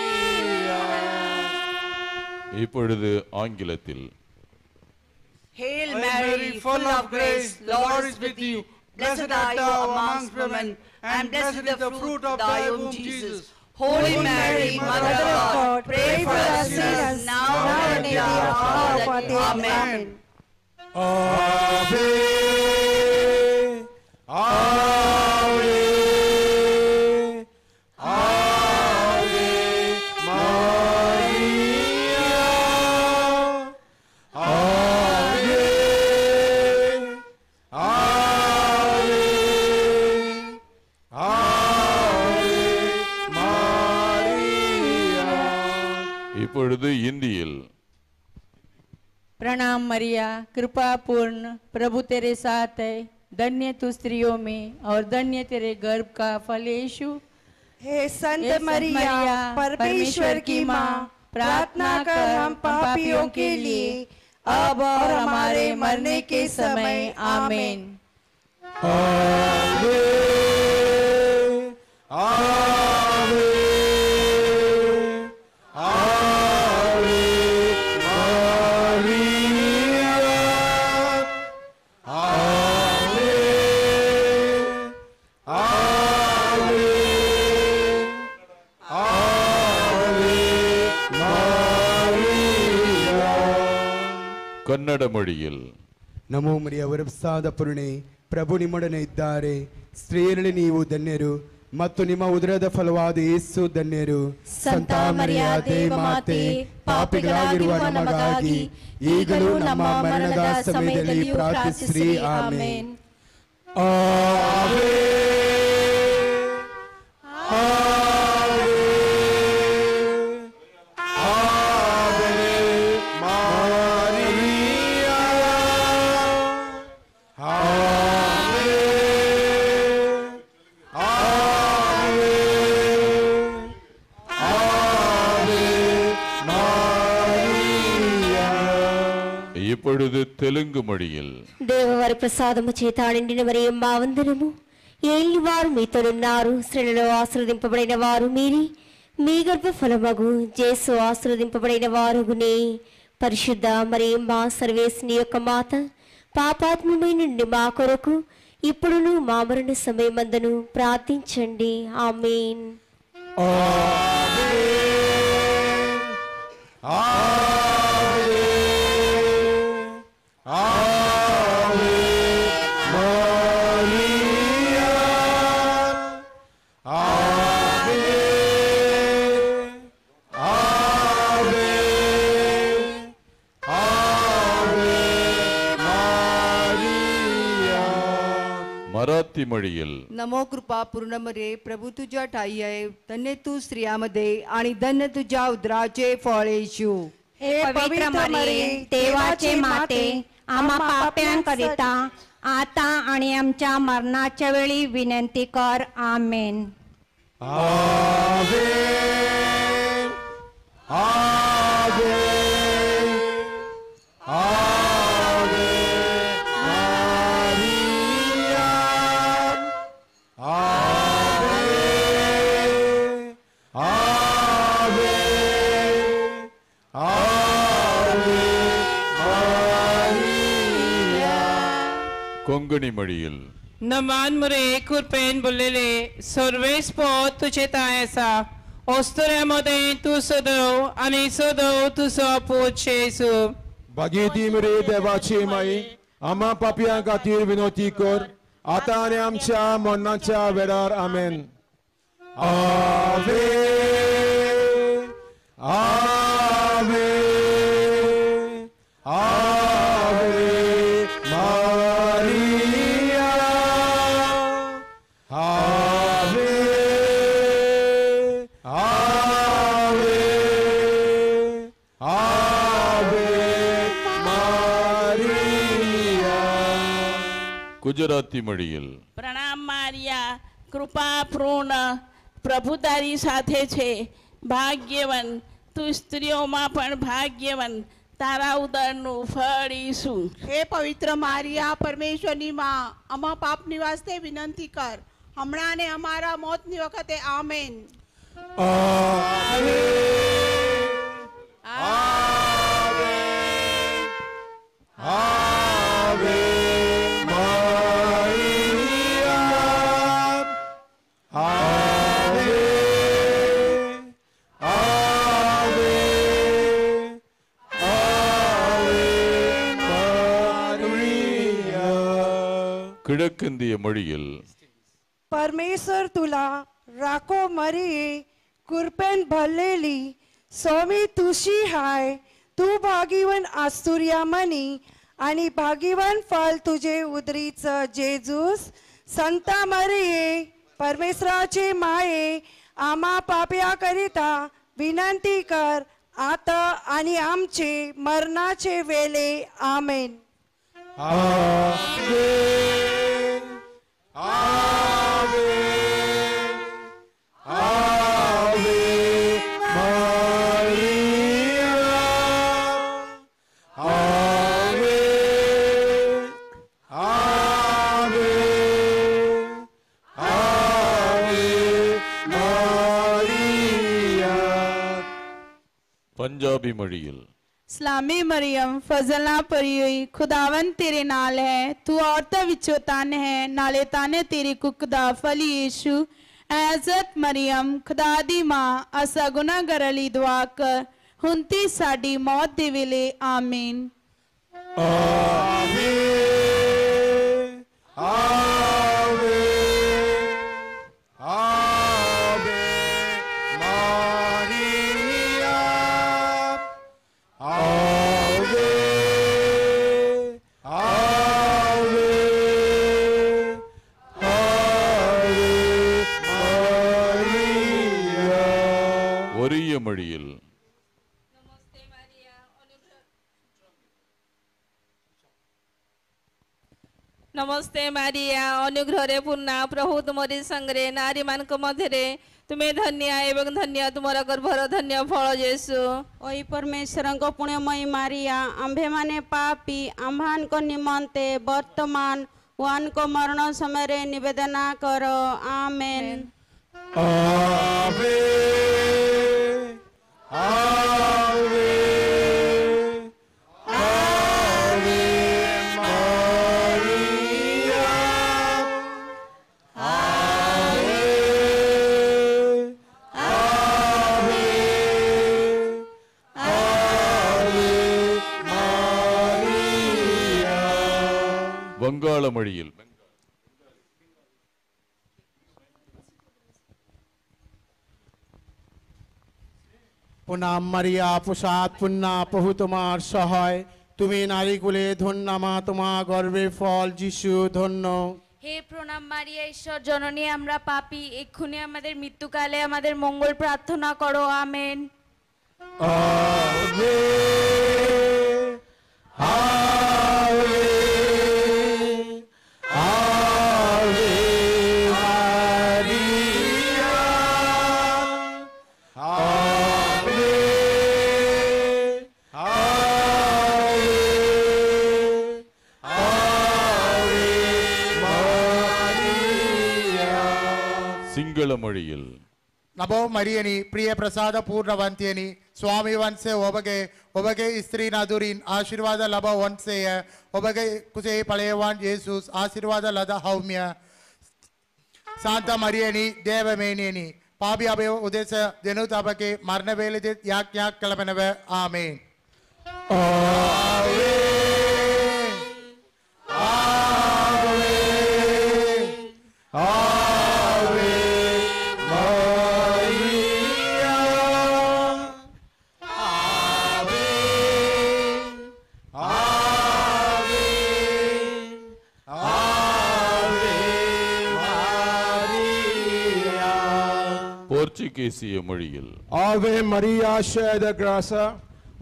[SPEAKER 13] இப்பொழுது ஆங்கிலத்தில்.
[SPEAKER 15] Hail Mary, full of grace, Lord is with you. Blessed art thou amongst women, and blessed is the fruit of thy womb, Jesus. Holy Mary, Mother of God, pray for us sinners, now and at the hour of our death. Amen.
[SPEAKER 3] Ave, Ave, Ave Maria, Ave, Ave, Ave Maria.
[SPEAKER 13] இப்பொழுது இந்தியில்.
[SPEAKER 2] प्रणाम मरिया, कृपा पूर्ण, प्रभु तेरे साथ है। धन्य तू स्त्रियों में और धन्य तेरे गर्भ का फल यीशु।
[SPEAKER 8] हे संत मरिया, परमेश्वर की माँ, प्रार्थना कर हम पापियों के लिए अब और हमारे मरने के समय। आमीन।
[SPEAKER 3] Ave, Ave, Ave Maria, Ave, Ave, Ave Maria.
[SPEAKER 13] Kannada மொழியில்.
[SPEAKER 16] ನಮೋ ಮರಿಯ ವರಪ್ರಸಾದ ಪೂರ್ಣೆ, ಪ್ರಭು ನಿಮ್ಮೊಡನೆ ಇದ್ದಾರೆ. ಸ್ತ್ರೀಯರಲ್ಲಿ ನೀವು ಧನ್ಯರು ಮತ್ತು ನಿಮ್ಮ ಉದರದ ಫಲವಾದ ಯೇಸು ಧನ್ಯರು.
[SPEAKER 9] ಸಂತ ಮರಿಯ ದೇವಮಾತೆ, ಪಾಪಿಗಳಾಗಿರುವ ನಮಗಾಗಿ ಈಗಲೂ ನಮ್ಮ ಮರಣದ ಸಮಯದಲ್ಲಿ ಪ್ರಾರ್ಥಿಸಿರಿ. ಆಮೇನ್.
[SPEAKER 3] Ave, Ave, Ave Maria, Ave, Ave, Ave Maria.
[SPEAKER 13] இப்பொழுது தெலுங்கு மொழியில்.
[SPEAKER 17] దేవవారి ప్రసాదము చేత నిండిన మరియమ్మ వందనము. ఏలివారు మీతోనున్నారు. స్త్రీలలో ఆశీర్వదింపబడిన వారు మీరే, మీ గర్భఫలమగు జేసు ఆశీర్వదింపబడిన వారుగునే. పరిశుద్ధ మరియమ్మ సర్వేశ్వని యొక్క మాత, పాపాత్మమైన నుండి మా కొరకు ఇప్పుడును మా మరణ సమయమందును ప్రార్థించండి. ఆమేన్.
[SPEAKER 3] Ave, Ave, Ave Maria, Ave, Ave, Ave Maria.
[SPEAKER 13] Marathi மொழியில்.
[SPEAKER 18] नमो कृपा पूर्ण मरिये, प्रभु तुझ्या ठाई आहे. धन्य तू स्त्रियामध्ये आणि धन्य तुझ्या उदराचे फळ येशू.
[SPEAKER 14] हे पवित्र मरिये, देवाचे माते, आम्हा पाप्यांकरिता आता आणि आमच्या मरणाच्या वेळी विनंती कर. आमेन.
[SPEAKER 3] Ave, Ave, Ave Maria, Ave, Ave, Ave Maria.
[SPEAKER 13] Konkani மொழியில்.
[SPEAKER 2] नमान मुरे कृपेन बोललेले सर्वेस पोत तुझे ताय आसा. ओस्तुऱ्या मदें तूं सदव आनी सदव तुजो पूत जेजू.
[SPEAKER 3] भागीती मरे देवाची माई, आम्हा पापयां खातीर विनोती कर,
[SPEAKER 4] आतां आनी आमच्या मरणाच्या वेळार आमेन. आवे आवे आवे मारिया, आवे आवे आवे मारिया.
[SPEAKER 13] குஜராத்தி மொழியில்
[SPEAKER 2] પ્રણામ મારિયા, કૃપા પૂર્ણ, પ્રભુ તારી સાથે છે, ભાગ્યવન તું સ્ત્રીઓમાં પણ ભાગ્યવન, તારા ઉદરનું ફળ ઈસુ.
[SPEAKER 19] હે પવિત્ર મારિયા, પરમેશ્વરની માં, અમા પાપની વાસ્તે વિનંતી કર, હમણાં ને અમારા મોતની વખતે. આમેન.
[SPEAKER 4] આવે આવે આવે મારિયા, આવે આવે આવે મારિયા.
[SPEAKER 13] கிழக்கிந்திய மொழியில்
[SPEAKER 8] परमेश्वर तुला राखो मरिये, कृपेन भरलेली, स्वामी तुशी हाय, तू भागीवन आस्तुर्या मनी आणि भागीवन फल तुझे उदरीच जेजूस. संता मरिये, परमेश्वराचे माये, आम्हा पाप्या करिता विनंती कर, आता आणि आमचे मरणाचे वेले. आमेन.
[SPEAKER 4] आवे आवे आवे मारिया, आवे आवे आवे मारिया.
[SPEAKER 13] பஞ்சாபி மொழியில்
[SPEAKER 2] ਸਲਾਮੀ ਮਰੀਮ, ਫਜ਼ਲਾਂ ਭਰੀ ਹੋਈ, ਖੁਦਾਵੰਦ ਤੇਰੇ ਨਾਲ ਹੈ, ਤੂੰ ਔਰਤਾਂ ਵਿੱਚੋਂ ਧੰਨ ਹੈ, ਨਾਲੇ ਧੰਨ ਹੈ ਤੇਰੀ ਕੁੱਖ ਦਾ ਫਲ ਯੀਸ਼ੂ। ਹਜ਼ਰਤ ਮਰੀਮ, ਖੁਦਾ ਦੀ ਮਾਂ, ਅਸਾਂ ਗੁਨਾਹਗਾਰਾਂ ਲਈ ਦੁਆ ਕਰ, ਹੁਣ ਤੇ ਸਾਡੀ ਮੌਤ ਦੇ ਵੇਲੇ। ਆਮੀਨ।
[SPEAKER 4] ਆਵੇ ਆਵੇ ਆਵੇ ਮਾਰੀਆ, ਆਵੇ ਆਵੇ ਆਵੇ ਮਾਰੀਆ.
[SPEAKER 13] ஒரிய மொழியில்
[SPEAKER 2] नमस्ते मारिया, अनुग्रह पूर्णा, प्रभु तुमरी संगरे, नारी मानक मध्यरे तुमे धन्य एवं धन्य तुमर गर्भर धन्य फल येसु।
[SPEAKER 7] ओई परमेश्वरଙ୍କ पुण्यमयी मारिया, आम्भेमाने पापी, आम्भानଙ୍କ निमन्ते वर्तमान उहानको मरण समयरे निवेदना कर। आमेन।
[SPEAKER 4] आवे आवे आवे मारिया, आवे आवे आवे मारिया.
[SPEAKER 13] வங்காள மொழியில்
[SPEAKER 9] প্রণাম মারিয়া, প্রসাদ পুণ্যা, প্রভু তোমার সহায়, তুমি নারীকুলে ধন্যা মা, তোমার গর্ভের ফল যিশু ধন্য।
[SPEAKER 20] হে প্রণাম মারিয়া, ঈশ্বর জননী, আমরা পাপী, এক্ষুনি আমাদের মৃত্যুকালে আমাদের মঙ্গল প্রার্থনা করো। আমেন।
[SPEAKER 4] আবে আবে আবে মারিয়া, আবে আবে আবে মারিয়া.
[SPEAKER 13] சிங்கள மொழியில்
[SPEAKER 21] ನಮೋ ಮರಿಯನಿ, ಪ್ರಿಯ ಪ್ರಸಾದ ಪೂರ್ಣವಂತಿಯನಿ, ಸ್ವಾಮಿ ವನ್ಸೆ ಒಬಗೆ ಒಬಗೆ ಸ್ತ್ರೀ ನದುರಿನ್ ಆಶೀರ್ವಾದ ಲಭ ವನ್ಸೆಯ ಒಬಗೆ ಕುಸೆ ಪಳೆಯವಾನ್ ಯೇಸುಸ್ ಆಶೀರ್ವಾದ ಲದ ಹೌಮ್ಯ. ಶಾಂತ ಮರಿಯನಿ, ದೇವಮೇನಿಯನಿ, ಪಾಪಿ ಅಭಯ ಉದ್ದೇಶ ಜನುತಾಪಕ್ಕೆ ಮರಣವೇಳಿದೆ ಯಾಕ್ ಯಾಕ್ ಕೆಳಮನವ. ಆಮೇನ್.
[SPEAKER 4] ಆವೆ ಆವೆ
[SPEAKER 13] போர்ச்சுகீசிய மொழியில்.
[SPEAKER 3] Ave Maria, cheia de graça,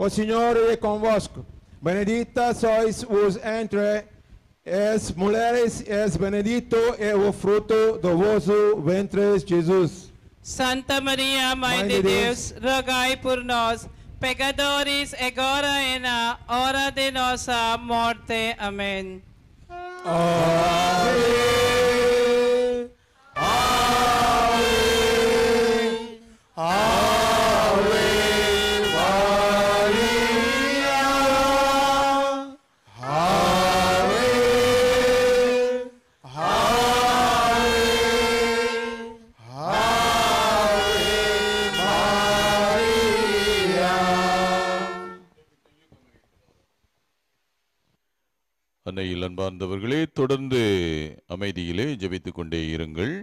[SPEAKER 3] o Senhor é convosco. Benedita sois vos entre as mulheres, e benedito é o fruto do vosso ventre, Jesus.
[SPEAKER 1] Santa Maria, Mãe de Deus, rogai por nós, pecadores, agora e na hora de nossa morte. Amém.
[SPEAKER 3] Ave, Ave, Ave Maria, Ave, Ave, Ave Maria.
[SPEAKER 13] அன்னையில் அன்பார்ந்தவர்களே, தொடர்ந்து அமைதியிலே ஜெபித்துக் கொண்டே இருங்கள்.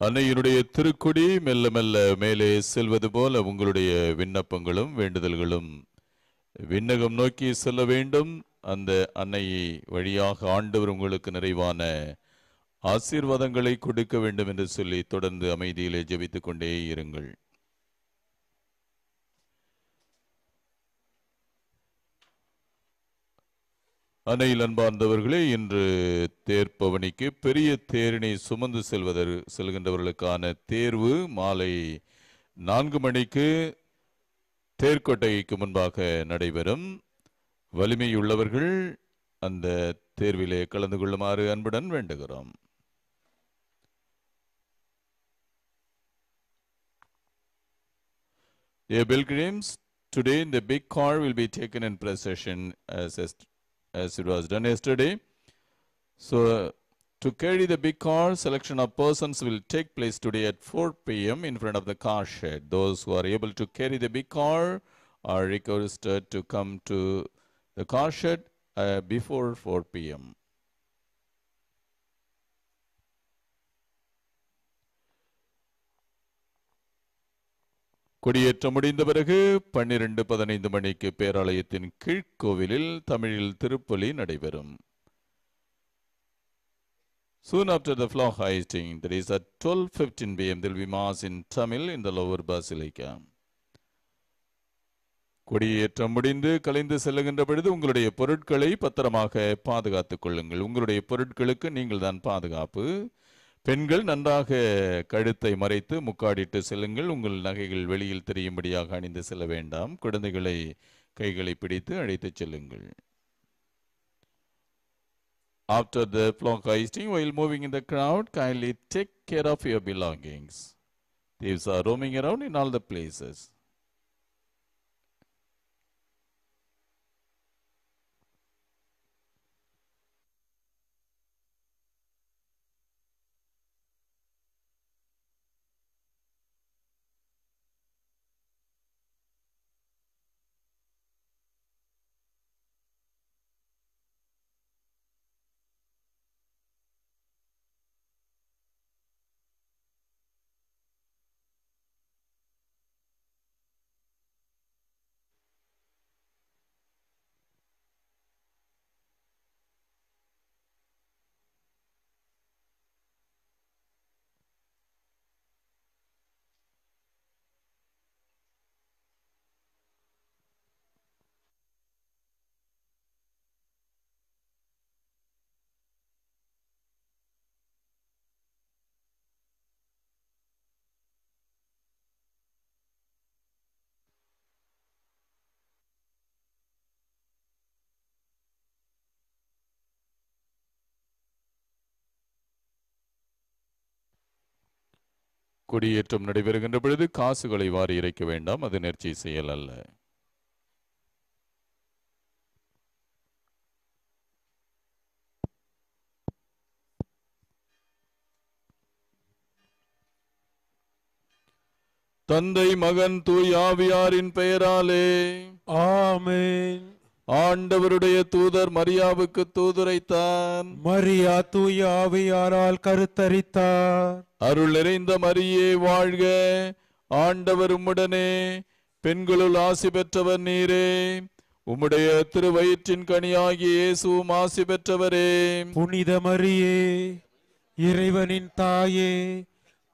[SPEAKER 13] அன்னையினுடைய திருக்கொடி மெல்ல மெல்ல மேலே செல்வது போல உங்களுடைய விண்ணப்பங்களும் வேண்டுதல்களும் விண்ணகம் நோக்கி செல்ல வேண்டும். அந்த அன்னை வழியாக ஆண்டவர் உங்களுக்கு நிறைவான ஆசீர்வாதங்களை கொடுக்க வேண்டும் என்று சொல்லி தொடர்ந்து அமைதியிலே ஜெபித்துக் கொண்டே இருங்கள். அன்னையில் அன்பார்ந்தவர்களே, இன்று தேர்ப்பவனிக்கு பெரிய தேரினை சுமந்து செல்கின்றவர்களுக்கான தேர்வு மாலை 4 மணிக்கு தேர்க்கோட்டைக்கு முன்பாக நடைபெறும். வலிமையுள்ளவர்கள் அந்த தேர்விலே கலந்து கொள்ளுமாறு அன்புடன் வேண்டுகிறோம். Dear pilgrims, today the big car will be taken in procession as it was done yesterday. So to carry the big car, selection of persons will take place today at 4 p.m. in front of the car shed. Those who are able to carry the big car are requested to come to the car shed before 4 p.m. கொடியேற்றம் முடிந்த பிறகு 12:15 மணிக்கு பேராலயத்தின் கீழ்க்கோவிலில் தமிழில் திருப்பலி நடைபெறும். Soon after the flag hoisting, there is at 12:15 p.m. there will be mass in Tamil in the lower basilica. கொடியேற்றம் முடிந்து கலைந்து செல்லுகின்ற பொழுது உங்களுடைய பொருட்களை பத்திரமாக பாதுகாத்துக் கொள்ளுங்கள். உங்களுடைய பொருட்களுக்கு நீங்கள் தான் பாதுகாப்பு. பெண்கள் நன்றாக கழுத்தை மறைத்து முக்காடிட்டு செல்லுங்கள். உங்கள் நகைகள் வெளியில் தெரியும்படியாக அணிந்து செல்ல வேண்டாம். குழந்தைகளை கைகளை பிடித்து அழைத்துச் செல்லுங்கள். After the flag hoisting, while moving in the crowd, kindly take care of your belongings. Thieves are roaming around in all the places. கொடியேற்றம் நடைபெறுகின்ற பொழுது காசுகளை வாரி இறைக்க வேண்டாம். அது நேர்ச்சி செயல் அல்ல. தந்தை, மகன், தூய ஆவியாரின் பெயராலே
[SPEAKER 22] ஆமென்.
[SPEAKER 13] ஆண்டவருடைய தூதர் மரியாவுக்கு தூதுரைத்தான்.
[SPEAKER 22] மரியா தூய ஆவியாரால் கருத்தரித்தார்.
[SPEAKER 13] அருள் நிறைந்த மரியே வாழ்க, ஆண்டவர் உம்முடனே, பெண்களுள் ஆசி பெற்றவர் நீரே, உம்முடைய திருவயிற்றின் கனியாகிய இயேசுவும் ஆசி பெற்றவரே.
[SPEAKER 22] புனித மரியே, இறைவனின் தாயே,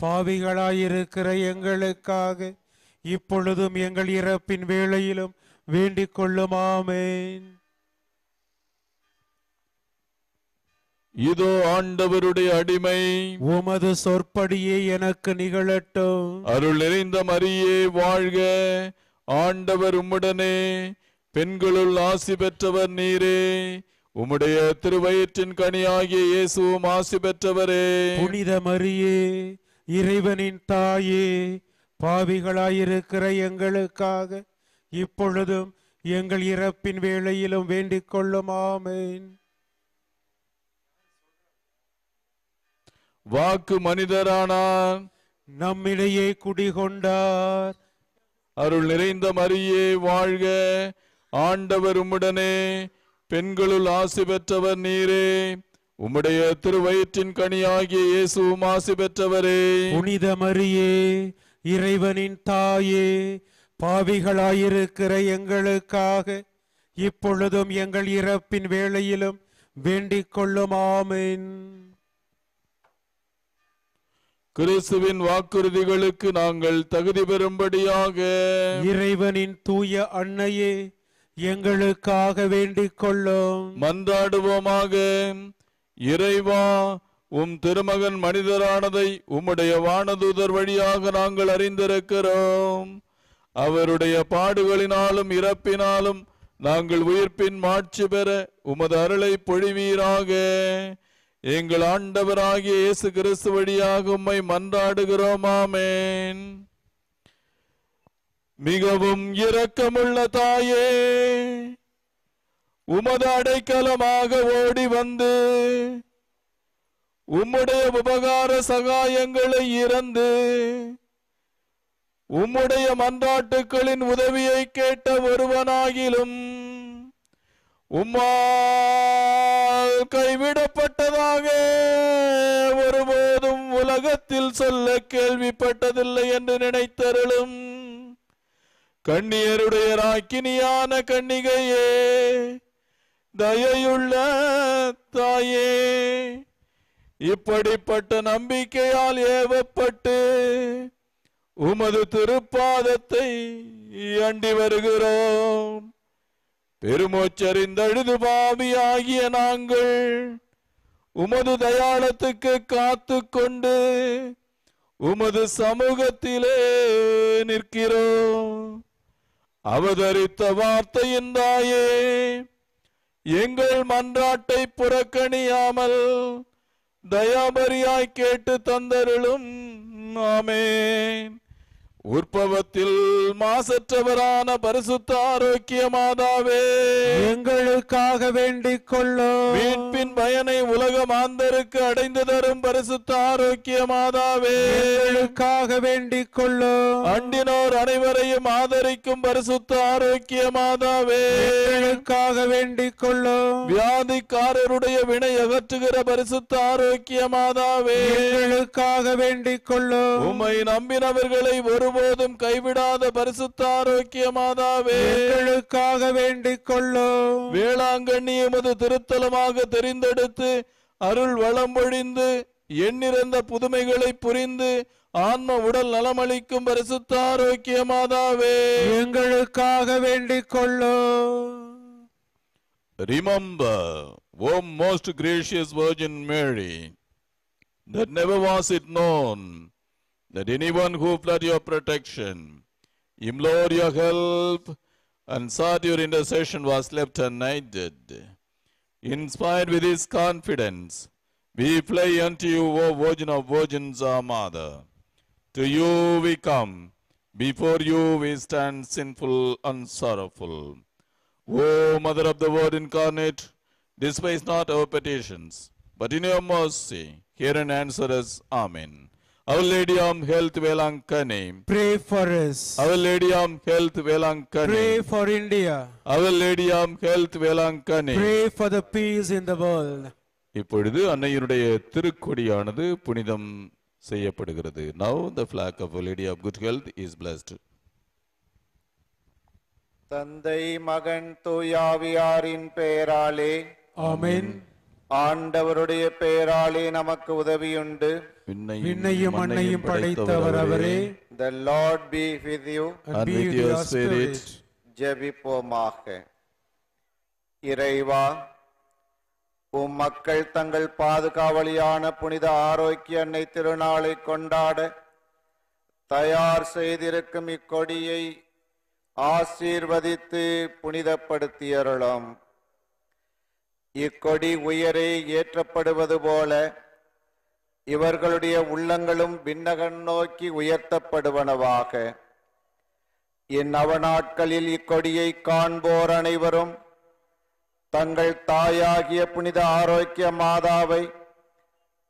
[SPEAKER 22] பாவிகளாயிருக்கிற எங்களுக்காக இப்பொழுதும் எங்கள் இறப்பின் வேளையிலும் வேண்டிக் கொள்ளும். ஆமென்.
[SPEAKER 13] இதோ ஆண்டவருடைய அடிமை,
[SPEAKER 22] உமது சொற்படியே எனக்கு நிகழட்டும்.
[SPEAKER 13] அருள் நிறைந்த மரியே வாழ்க, ஆண்டவர் உம்முடனே, பெண்களுள் ஆசி பெற்றவர் நீரே, உம்முடைய திருவயிற்றின் கனியாகிய இயேசுவும் ஆசி பெற்றவரே.
[SPEAKER 22] புனித மரியே, இறைவனின் தாயே, பாவிகளாயிருக்கிற எங்களுக்காக இப்பொழுதும் எங்கள் இறப்பின் வேளையிலும் வேண்டிக் கொள்ளும். ஆமென்.
[SPEAKER 13] வாக்கு மனிதரானார்,
[SPEAKER 22] நம்மிடையே குடிகொண்டார்.
[SPEAKER 13] அருள் நிறைந்த மரியே வாழ்க, ஆண்டவர் உம்முடனே, பெண்களுள் ஆசி பெற்றவர் நீரே, உம்முடைய திருவயிற்றின் கனியாகிய இயேசுவும் ஆசி பெற்றவரே.
[SPEAKER 22] புனித மரியே, இறைவனின் தாயே, பாவிகளாயிருக்கிற எங்களுக்காக இப்பொழுதும் எங்கள் இறப்பின் வேளையிலும் வேண்டிக் கொள்ளும். ஆமென்.
[SPEAKER 13] கிறிஸ்துவின் வாக்குறுதிகளுக்கு நாங்கள் தகுதி பெறும்படியாக
[SPEAKER 22] இறைவனின் தூய அன்னையே எங்களுக்காக வேண்டிக் கொள்ளும்.
[SPEAKER 13] மன்றாடுவோமாக. இறைவா, உம் திருமகன் மனிதரானதை உம்முடைய வானதூதர் வழியாக நாங்கள் அறிந்திருக்கிறோம். அவருடைய பாடுகளினாலும் இறப்பினாலும் நாங்கள் உயிர்ப்பின் மாட்சி பெற உமது அருளை பொழிவீராக. எங்கள் ஆண்டவராகிய இயேசு கிறிஸ்து வழியாக உம்மை மன்றாடுகிறோம். ஆமென். மிகவும் இரக்கமுள்ள தாயே, உமது அடைக்கலமாக ஓடி வந்து உம்முடைய உபகார சகாயங்களை இறந்து உம்முடைய மன்றாட்டுக்களின் உதவியை கேட்ட ஒருவனாகிலும் உம்மால் கைவிடப்பட்டதாக ஒருபோதும் உலகத்தில் சொல்ல கேள்விப்பட்டதில்லை என்று நினைத்தருளும். கண்ணியருடைய ராக்கினியான கன்னிகையே, தயையுள்ள தாயே, இப்படிப்பட்ட நம்பிக்கையால் ஏவப்பட்டு உமது திருப்பாதத்தை அண்டி வருகிறோம். பெருமூச்சறிந்தழுது பாவியாகிய நாங்கள் உமது தயாளத்துக்கு காத்து கொண்டு உமது சமூகத்திலே நிற்கிறோம். அவதரித்த வார்த்தையின் தாயே, எங்கள் மன்றாட்டை புறக்கணியாமல் தயாபரியாய் கேட்டு தந்தருளும். ஆமென். உற்பவத்தில் மாசற்றவரான பரிசுத்த ஆரோக்கிய மாதாவே,
[SPEAKER 22] எங்களுக்காக வேண்டிக் கொள்ளும்.
[SPEAKER 13] மீட்பின் பயனை உலக மாந்தருக்கு அடைந்து தரும் பரிசுத்த ஆரோக்கிய மாதாவே,
[SPEAKER 22] எங்களுக்காக வேண்டிக் கொள்ளும்.
[SPEAKER 13] அண்டினோர் அனைவரையும் ஆதரிக்கும் பரிசுத்த ஆரோக்கிய மாதாவே,
[SPEAKER 22] எங்களுக்காக வேண்டிக் கொள்ளும்.
[SPEAKER 13] வியாதிக்காரருடைய வினை அகற்றுகிற பரிசுத்த ஆரோக்கிய மாதாவே,
[SPEAKER 22] எங்களுக்காக வேண்டிக் கொள்ளும்.
[SPEAKER 13] உம்மை நம்பினவர்களை ஒருபோதும் கைவிடாத பரிசுத்த ஆரோக்கிய மாதாவே,
[SPEAKER 22] எங்களுக்காக வேண்டிக் கொள்ளும்.
[SPEAKER 13] வேளாங்கண்ணி எமது திருத்தலமாக தெரிந்தெடுத்து அருள் வளம் பொழிந்து எண்ணிறந்த புதுமைகளை புரிந்து ஆன்ம உடல் நலமளிக்கும் பரிசுத்த ஆரோக்கிய மாதாவே,
[SPEAKER 22] எங்களுக்காக வேண்டிக் கொள்ளும்.
[SPEAKER 13] Remember, O most gracious Virgin Mary, that never was it known that anyone who fled your protection, implored your help, and sought your intercession was left unaided. Inspired with this confidence, we fly unto you, O Virgin of Virgins, our Mother. To you we come, before you we stand sinful and sorrowful. O Mother of the Word incarnate, despise not our petitions, but in your mercy hear and answer us. Amen. Our Lady of Health, Velankani,
[SPEAKER 22] pray for us.
[SPEAKER 13] Our Lady of Health, Velankani,
[SPEAKER 22] pray for India.
[SPEAKER 13] Our Lady of Health, Velankani,
[SPEAKER 22] pray for the peace in the world.
[SPEAKER 13] இப்பொழுது அன்னையினுடைய திருக்கொடியானது புனிதம் செய்யப்படுகிறது. Now the flag of Our Lady of Good Health is blessed.
[SPEAKER 4] தந்தை, மகன், தூயாவியாரின் பெயராலே
[SPEAKER 22] ஆமென்.
[SPEAKER 10] ஆண்டவருடைய பெயராலே நமக்கு உதவியுண்டு.
[SPEAKER 22] விண்ணையும் மண்ணையும் படைத்தவர் அவரே.
[SPEAKER 10] The Lord be with you.
[SPEAKER 13] And with your spirit.
[SPEAKER 10] ஜெபிப்போமாக. இறைவா, உம் மக்கள் தங்கள் பாதுகாவலியான புனித ஆரோக்கிய அன்னை திருநாளை கொண்டாட தயார் செய்திருக்கும் இக்கொடியை ஆசீர்வதித்து புனிதப்படுத்தியருளும். இக்கொடி உயரே ஏற்றப்படுவது போல இவர்களுடைய உள்ளங்களும் விண்ணகன் நோக்கி உயர்த்தப்படுவனவாக. இந்நவநாட்களில் இக்கொடியை காண்போர் அனைவரும் தங்கள் தாயாகிய புனித ஆரோக்கிய மாதாவை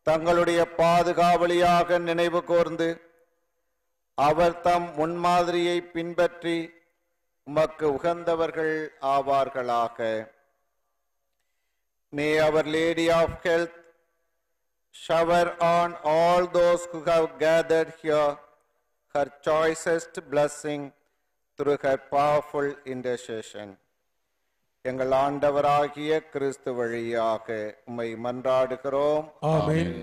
[SPEAKER 10] தங்களுடைய பாதுகாவலியாக நினைவு கூர்ந்து அவர் தம் முன்மாதிரியை பின்பற்றி உமக்கு உகந்தவர்கள் ஆவார்களாக. May Our Lady of Health shower on all those who have gathered here her choicest blessing through her powerful intercession. எங்கள் ஆண்டவராகிய கிறிஸ்து வழியாக உம்மை மன்றாடுகிறோம்.
[SPEAKER 22] ஆமென்.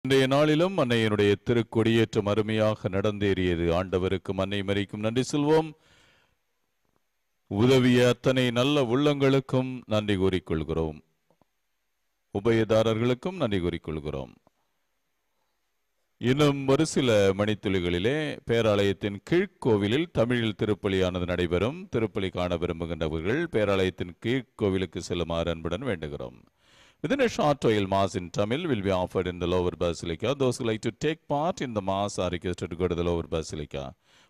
[SPEAKER 13] இன்றைய நாளிலும் அன்னையினுடைய திருக்கொடியேற்றம் அருமையாக நடந்தேறியது. ஆண்டவருக்கும் அன்னை மரிக்கும் நன்றி சொல்வோம். உதவிய அத்தனை நல்ல உள்ளங்களுக்கும் நன்றி கூறிக்கொள்கிறோம். உபயதாரர்களுக்கும் நன்றி கூறிக்கொள்கிறோம். இன்னும் ஒரு சில மணித்துளிகளிலே பேராலயத்தின் கீழ்கோவிலில் தமிழில் திருப்பலியானது நடைபெறும். திருப்பலி காண விரும்புகின்றவர்கள் பேராலயத்தின் கீழ்கோவிலுக்கு செல்லுமாறு அன்புடன் வேண்டுகிறோம். Within a short while, Mass in Tamil will be offered in the lower basilica. Those who like to take part in the Mass are requested to go to the lower basilica.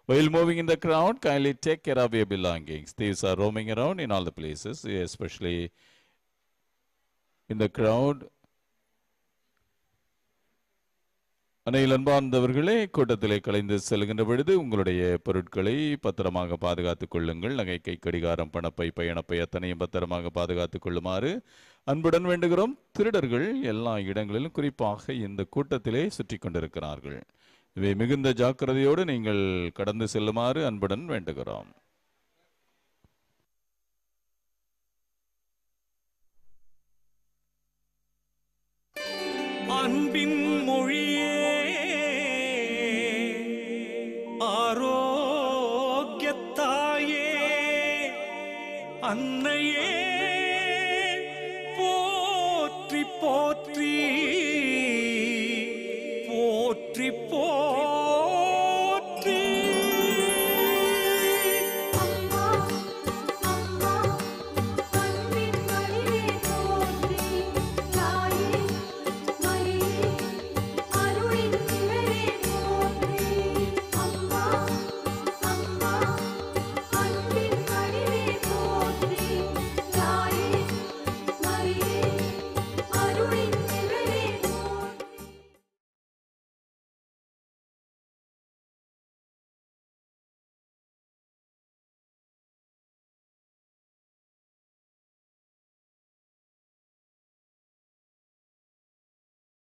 [SPEAKER 13] While moving in the crowd, kindly take care of your belongings. Thieves are roaming around in all the places, especially in the crowd. அன்னையில் அன்பார்ந்தவர்களே, கூட்டத்திலே கலைந்து செல்கின்ற பொழுது உங்களுடைய பொருட்களை பத்திரமாக பாதுகாத்துக் கொள்ளுங்கள். நகை, கை கடிகாரம், பணப்பை, பயணப்பை அத்தனையும் பத்திரமாக பாதுகாத்துக் கொள்ளுமாறு அன்புடன் வேண்டுகிறோம். திருடர்கள் எல்லா இடங்களிலும், குறிப்பாக இந்த கூட்டத்திலே சுற்றி கொண்டிருக்கிறார்கள். இவை மிகுந்த ஜாக்கிரதையோடு நீங்கள் கடந்து செல்லுமாறு அன்புடன் வேண்டுகிறோம்.
[SPEAKER 11] அன்பின் மொழியே ஆரோக்கியத்தாயே அன்னையே போற்றி போற்றி போற்றி போற்றி.
[SPEAKER 12] அன்பின் மடிவே போற்றி.